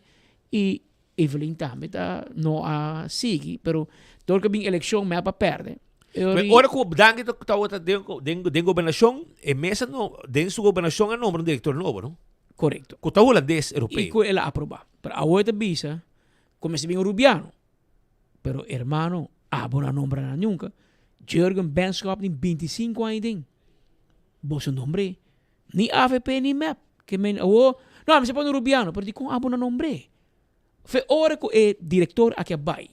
i Evelyn tambe ta no a sigui, pero dor ku a bin elekshon mep a pèrdè. Pero ora ku Dangui tabata den den gobernashon, e mes a no den su gobernashon a nombra un direktor nobo, no? Korekto. Ku ta hulandes europeo. I ku el a aprobá. Pero awor e ta bisa ku mester bin un rubiano. Pero hermano, abo no a nombra nan nunka. Jurgen Benschop tin bintisinko aña den. Boso nombr'é. Ni avp ni mep. Ke men awor, no, mester pone un rubiano, pero dikon abo no a nombr'é? Fe ora ku e direktor aki a bai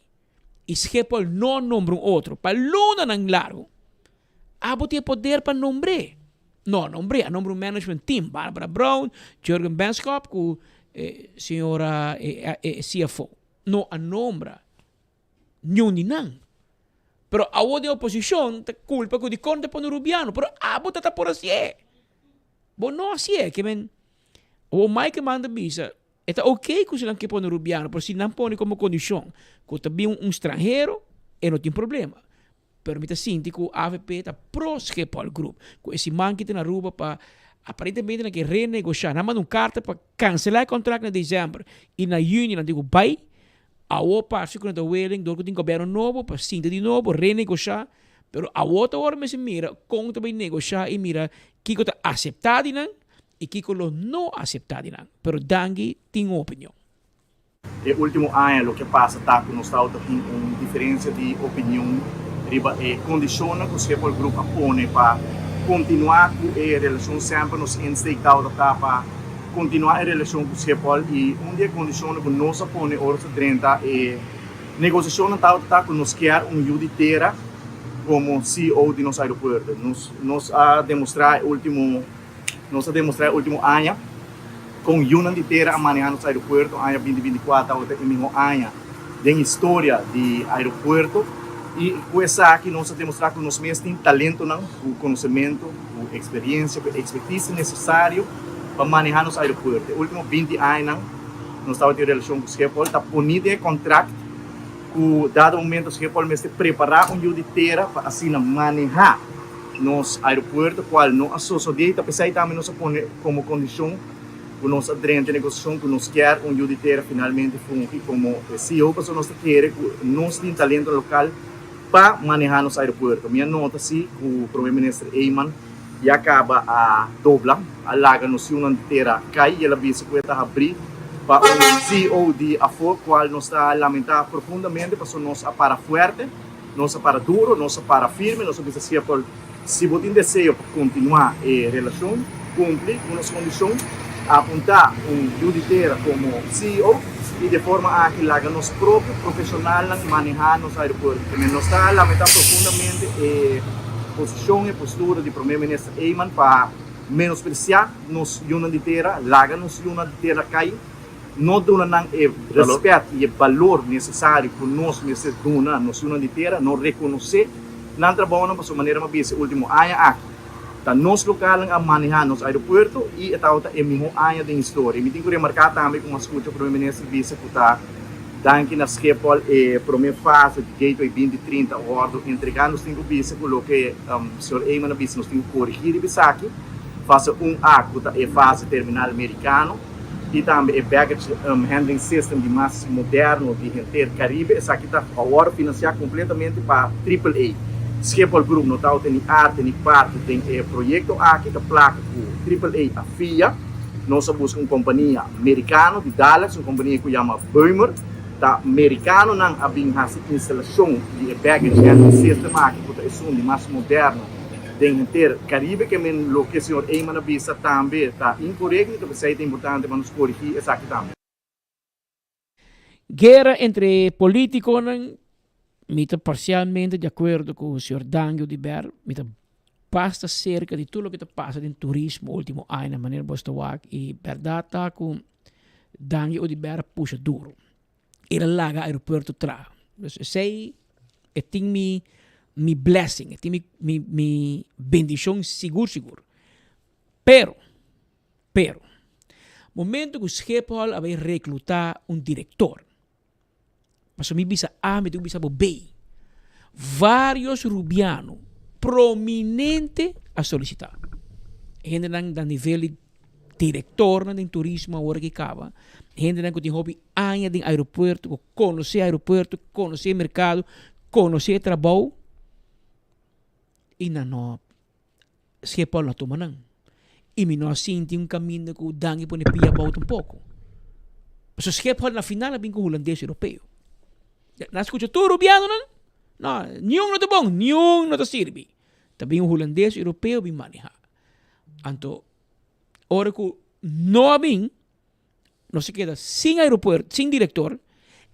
i Schiphol no a nombra un otro pa lunanan largu, abo tin e poder pa nombr'é. No a nombr'é, a nombra un management team, Barbara Brown, Jurgen Benschop ku e señora e CFO. No a nombra niun di nan. Pero awor den oposishon ta kulpa ku dikon ta pone Rubiano, pero abo ta ta por hasié. Bo no hasié, ke men awor Mike Eman ta bisa E ta ok ku si nan ke pone rubiano, pero si nan pone komo kondishon ku ta bin un stranhero, e no tin problema. Pero mi ta sinti ku avp ta pro Schiphol Group, ku e siman ki ta na Aruba pa aparentemente nan ke renegoshá. Nan manda un karta pa kanselá e kontrakt na desèmber i na yüni nan tin ku bai. Awor parse ku nan ta willing dor ku tin gobièrnu nobo pa sinta di nobo, renegoshá. Pero awor ta ora mester mira kon ta bai negoshá i mira kiko ta aseptá di nan I kiko lo no aseptá di nan? Pero Dangui tin un opinion. E ultimo aña loke a pasa ta ku nos tabata tin un diferensia di opinion riba e kondishonnan ku Schiphol Group a pone pa kontinuá ku e relashon. Semper nos insteek tabata ta pa kontinuá e relashon ku Schiphol i un di e kondishonnan ku nos a pone ora nos a drenta e negosiashonnan tabata ta ku nos kier un yu di tera komo ceo di nos aeropuerto. Nos a demostrá e ultimo. Nos a demostrá e último aña kon yunan di tera a manehá nos aeropuerto. Aña binti binti kuater tabata e mihó aña den historia di aeropuerto i ku esaki nos a demostrá ku nos mes tin talentonan, ku konosementu, ku eksperiencia, ku e ekspertise nesesario pa manehá nos aeropuerto. E último 20 añanan nos tabatin relashon ku Schiphol, ta poní den e kontrakt ku dado momento Schiphol mester prepará un yu di tera pa asina manehá nos aeropuerto cual no a sosode y ta pesey tambe nos a pone como condicion cu nos a drenta negociacion cu nos kier un yu di tera finalmente fungi como e CEO pasobra nos ta kere cu nos tin talento local pa maneha nos aeropuerto. Mi a nota si cu Prome Minister Eman ya caba a dobla, a laga nos yunan di tera cay y el a bisa cu e ta habri pa un CEO di afor cual nos ta lamenta profundamente pasobra nos a para fuerte. Nos a para duro, nos a para firme, nos a bisa Schiphol, si bo tin deseo pa kontinuá e relashon, kumpli ku nos kondishon, apuntá un yu di tera komo ceo i di e forma aki laga nos propio profeshonalnan manehá nos aeropuerto. Primer nos ta lamentá profundamente e posishon, e postura di Prome Minister Eman pa menospresiá nos yunan di tera, laga nos yunan di tera kai. No duna nan e respet i e balor nesesario ku nos mester duna nos yunan di tera, no rekonosé nan trabounan pasobra manera mi a bisa e último aña aki ta nos lokalnan a manehá nos aeropuerto i e tabata e mihó aña den historia. Mi tin ku remarká tambe ku mi a skucha Prome Minister bisa ku ta. Danki na Schiphol e prome fase di Gateway 2030 a wordo entrega. Nos tin cu bisa cu loke señor Eman a bisa nos tin cu corigi riba esaki. Fase un A cu ta e fase terminal Mericano y tambe e baggage handling system di mas moderno di henter Caribe. Esaki ta a wordo financia completamente pa Triple A. Schiphol Group no ta ni arte ni parte den e proyecto aki, ta placa cu Triple A a fia. Nos a busca un compania Mericano di Dallas, un compania cu yama Beumer. Ta Mericanonan a bin haci instalacion di e baggage handling system aki cu ta esun di mas moderno den henter Caribe. Ke men loke señor Eman a bisa tambe ta incorecto y ta pesey ta importante pa nos corigi esaki tambe. Guera entre politiconan, mi ta parcialmente di acuerdo cu señor Dangio di Ber, mi ta basta cerca di tur loke ta pasa den turismo ultimo añanan manera bo esta wak y berdad ta cu Dangio Oduber a pusha duro. El a laga aeropuerto traha. Dus esey e tin mi mi blessing, e tin mi mi mi bendicion sigur sigur. Pero, pero, momento cu Schiphol a bay recluta un director, Pasobra mi bisa A, mi tin ku bisa bo B. Vários rubiano prominente a solisitá. Hendenan na nivel di direktornan den turismo awor aki kaba. Hendenan ku tin hopi aña den aeropuerto, ku konosé aeropuerto, konosé merkado, konosé e trabou i nan no Schiphol no tuma nan. Y mi no a sinti un caminda cu Dangui pone pia abou tampoco. Pasobra Schiphol na final a bin cu Hulandes Europeo. Nan a scucha tur Rubianonan? No, niun no ta bon, niun no ta sirbi. Ta bin un Hulandes Europeo bin maneha. Anto, ora cu no a bin, nos a keda sin aeropuerto, sin director.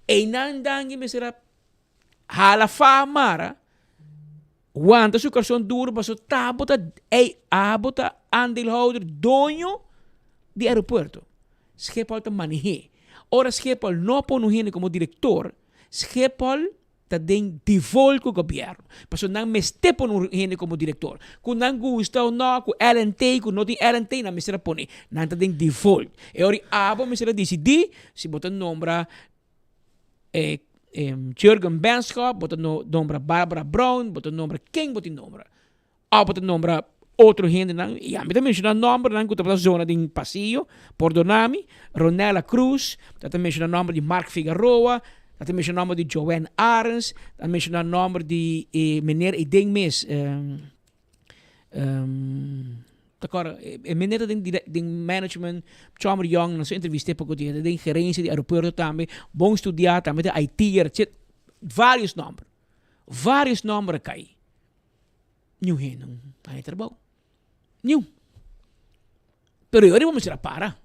Eynan Dangui mester a Hala fa mara, wanta su karson duro paso ta bo ta ey abo ta aandeelhouder, doño di aeropuerto. Schiphol ta maneh'é. Ora Schiphol no pone un hende komo direktor, Schiphol ta den default ku gobièrnu. Pasobra nan mester pone un hende komo direktor. Ku nan gusta o no, ku LNT, ku no tin LNT, nan mester a pone. Nan ta den default. E ora abo mester a disidí si bo ta nombra e Jurgen Benschop, bo ta nombra Barbara Brown, bo ta nombra ken bo tin nombra. Of bo ta nombra otro hendenan, y ami ta menciona nombernan cu tabata zona den pasillo, pordona mi, Ronella Cruz, ta ta menciona nomber di Mark Figaroa, ta ta menciona nomber di Joanne Arends, ta menciona nomber di e meneer ey den mes, Ta kòrda e meneer ta den den management, Chommer Young, nos a entrevist'é poko dia, ta den gerencia di aeropuerto tambe, bon studiá, tambe ta IT'er, etcetera. Varios nòmber, varios nòmber a kai. Niun hende no haña trabou, niun. Pero yo riba mester a para.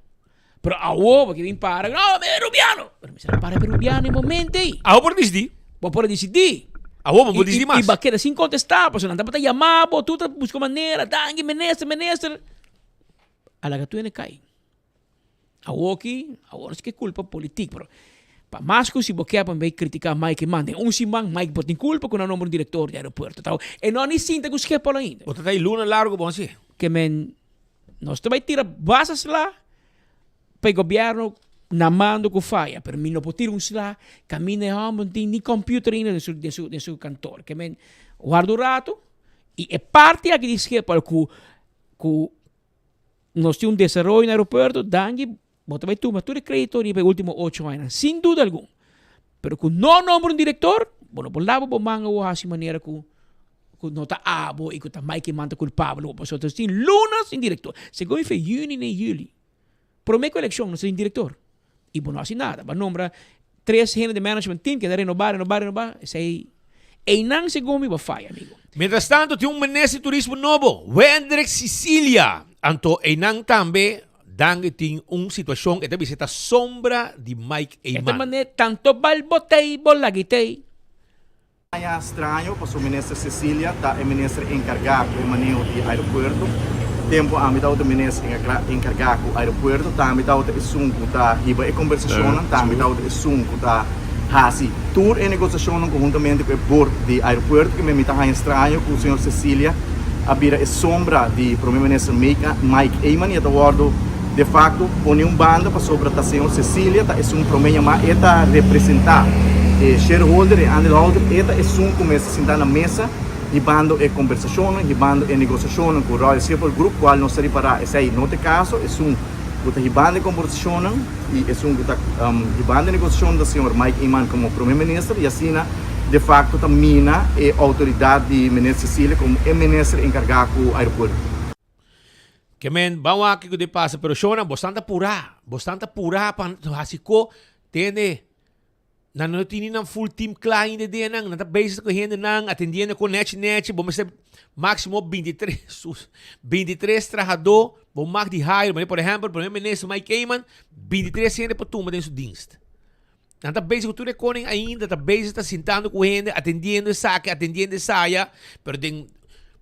Pero awo bo ke bin para, no, mi e rubiano. Pero mester a para pa e rubiano e momento ei. Awo por disidí. Bo por a disidí. Awo bo por disidí mas. I bo a keda sin kontestá, pasobra nan tabata yama bo, tur ta buska manera, danki minister, minister. A laga tur hende kai. Awoki, awor no si ke kulpa politik, pero pa mas ku si bo ke pa mi bai kritiká Mike Eman, den un siman Mike por tin kulpa ku nan nombra un direktor di aeropuerto. Tau e no a ni sinta ku Schiphol ainda. Bo ta ta e luna largo bon si. Ke men Nos ta bai tira basta sla pa e gobierno na mando cu faya, pero mi no por tira un sla caminda e homber no tin ni computer ainda den su den su den su kantoor. Ke men warda un rato y e parti aki di Schiphol cu cu nos tin un desaroyo na aeropuerto, danki bo ta bai tuma tur e credito riba e ultimo ocho añanan, sin duda algun. Pero cu no nombra un director, bo no por laba bo man awo haci manera cu cu no ta abo y cu ta Mike Eman ta culpabel bo pasobra nos tin luna sin director. Segun mi fe juni ne juli prome cu eleccion nos tin director y bo no haci nada. Bo a nombra tres hende den management team keda renoba renoba renoba esey eynan segun mi bo a faya amigo. Mientras tanto tin un minister di turismo nobo, Wendrick Cicilia. Anto eynan tambe Dangui tin un situacion e ta bisa e ta sombra di Mike E ta Eman. mane tanto bal bo tey bo lagi tey. Aña straño paso Minister Cecilia ta e minister encarga cu e maneho di aeropuerto. Tempo ami tabata minister encarga cu aeropuerto, ta ami tabata esun cu ta hiba e conversacionnan, ta ami tabata esun cu ta haci tur e negociacionnan conhuntamente cu e board di aeropuerto. Kimen mi ta haña straño cu señor Cecilia a bira e sombra di Prome Minister Mike Eman y a ta wordo. De facto pone un banda pasobra ta señor Cecilia ta esun prome yama e ta representa e shareholder, e aandeelhouder, e ta esun cu mester sinta na mesa hibando e combersacionnan, hibando e negociacionnan cu Royal Schiphol Group cual nos ta ripara esey no ta e caso, esun cu ta hibando e combersacionnan y esun cu ta hibando e negociacionnan ta señor Mike Eman como prome minister y asina de facto ta mina e autoridad di meneer Cecilia como e minister encarga cu aeropuerto. Ke men ban wak kiko di pasa pero shownan bosnan ta purá bosnan ta purá pa hasi ko tende nan no tini nan full team kla ainda den nan nan ta bezig ku hendenan atendiendo ku nechi nechi bo mester maximo bintitres sus bintitres trahadó bo mag di hire manera por ehempel primer minister Mike Eman bintitres hende por tuma den su dienst nan ta bezig ku tur e koning ainda ta bezig ta sintando ku hende atendiendo esaki atendiendo esaya pero den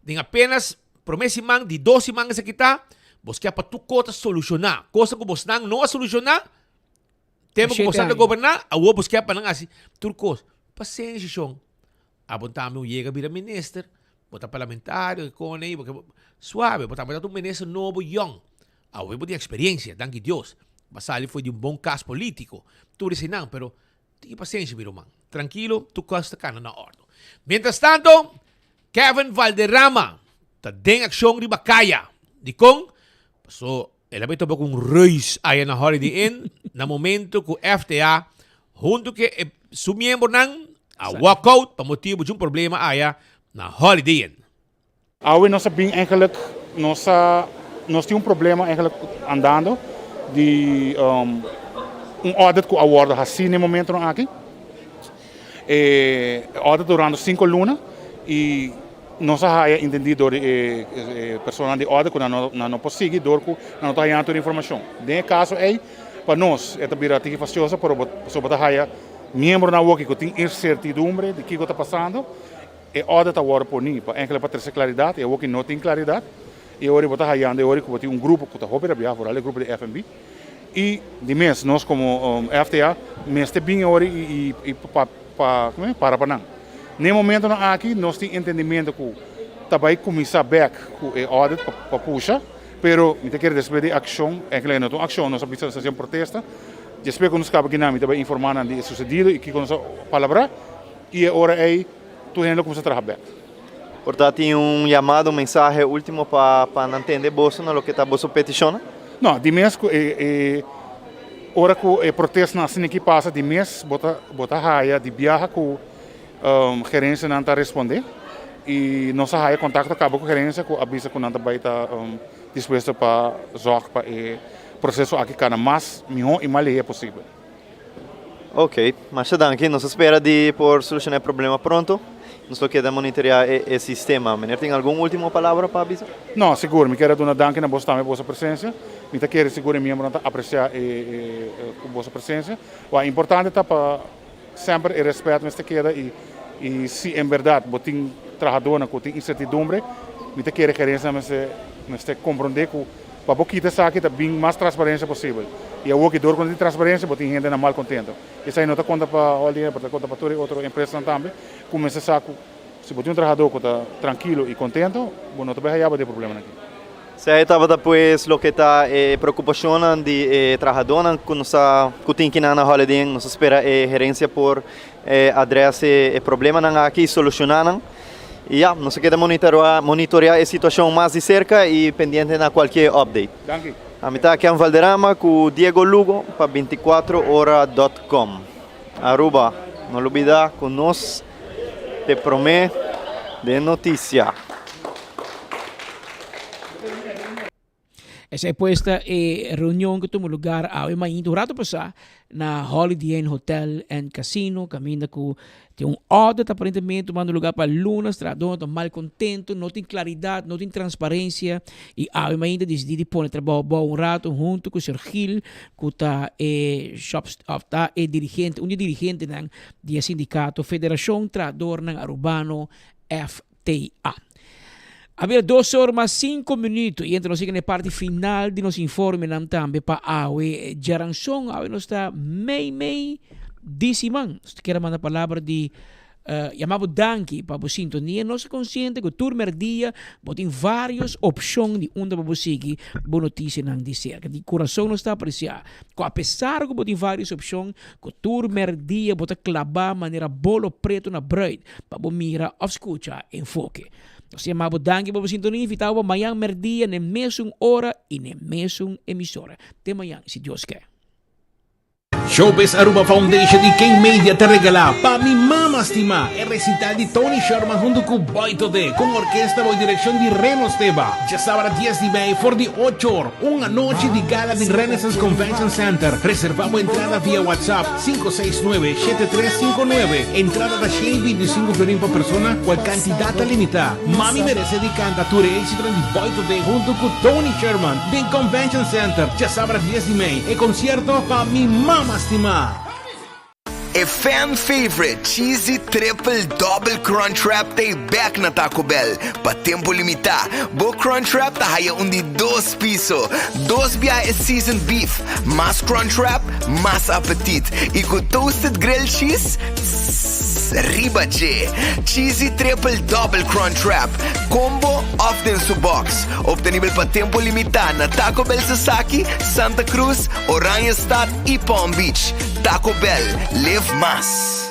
den apenas Prome siman, di dos siman esaki ta, bos kia pa tur kos ta solushoná. Kosnan ku bosnan no a solushoná, tempu ku bosnan ta goberná, awor bos kia pa nan hasi tur kos. Pasenshi shon. Abo tambe un yega bira minister, bo ta parlamentario, e kone ei, bo ke suave, bo tambe ta un minister nobo yòn. Awor bo tin eksperensia, danki Dios. Bo a sali for di un bon kas polítiko, tur eseinan, pero Tiki pasenshi mi ruman. Trankilo, tur kos ta kana na ordo. Mientras tanto, Kevin Valderrama ta den akshon riba kaya. Dikon? Paso el a bai topa ku un reus aya na Holiday Inn na momento ku FTA huntu ku e su miembronan a walk out pa motibu di un problema aya na Holiday Inn. Awe nos a bin eigenlijk, nos a, nos tin un problema eigenlijk andando di un audit cu a wordo haci na e momentonan aki. E audit durando cinco luna y nos a haya entendi door di e personanan di audit cu nan no, nan no por sigui door cu nan no ta hayando tur e informacion. Den e caso ey, pa nos e ta bira tiki fastioso pero bo, pasobra bo ta haya miembronan awoki cu tin incertidumbre di kico ta pasando. E orde ta wòrdu poní pa enkele pa trese klaridat i awor ki no tin klaridat i awor bo ta hayando e ora ku bo tin un grupo ku ta hopi rabiá foral e grupo di FNB i di mes nos komo FTA mester bin e ora i i pa pa para pa nan. Na e momentonan aki nos tin entendimento ku ta bai kuminsá bèk ku e audit pa pa pusha pero mi ta kere despues di e akshon enkele no ta un akshon nos a bisa nos ta hasi un protesta despues ku nos kaba kinan mi ta bai informá nan di e susedido i kiko nos a palabrá. I e ora ei tur hende lo kuminsá traha bèk. Por ta tin un yamada, un mensahe último pa pa nan tende boso na loke ta boso petishonnan? No, di mes ku e e ora ku e protestnan asina aki pasa di mes bo ta bo ta haya di biaha ku gerensianan ta respondé i nos a haya kontakto kaba ku gerensia ku a bisa ku nan ta bai ta dispuesto pa zòrg pa e proseso aki kana mas mihó i mas lihé posibel. Ok, masha danki. Nos a spera di por soluciona e problema pronto. Nos lo keda monitorea e e sistema. Meneer tin algun ultimo palabra pa bisa? No, sigur. Mi kier a duna danki na boso tambe pa boso presencia. Mi ta kere sigur e miembronan ta aprecia e e cu boso presencia. Wak importante ta pa semper e respet mester keda y y si en berdad bo tin trahadornan cu tin incertidumbre, mi ta kere gerencia mester mester comprende cu Pa bo kita esaki ta bin mas transparencia posibel. Y awor ki dor cu no tin transparencia bo tin hendenan mal contento. Esaki no ta conta pa Holiday Inn pero ta conta pa tur e otro empresanan tambe cu mester sa cu si bo tin un trahador cu ta trankilo y contento bo no ta bay haya bo den problemanan aki. Esei tabata pues loke ta e preocupacionnan di e trahadornan cu nos ta cu tin kinan na Holiday Inn. Nos ta spera e gerencia por adres e problemanan aki y soluciona nan. Y ya, nos a keda monitorea e situacion mas di cerca y pendiente na cualkier update. Danki. Ami ta Ken Valderrama cu Diego Lugo pa binticuatro ora dot com. Aruba, no lubida cu nos te prome den noticia. Esei pues ta e reunion ku tuma lugar awe mainta un rato pasá na Holiday Inn Hotel and Casino kaminda ku tin un audit aparentemente tumando lugar pa lunes trahadónan ta mal kontento no tin klaridat no tin transparensia i awe mainta disidí di pone trabou abou un rato huntu ku señor Gil ku ta e shop òf ta e dirigente un di e dirigentenan di e sindikato Federashon Trahadornan Arubano FTA. A bira dos or mas cinco minuto y entra nos yega na e parti final di nos informenan tambe pa awe djaranson. Awe nos ta mei mei di siman. Nos ta kier a manda palabra di. Yama bo danki pa bo sintonia. Nos ta konsiente ku tur merdia bo tin vários opshon di unda pa bo sigui bo notisianan di serka. Di kurason nos ta apresiá ku apesar ku bo tin vários opshon, ku tur merdia bo ta klabá manera bolo pretu na bruid pa bo mira òf skucha Enfoke. Nos ta yama bo danki pa bo sintonia. Invitá bo pa mañan merdia n'e mesun ora i n'e mesun emisora. Te mañan si Dios ke. Showbiz Aruba Foundation y King Media ta regala Pa Mi Mama Stima e recital di Tony Sherman hunto cu Boy Todé cu un orkesta bao direccion di Reno Steba. Djasabra dies di mei for di ocho or, un anochi di gala den Renaissance Convention Center. Reserva bo entrada via WhatsApp 569 7359. Entrada ta 125 florin pa persona, cual cantidad ta limita. Mami merece di canta tur e éxitonan di Boy Todé hunto cu Tony Sherman den Convention Center djasabra dies di mei. E concierto pa mi mama stima. E fan favorite Cheesy Triple Double Crunch Wrap ta e bek na Taco Bell. Pa tempo limitá, bo Crunch Wrap ta haya un di dos piso. Dos biaha e seasoned beef, mas Crunch Wrap, mas apetit. I ku toasted grilled cheese, tss, riba dje. Cheesy Triple Double Crunch Wrap, combo òf den su box. Obtenibel pa tempo limitá na Taco Bell Sasaki, Santa Cruz, Oranjestad i Palm Beach. Taco Bell, live mas!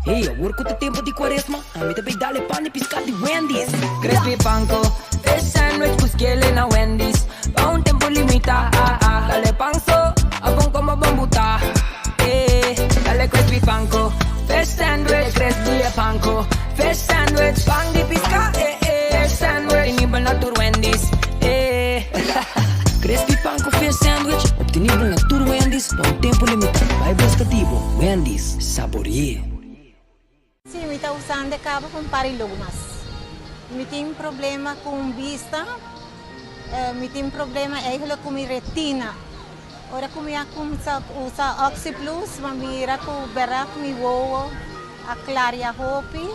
Hey, awor ku ta tempu di kuaresma, ami ta bay dal e pan di piská di Wendy's. Crispy panko, fish sandwich ku skele na Wendy's. Pa un tempu limitá, dal e pan so, abon komo bon butá. Eh, dal e crispy panko, fish sandwich, crispy e panko, fish sandwich, pan di piská, eh eh, fish sandwich, obtenibel na tur Wendy's, eh. Crispy pan ku fish sandwich, obtenibel na tur Wendy's pa un tempu limitá. Bai buska di bo, Wendy's. Sabori'é. Sí, mi ta usando e caba pa un par di lugmas. Mi tin problema cu bista, mi tin problema eigenlijk cu mi retina. Ora cu mi a cuminsa usa Oxyplus, mi a mira cu berdad mi wowo a claria hopi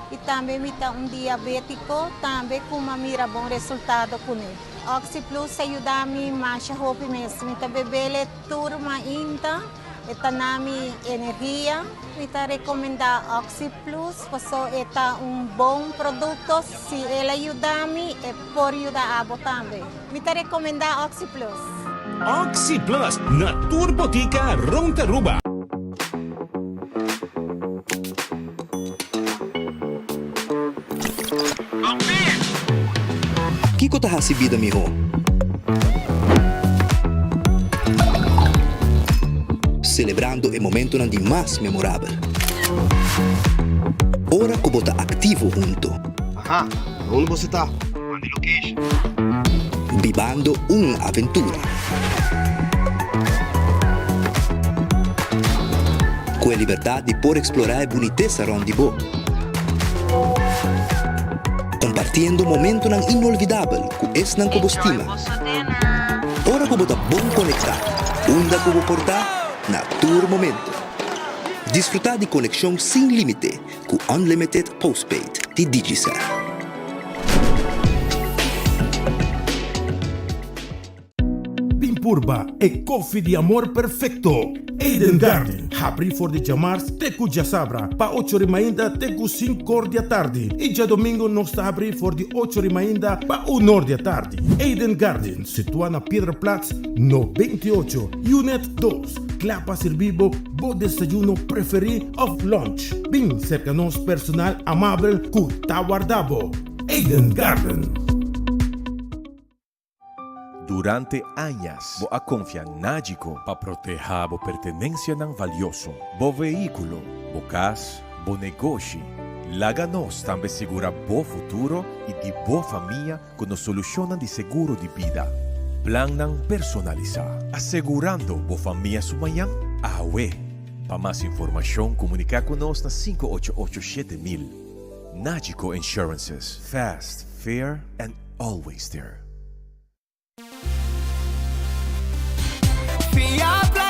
y tambe mi ta un diabetico tambe cu mi a mira bon resultado cune. Oxyplus a yuda mi masha hopi mes. Mi ta bebele tur mainta. E ta na mi energia. Mi ta recomenda Oxyplus paso e ta un bon producto. Si el a yuda mi, e por yuda abo tambe. Mi ta recomenda Oxyplus. Oxyplus na tur botica rond Aruba. Kiko ta hasi bida mihó? Selebrando e momentonan di mas memorabel. Ora ku bo ta aktivo hunto. Aha, na unda boso ta? Manda e location. Bibando un aventura. Ku e libertat di por eksplorá e bunitesa rònt di bo. Kompartiendo momentonan inolvidabel ku esnan ku bo stima. Ora ku bo ta bon konektá, unda ku bo por ta, na tur momento. Disfrutá di konekshon sin límite ku Unlimited Postpaid di Digicel. Bin purba e koffie di amor perfecto! Eden Garden, habri for di djamars te ku djasabra pa ocho ri mainta te ku sinkor di atardi i djadomingo nos ta habri for di ocho ri mainta pa unor di atardi. Eden Garden, situa na Piedraplaats no 28, Unit dos, kla pa sirbi bo bo desayuno preferi of lunch. Bin serka nos personal amabel ku ta warda bo. Eden Garden. Durante añas bo a konfia Nagico pa protehá bo pertenensianan valioso, bo vehíkulo, bo kas, bo negoshi. Laga nos tambe sigurá bo futuro i di bo famia ku nos solushonnan di seguro di bida. Plannan personalisá, asegurando bo famia su mañan awe. Pa mas informashon komuniká ku nos na 588 7000. Nagico Insurances, fast, fair and always there. Fia.